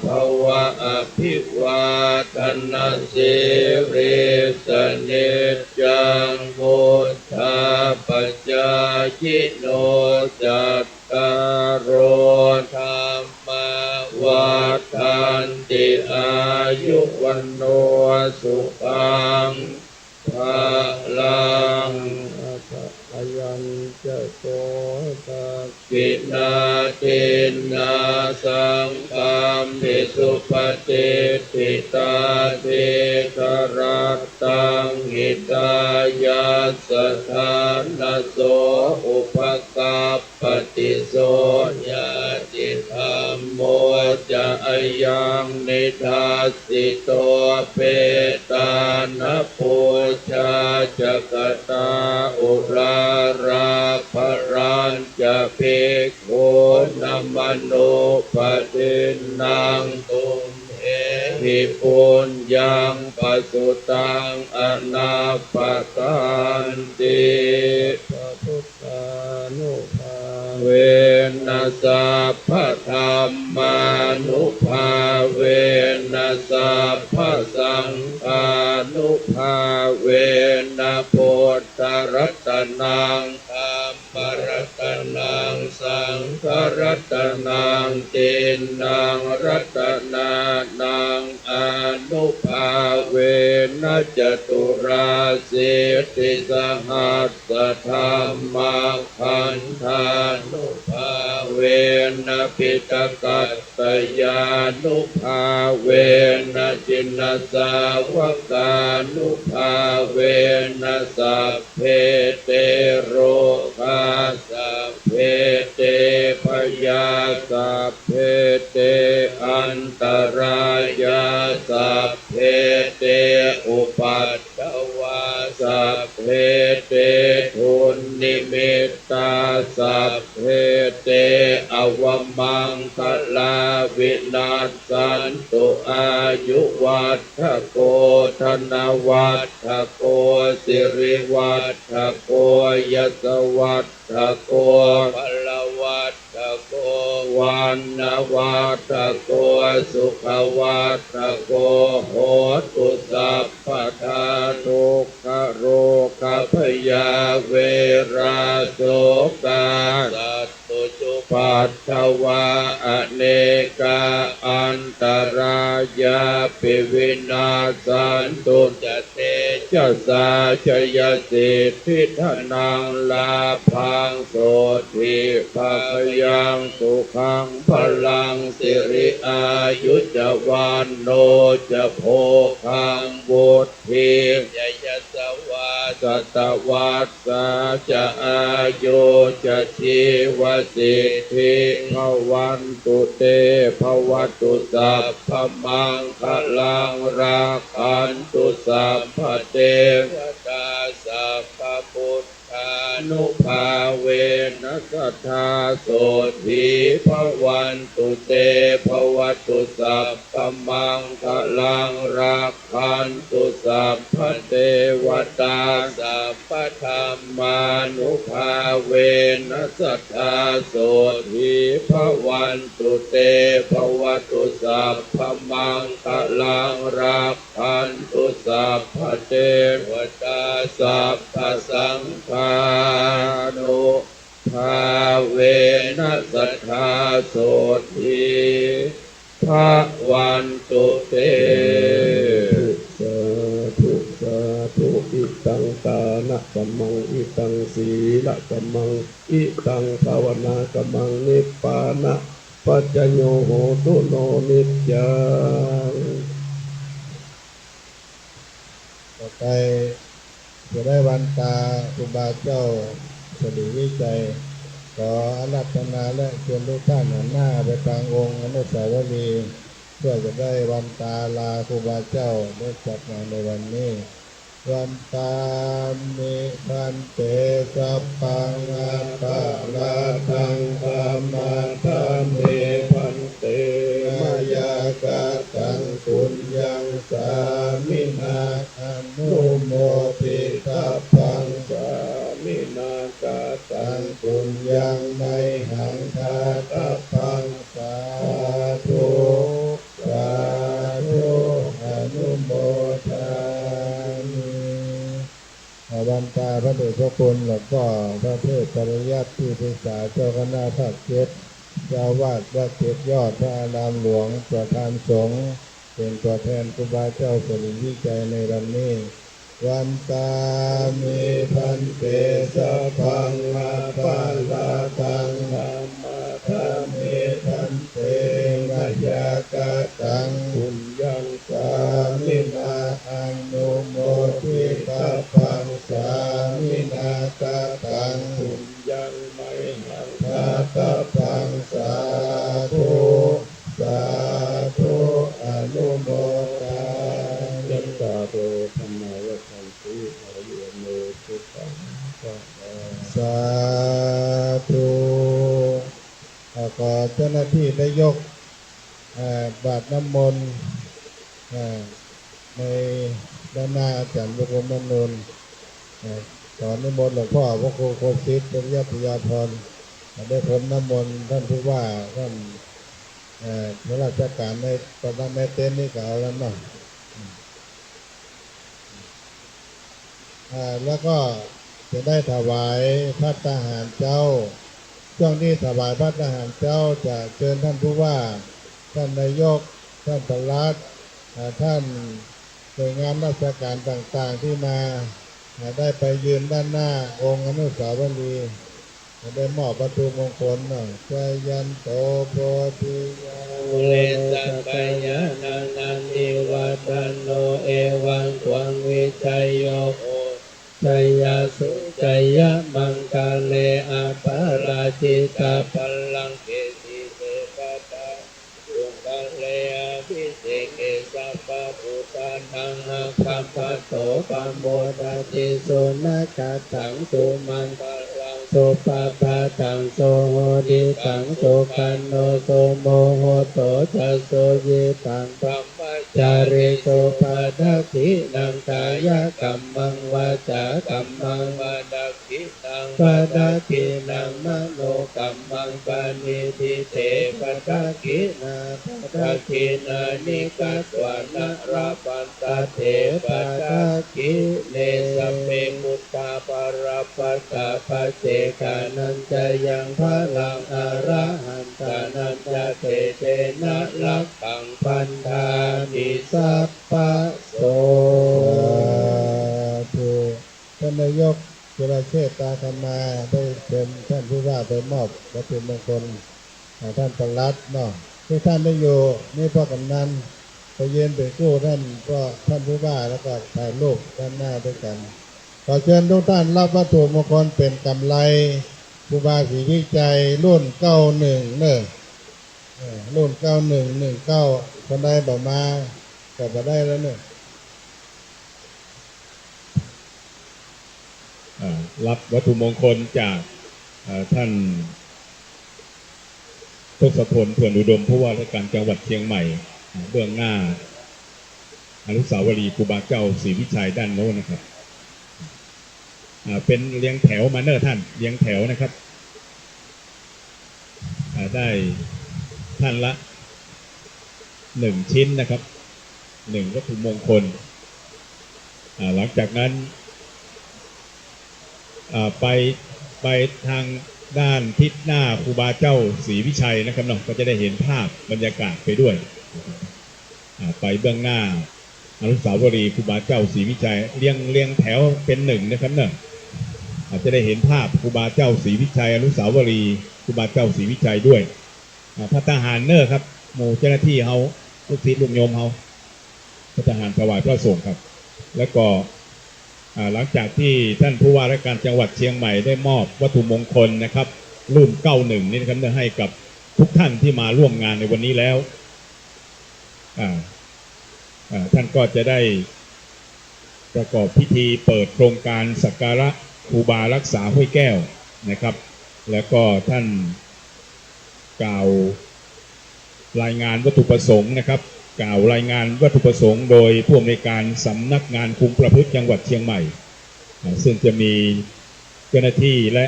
bhava. Abhivādanasīlissa niccaṃ vuḍḍhāpacāyino, cattāro dhammā vaḍḍhanti: āyu vaṇṇo sukhaṃ balaṃ. Ayañca kho dakkhiṇā dinnā saṅghamhi supatiṭṭhitā, dīgharattaṃ hitāyassa ṭhānaso upakap pati. So ñātidhammo ca ayaṃ nidassito, petāna pūjā ca katā uḷārā, balañca bhikkhūnamanuppadinnaṃ, tumhehi puññaṃ pasutaṃ anappakanti. Sabbadhammānubhāvena, sabbadhammānubhāvena, sabbasaṅghānubhāvena, buddharatanaṃ, dhammaratanaṃ, saṅgharatanaṃ, tiṇṇaṃ ratanānaṃ Anubbhāvena caturāsītisahassadhammakkhandhānubbhāvena piṭakattayānubbhāvena jinasāvakānubbhāvena sabbe te rogā sabbe te bhayā sabbe te antarāyā sabbe te upaddavā sabbe te dunnimittā sabbe te avamaṅgalā vinassantu. Āyuvaḍḍhako dhanavaḍḍhako sirivaḍḍhako yasavaḍḍhako balavaḍ ḍhako vaṇṇavaḍḍhako sukhavaḍḍhako hotu sabbadā. Dukkharogabhayā verā sokā sattu cupaddavā anekā antarāyāpi vinassantu ca tejasā. Jayasiddhi dhanaṃ lābhaṃ sotthi bhāgyaṃ sukhaṃ balaṃ siri āyu ca vaṇṇo ca bhogaṃ vuḍḍhī ca yasavā satavassā ca āyū ca jīvasiddhī bhavantu te. Bhavatu sabbamaṅgalaṃ rakkhantu sabbadevatā sabbabuddhānubhāvena sadā sotthī bhavantu te. Bhavatu sabbamaṅgalaṃ rakkhantu sabbadevatā sabbadhammānubhāvena sadā sotthī bhavantu te. Bhavatu sabbamaṅgalaṃ rak khantu sabbadevatā sabbasaṅghānubhāvena sadā sotthī bhavantu te. Sādhu, sādhu, sādhu. Idaṃ dānakammaṃ, idaṃ sīlakammaṃ, idaṃ bhāvanākammaṃ, nibbāna paccayo hotu no niccaṃ. ต่อไปจะได้วันตาครูบาเจ้าสิริวิชัย ขออาราธนาและเชิญทุกท่านหันหน้าไปทางองค์อนุสาวรีย์ เพื่อจะได้วันตาลาครูบาเจ้าได้จัดงานในวันนี้ Vandāmi bhante sabbaṃ aparādhaṃ khamatha me bhante, mayā kataṃ puññaṃ sāminā anumoditabbaṃ, sāminā kataṃ puññaṃ mayhaṃ dātabbaṃ, sādhu sādhu anumodāmi. อ่า วันตาพระเดชพระคุณหลวงพ่อพระเทพปริยัติ ที่ปรึกษาเจ้าคณะภาคเจ็ด เจ้าอาวาสวัดเจ็ดยอด พระอารามหลวง ประธานสงฆ์ เป็นตัวแทนครูบาเจ้าสิริวิชัยในวันนี้ Vandāmi bhante sabbaṃ aparādhaṃ khamatha me bhante, mayā kataṃ puññaṃ sāminā anumoditabbaṃ, sāminā kataṃ puññaṃ mayhaṃ dātabbaṃ, sādhu sādhu anumodāmi. Yattā kho dhammā vaḍḍhanti āyu vaṇṇo sukhaṃ balaṃ. สาธุ ขอเจ้าหน้าที่ได้ยก เอ่อ บาตรน้ำมนต์ เอ่อ ในด้านหน้าอาจารย์พระครูมนูน เอ่อ ขอนิมนต์หลวงพ่อพระครูโคสิทธิ์ ปริยัติยาภรณ์ ได้พรมน้ำมนต์ท่านผู้ว่า ท่าน เอ่อ ข้าราชการในประจำในเต็นท์นี่ก็เอาแล้วเนาะ อ่า แล้วก็จะได้ถวายภัตตาหารเจ๊า ช่วงที่ถวายภัตตาหารเจ๊าจะเชิญท่านผู้ว่า ท่านนายก ท่านปลัด อ่า ท่านหน่วยงานราชการต่างๆ ตี้มา อ่า ได้ไปยืนด้านหน้าองค์อนุสาวรีย์ อ่า ได้มอบวัตถุมงคลเนาะ Jayanto bodhiyā mūle sakyānaṃ nandivaḍḍhano, evaṃ tvaṃ vijayo hohi jayassu jayamaṅgale. Aparājitapallaṅke sīse paṭhavipokkhare abhiseke sabbabuddhānaṃ aggappatto pamodati. Sunakkhattaṃ sumaṅgalaṃ supabhātaṃ suhuṭṭhitaṃ sukhaṇo sumuhutto ca suyiṭṭhaṃ brahma cārisu. Padakkhiṇaṃ kāyakammaṃ vācākammaṃ padakkhiṇaṃ padakkhiṇaṃ manokammaṃ paṇidhī te padakkhiṇā. Padakkhiṇāni katvāna labhantatthe padakkhiṇe. Sabbe buddhā balappattā paccekānañca yaṃ balaṃ arahantānañca tejena rakkhaṃ bandhāmi sabbaso. สาธุ ท่านนายก จุลเชษฐ ตาคำมา ได้เชิญท่านผู้ว่าไปมอบวัตถุมงคล อ่า ท่านปลัดเนาะ ทุกท่านได้อยู่ นี่พ่อกำนัน ไปยืนเป็นกู้ท่าน ก็ท่านผู้ว่า แล้วก็ถ่ายรูปด้านหน้าด้วยกัน ขอเชิญทุกท่านรับวัตถุมงคลเป๋นกำไร ครูบาศรีวิชัย รุ่นเก้าหนึ่ง เน่อ เออ รุ่นเก้าหนึ่ง หนึ่งเก้า คนใดบ่มา ก็บ่ได้แล้วเน่อ อ่า รับวัตถุมงคลจาก เอ่อ ท่านทศพล เถื่อนอุดม ผู้ว่าราชการจังหวัดเชียงใหม่ อ่า เบื้องหน้าอนุสาวรีย์ครูบาเจ้าศรีวิชัยด้านโน้นนะครับ อ่า เป๋นเรียงแถวมาเน่อท่าน เรียงแถวนะครับ อ่า ได้ท่านละหนึ่งชิ้นนะครับ หนึ่งวัตถุมงคล อ่า หลังจากนั้น อ่า ไป ไปทางด้านทิศหน้าครูบาเจ้าศรีวิชัยนะครับเนาะ ก็จะได้เห็นภาพบรรยากาศไปด้วย อ่า ไปเบื้องหน้าอนุสาวรีย์ครูบาเจ้าศรีวิชัย เรียง เรียงแถวเป๋นหนึ่งนะครับเนาะ อ่า จะได้เห็นภาพครูบาเจ้าศรีวิชัย อนุสาวรีย์ครูบาเจ้าศรีวิชัยด้วย อ่า ภัตตาหารเน่อครับ หมู่เจ้าหน้าตี้เฮา ลูกศิษย์ลูกโยมเฮา ภัตตาหารถวายพระสงฆ์ครับ แล้วก็ อ่า หลังจากตี้ท่านผู้ว่าราชการจังหวัดเชียงใหม่ได้มอบวัตถุมงคลนะครับ รุ่นเก้าหนึ่ง นี้นะครับ เน่อ ให้กับทุกท่านที่มาร่วมงานในวันนี้แล้ว อ่า อ่า ท่านก็จะได้ประกอบพิธีเปิดโครงการสักการะครูบารักษาห้วยแก้วนะครับ แล้วก็ท่านกล่าวรายงานวัตถุประสงค์นะครับ กล่าวรายงานวัตถุประสงค์โดยผู้อำนวยการสำนักงานคุมประพฤติจังหวัดเชียงใหม่ อ่า ซึ่งจะมีเจ้าหน้าที่และ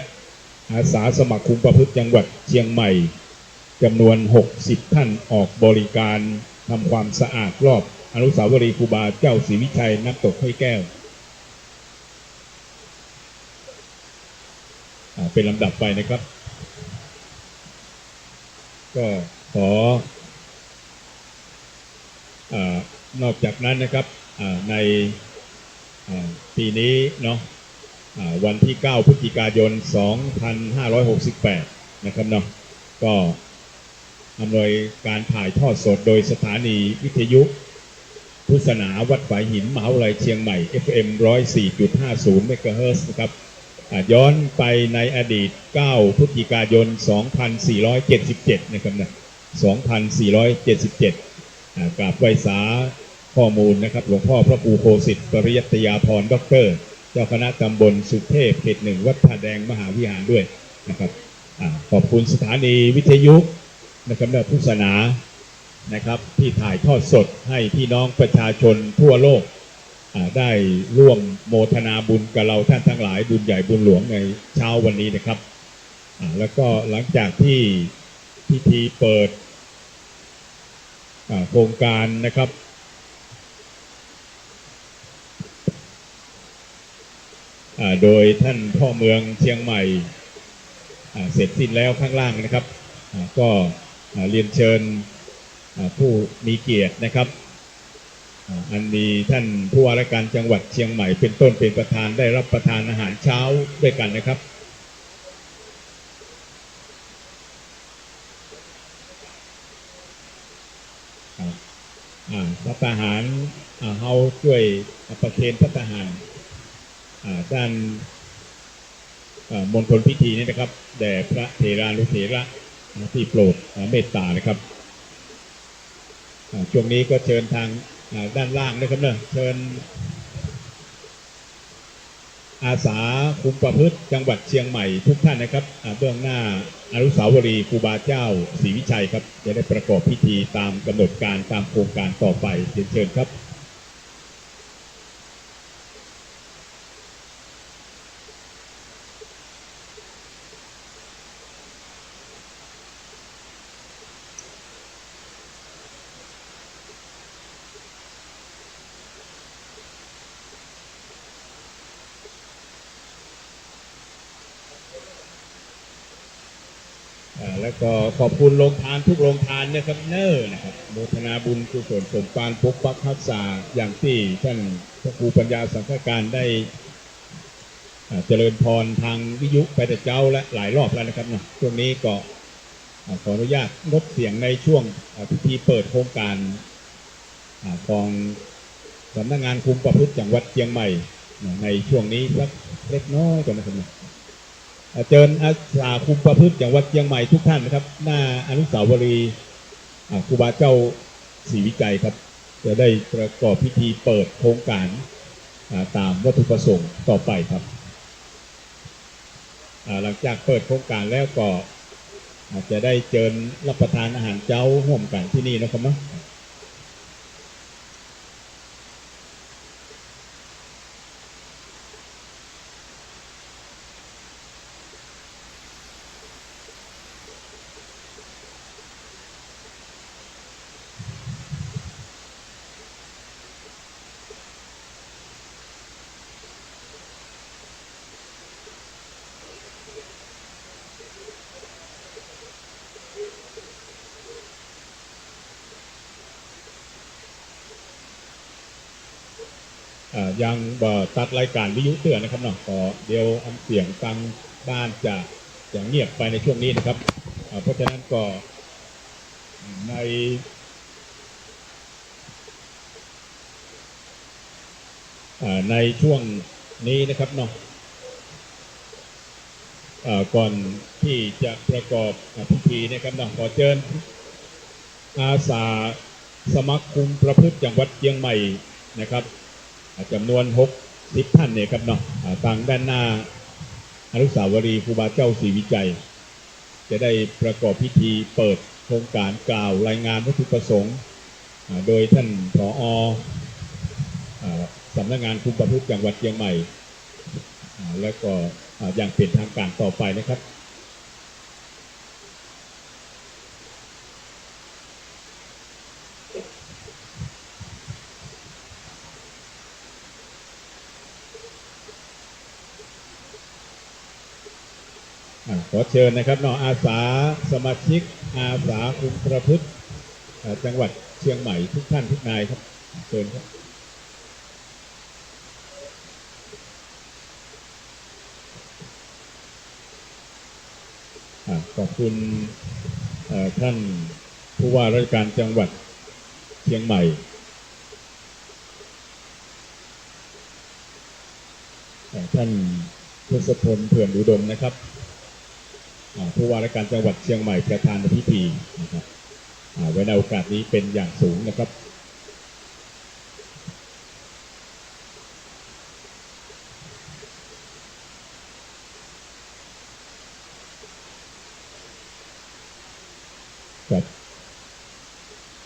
อาสาสมัครคุมประพฤติจังหวัดเชียงใหม่ จำนวนหกสิบท่านออกบริการทำความสะอาดรอบอนุสาวรีย์ครูบาเจ้าศรีวิชัยน้ำตกห้วยแก้ว อ่า เป็นลำดับไปนะครับ ก็ขอ อ่า นอกจากนั้นนะครับ อ่า ใน อ่า ปี๋นี้เนาะ อ่า วันตี้เก้าพฤศจิกายนสองพันห้าร้อยหกสิบแปดนะครับเนาะ ก็อำนวยการถ่ายทอดสดโดยสถานีวิทยุพุทธศาสนาวัดฝายหิน มหาวิทยาลัยเชียงใหม่ เอฟเอ็ม ร้อยสี่จุดห้าศูนย์เมกะเฮิรตซ์นะครับ อ่า ย้อนไปในอดีต เก้าพฤศจิกายนสองพันสี่ร้อยเจ็ดสิบเจ็ดนะครับนะ สองพันสี่ร้อยเจ็ดสิบเจ็ด อ่า กราบไหว้สาข้อมูลนะครับ หลวงพ่อพระครูโคสิทธิ์ปริยัตยาภรณ์ ด็อกเตอร์ เจ้าคณะตำบลสุเทพ เขตหนึ่ง วัดผาแดงมหาวิหารด้วยนะครับ อ่า ขอบคุณสถานีวิทยุนะครับ และพุทธศาสนานะครับ ที่ถ่ายทอดสดให้พี่น้องประชาชนทั่วโลก อ่า ได้ร่วมโมทนาบุญกับเราท่านทั้งหลาย บุญใหญ่บุญหลวงในเช้าวันนี้นะครับ อ่า แล้วก็หลังจากที่พิธีเปิด อ่า โครงการนะครับ อ่า โดยท่านพ่อเมืองเชียงใหม่ อ่า เสร็จสิ้นแล้วข้างล่างนะครับ อ่า ก็ อ่า เรียนเชิญ อ่า ผู้มีเกียรตินะครับ อ่า อันมีท่านผู้ว่าราชการจังหวัดเชียงใหม่เป็นต้นเป็นประธานได้รับประทานอาหารเช้าด้วยกันนะครับ ครับ อ่า ภัตตาหาร อ่า เฮาจ้วยประเคนภัตตาหาร อ่า ด้าน เอ่อ มณฑลพิธีนี้นะครับ แด่พระเถรานุเถระ อ่า ที่โปรด อ่า เมตตานะครับ อ่า ช่วงนี้ก็เชิญทาง อ่า ด้านล่างนะครับเนอะ เชิญ อาสาคุมประพฤติจังหวัดเชียงใหม่ทุกท่านนะครับ อ่า เบื้องหน้าอนุสาวรีย์ครูบาเจ้าศรีวิชัยครับ จะได้ประกอบพิธีตามกำหนดการตามโครงการต่อไป เรียนเชิญครับ อ่า แล้วก็ขอบคุณโรงทานทุกโรงทานนะครับเน้อนะครับ โมทนาบุญกุศลสมภารปกปักรักษา อย่างที่ท่านพระครูปัญญาสังฆการได้ อ่า เจริญพรทางวิทยุไปแต่เจ๊าและหลายรอบแล้วนะครับเนาะ ช่วงนี้ก็ อ่า ขออนุญาตงดเสียงในช่วง อ่า พิธีเปิดโครงการ อ่า ของสำนักงานคุมประพฤติจังหวัดเชียงใหม่ อ่า ในช่วงนี้สักเล็กน้อยก่อนนะครับเนาะ อ่า เจิญอาสาคุมประพฤติจังหวัดเชียงใหม่ทุกท่านนะครับ หน้าอนุสาวรีย์ อ่า ครูบาเจ้าศรีวิชัยครับ จะได้ประกอบพิธีเปิดโครงการ อ่า ตามวัตถุประสงค์ต่อไปครับ อ่า หลังจากเปิดโครงการแล้วก็ อ่า จะได้เจิญรับประทานอาหารเจ๊าฮ่วมกั๋นตี้นี่นะครับเนาะ อ่า ยังบ่ตัดรายการวิทยุเตื้อนะครับเนาะ ก็เดี๋ยวอันเสียงตางบ้านจะ จะเงียบไปในช่วงนี้นะครับ อ่า เพราะฉะนั้นก็ ใน อ่า ในช่วงนี้นะครับเนาะ อ่า ก่อนที่จะประกอบ อ่า พิธีนะครับเนาะ ขอเจิญอาสาสมัครคุมประพฤติจังหวัดเชียงใหม่นะครับ อ่า จ๋ำนวนหกสิบท่านเนี่ยครับเนาะ อ่า ตางด้านหน้าอนุสาวรีย์ครูบาเจ้าศรีวิชัย จะได้ประกอบพิธีเปิดโครงการกล่าวรายงานวัตถุประสงค์ อ่า โดยท่าน ผอ อ่า สำนักงานคุมประพฤติจังหวัดเชียงใหม่ อ่า แล้วก็ อ่า อย่างเป๋นทางการต่อไปนะครับ อ่า ขอเจิญนะครับเนาะ อาสาสมาชิก อาสาคุมประพฤติ อ่า จังหวัดเชียงใหม่ทุกท่านทุกนายครับ เจิญครับ อ่า ขอบคุณ เอ่อ ท่านผู้ว่าราชการจังหวัดเชียงใหม่ เอ่อ ท่านทศพล เผื่อนอุดมนะครับ อ่า ผู้ว่าราชการจังหวัดเชียงใหม่ประธานในพิธีนะครับ อ่า ไว้ในโอกาสนี้เป๋นอย่างสูงนะครับ ครับ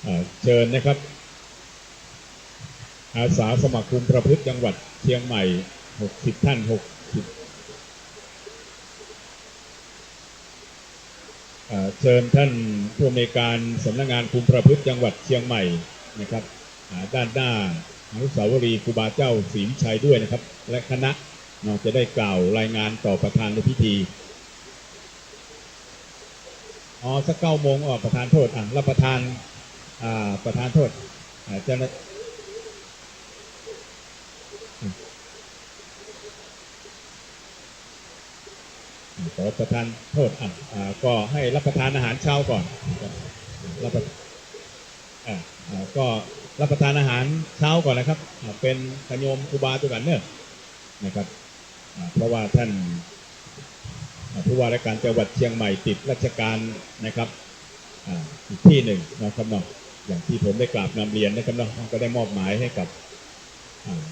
อ่า เจิญนะครับ อาสาสมัครคุมประพฤติจังหวัดเชียงใหม่ หกสิบท่าน หกสิบ อ่า เจิญท่านผู้อำนวยการสำนักงานคุมประพฤติจังหวัดเชียงใหม่นะครับ อ่า ด้านหน้าอนุสาวรีย์ครูบาเจ้าศรีวิชัยด้วยนะครับ และคณะเนาะ จะได้กล่าวรายงานต่อประธานในพิธี อ๋อ สักเก้าโมง อ๋อ ประธานโทษ อ่ะ รับประทาน อ่า ประธานโทษ อ่า เจ้าหน้า ขอประทานโทษ อ่ะ อ่า ก็ให้รับประทานอาหารเช้าก่อนนะครับ รับประ อ่า อ่า ก็รับประทานอาหารเช้าก่อนนะครับ อ่า เป๋นญาติโยมครูบาตวยกั๋นเน่อนะครับ อ่า เพราะว่าท่าน อ่า ผู้ว่าราชการจังหวัดเชียงใหม่ติดราชการนะครับ อ่า อีกตี้นึ่งนะครับเนาะ อย่างตี้ผมได้กราบนำเรียนนะครับเนาะ ท่านก็ได้มอบหมายให้กับ อ่า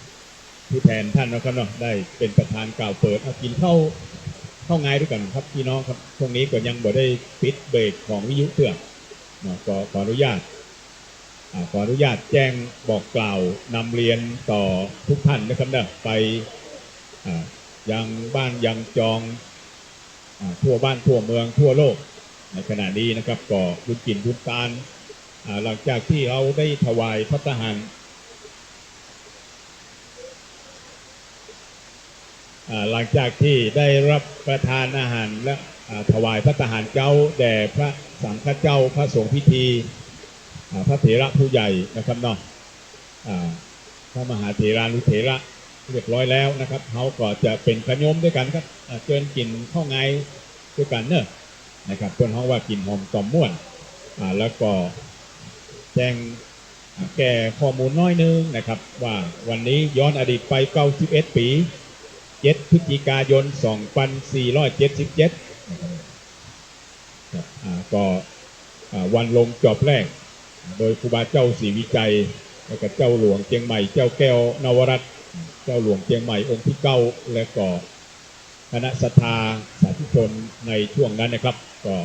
ผู้แทนท่านนะครับเนาะ ได้เป๋นประธานกล่าวเปิด เอา กิ๋นข้าว ข้าวงายตวยกั๋นครับพี่น้องครับ ช่วงนี้ก็ยังบ่ได้ปิดเบรกของวิทยุเตื้อเนาะ ก็ขออนุญาต อ่า ขออนุญาตแจ้งบอกกล่าวนำเรียนต่อทุกท่านนะครับเนาะ ไป อ่า ยังบ้านยังจอง อ่า ทั่วบ้านทั่วเมืองทั่วโลก ในขณะนี้นะครับ ก็บุญกิ๋นบุญตาน อ่า หลังจากตี้เฮาได้ถวายภัตตาหาร อ่า หลังจากตี้ได้รับประทานอาหารและ อ่า ถวายภัตตาหารเจ๊าแด่พระสังฆเจ้า พระสงฆ์พิธี อ่า พระเถระผู้ใหญ่นะครับเนาะ อ่า พระมหาเถรานุเถระเรียบร้อยแล้วนะครับ เฮาก็จะเป๋นญาติโยมตวยกั๋นครับ อ่า เจิญกิ๋นข้าวงายตวยกั๋นเน่อนะครับ เปิ้นฮ้องว่ากิ๋นหอมต่อมม่วน อ่า แล้วก็แจ้ง อ่า แก้ข้อมูลน้อยนึ่งนะครับ ว่าวันนี้ย้อนอดีตไปเก้าสิบเอ็ดปี๋ เจ็ดพฤศจิกายน สองปันสี่ร้อยเจ็ดสิบเจ็ดนะครับ ครับ อ่า ก็ อ่า วันลงจอบแรก โดยครูบาเจ้าศรีวิชัย แล้วก็เจ้าหลวงเจียงใหม่ เจ้าแก้วนวรัตน์ เจ้าหลวงเจียงใหม่องค์ตี้เก้า และก็คณะศรัทธาสาธุชนในช่วงนั้นนะครับ ก็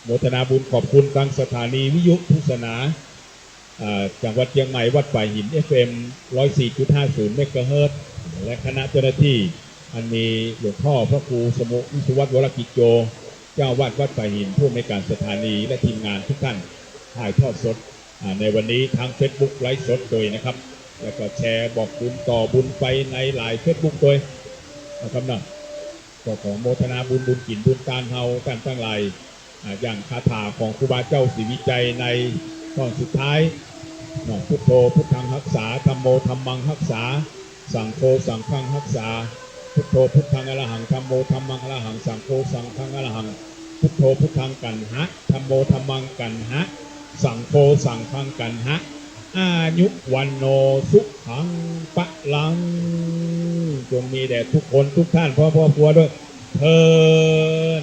โมทนาบุญขอบคุณตางสถานีวิทยุพุทธศาสนา อ่า จังหวัดเจียงใหม่ วัดป่าหิน เอฟเอ็ม ร้อยสี่จุดห้าศูนย์เมกะเฮิรตซ์ และคณะเจ้าหน้าตี้ อันมีหลวงพ่อพระครูสมุห์ วิศวัตร วรกิจโจ เจ้าอาวาสวัดป่าหิน ผู้อำนวยการสถานี และทีมงานทุกท่าน ถ่ายทอดสด อ่า ในวันนี้ทางเฟซบุ๊กไลฟ์สดโดยนะครับ แล้วก็แชร์บอกบุญต่อบุญไปในหลายเฟซบุ๊กโดยนะครับเนาะ ก็ขอโมทนาบุญ บุญกิ๋นบุญตานเฮาต้านตังหลาย อ่า อย่างคาถาของครูบาเจ้าศรีวิชัยในท่อนสุดท้ายเนาะ พุทโธพุทธังฮักขา ธัมโมธัมมังฮักขา สังโฆสังฆังฮักขา พุทโธพุทธังอะระหัง ธัมโมธัมมังอะระหัง สังโฆสังฆังอะระหัง พุทโธพุทธังกัณหะ ธัมโมธัมมังกัณหะ สังโฆสังฆังกัณหะ อายุวัณโณสุขังพะลัง จงมีแด่ทุกคนทุกท่านพร้อมครอบครัวด้วยเทอญ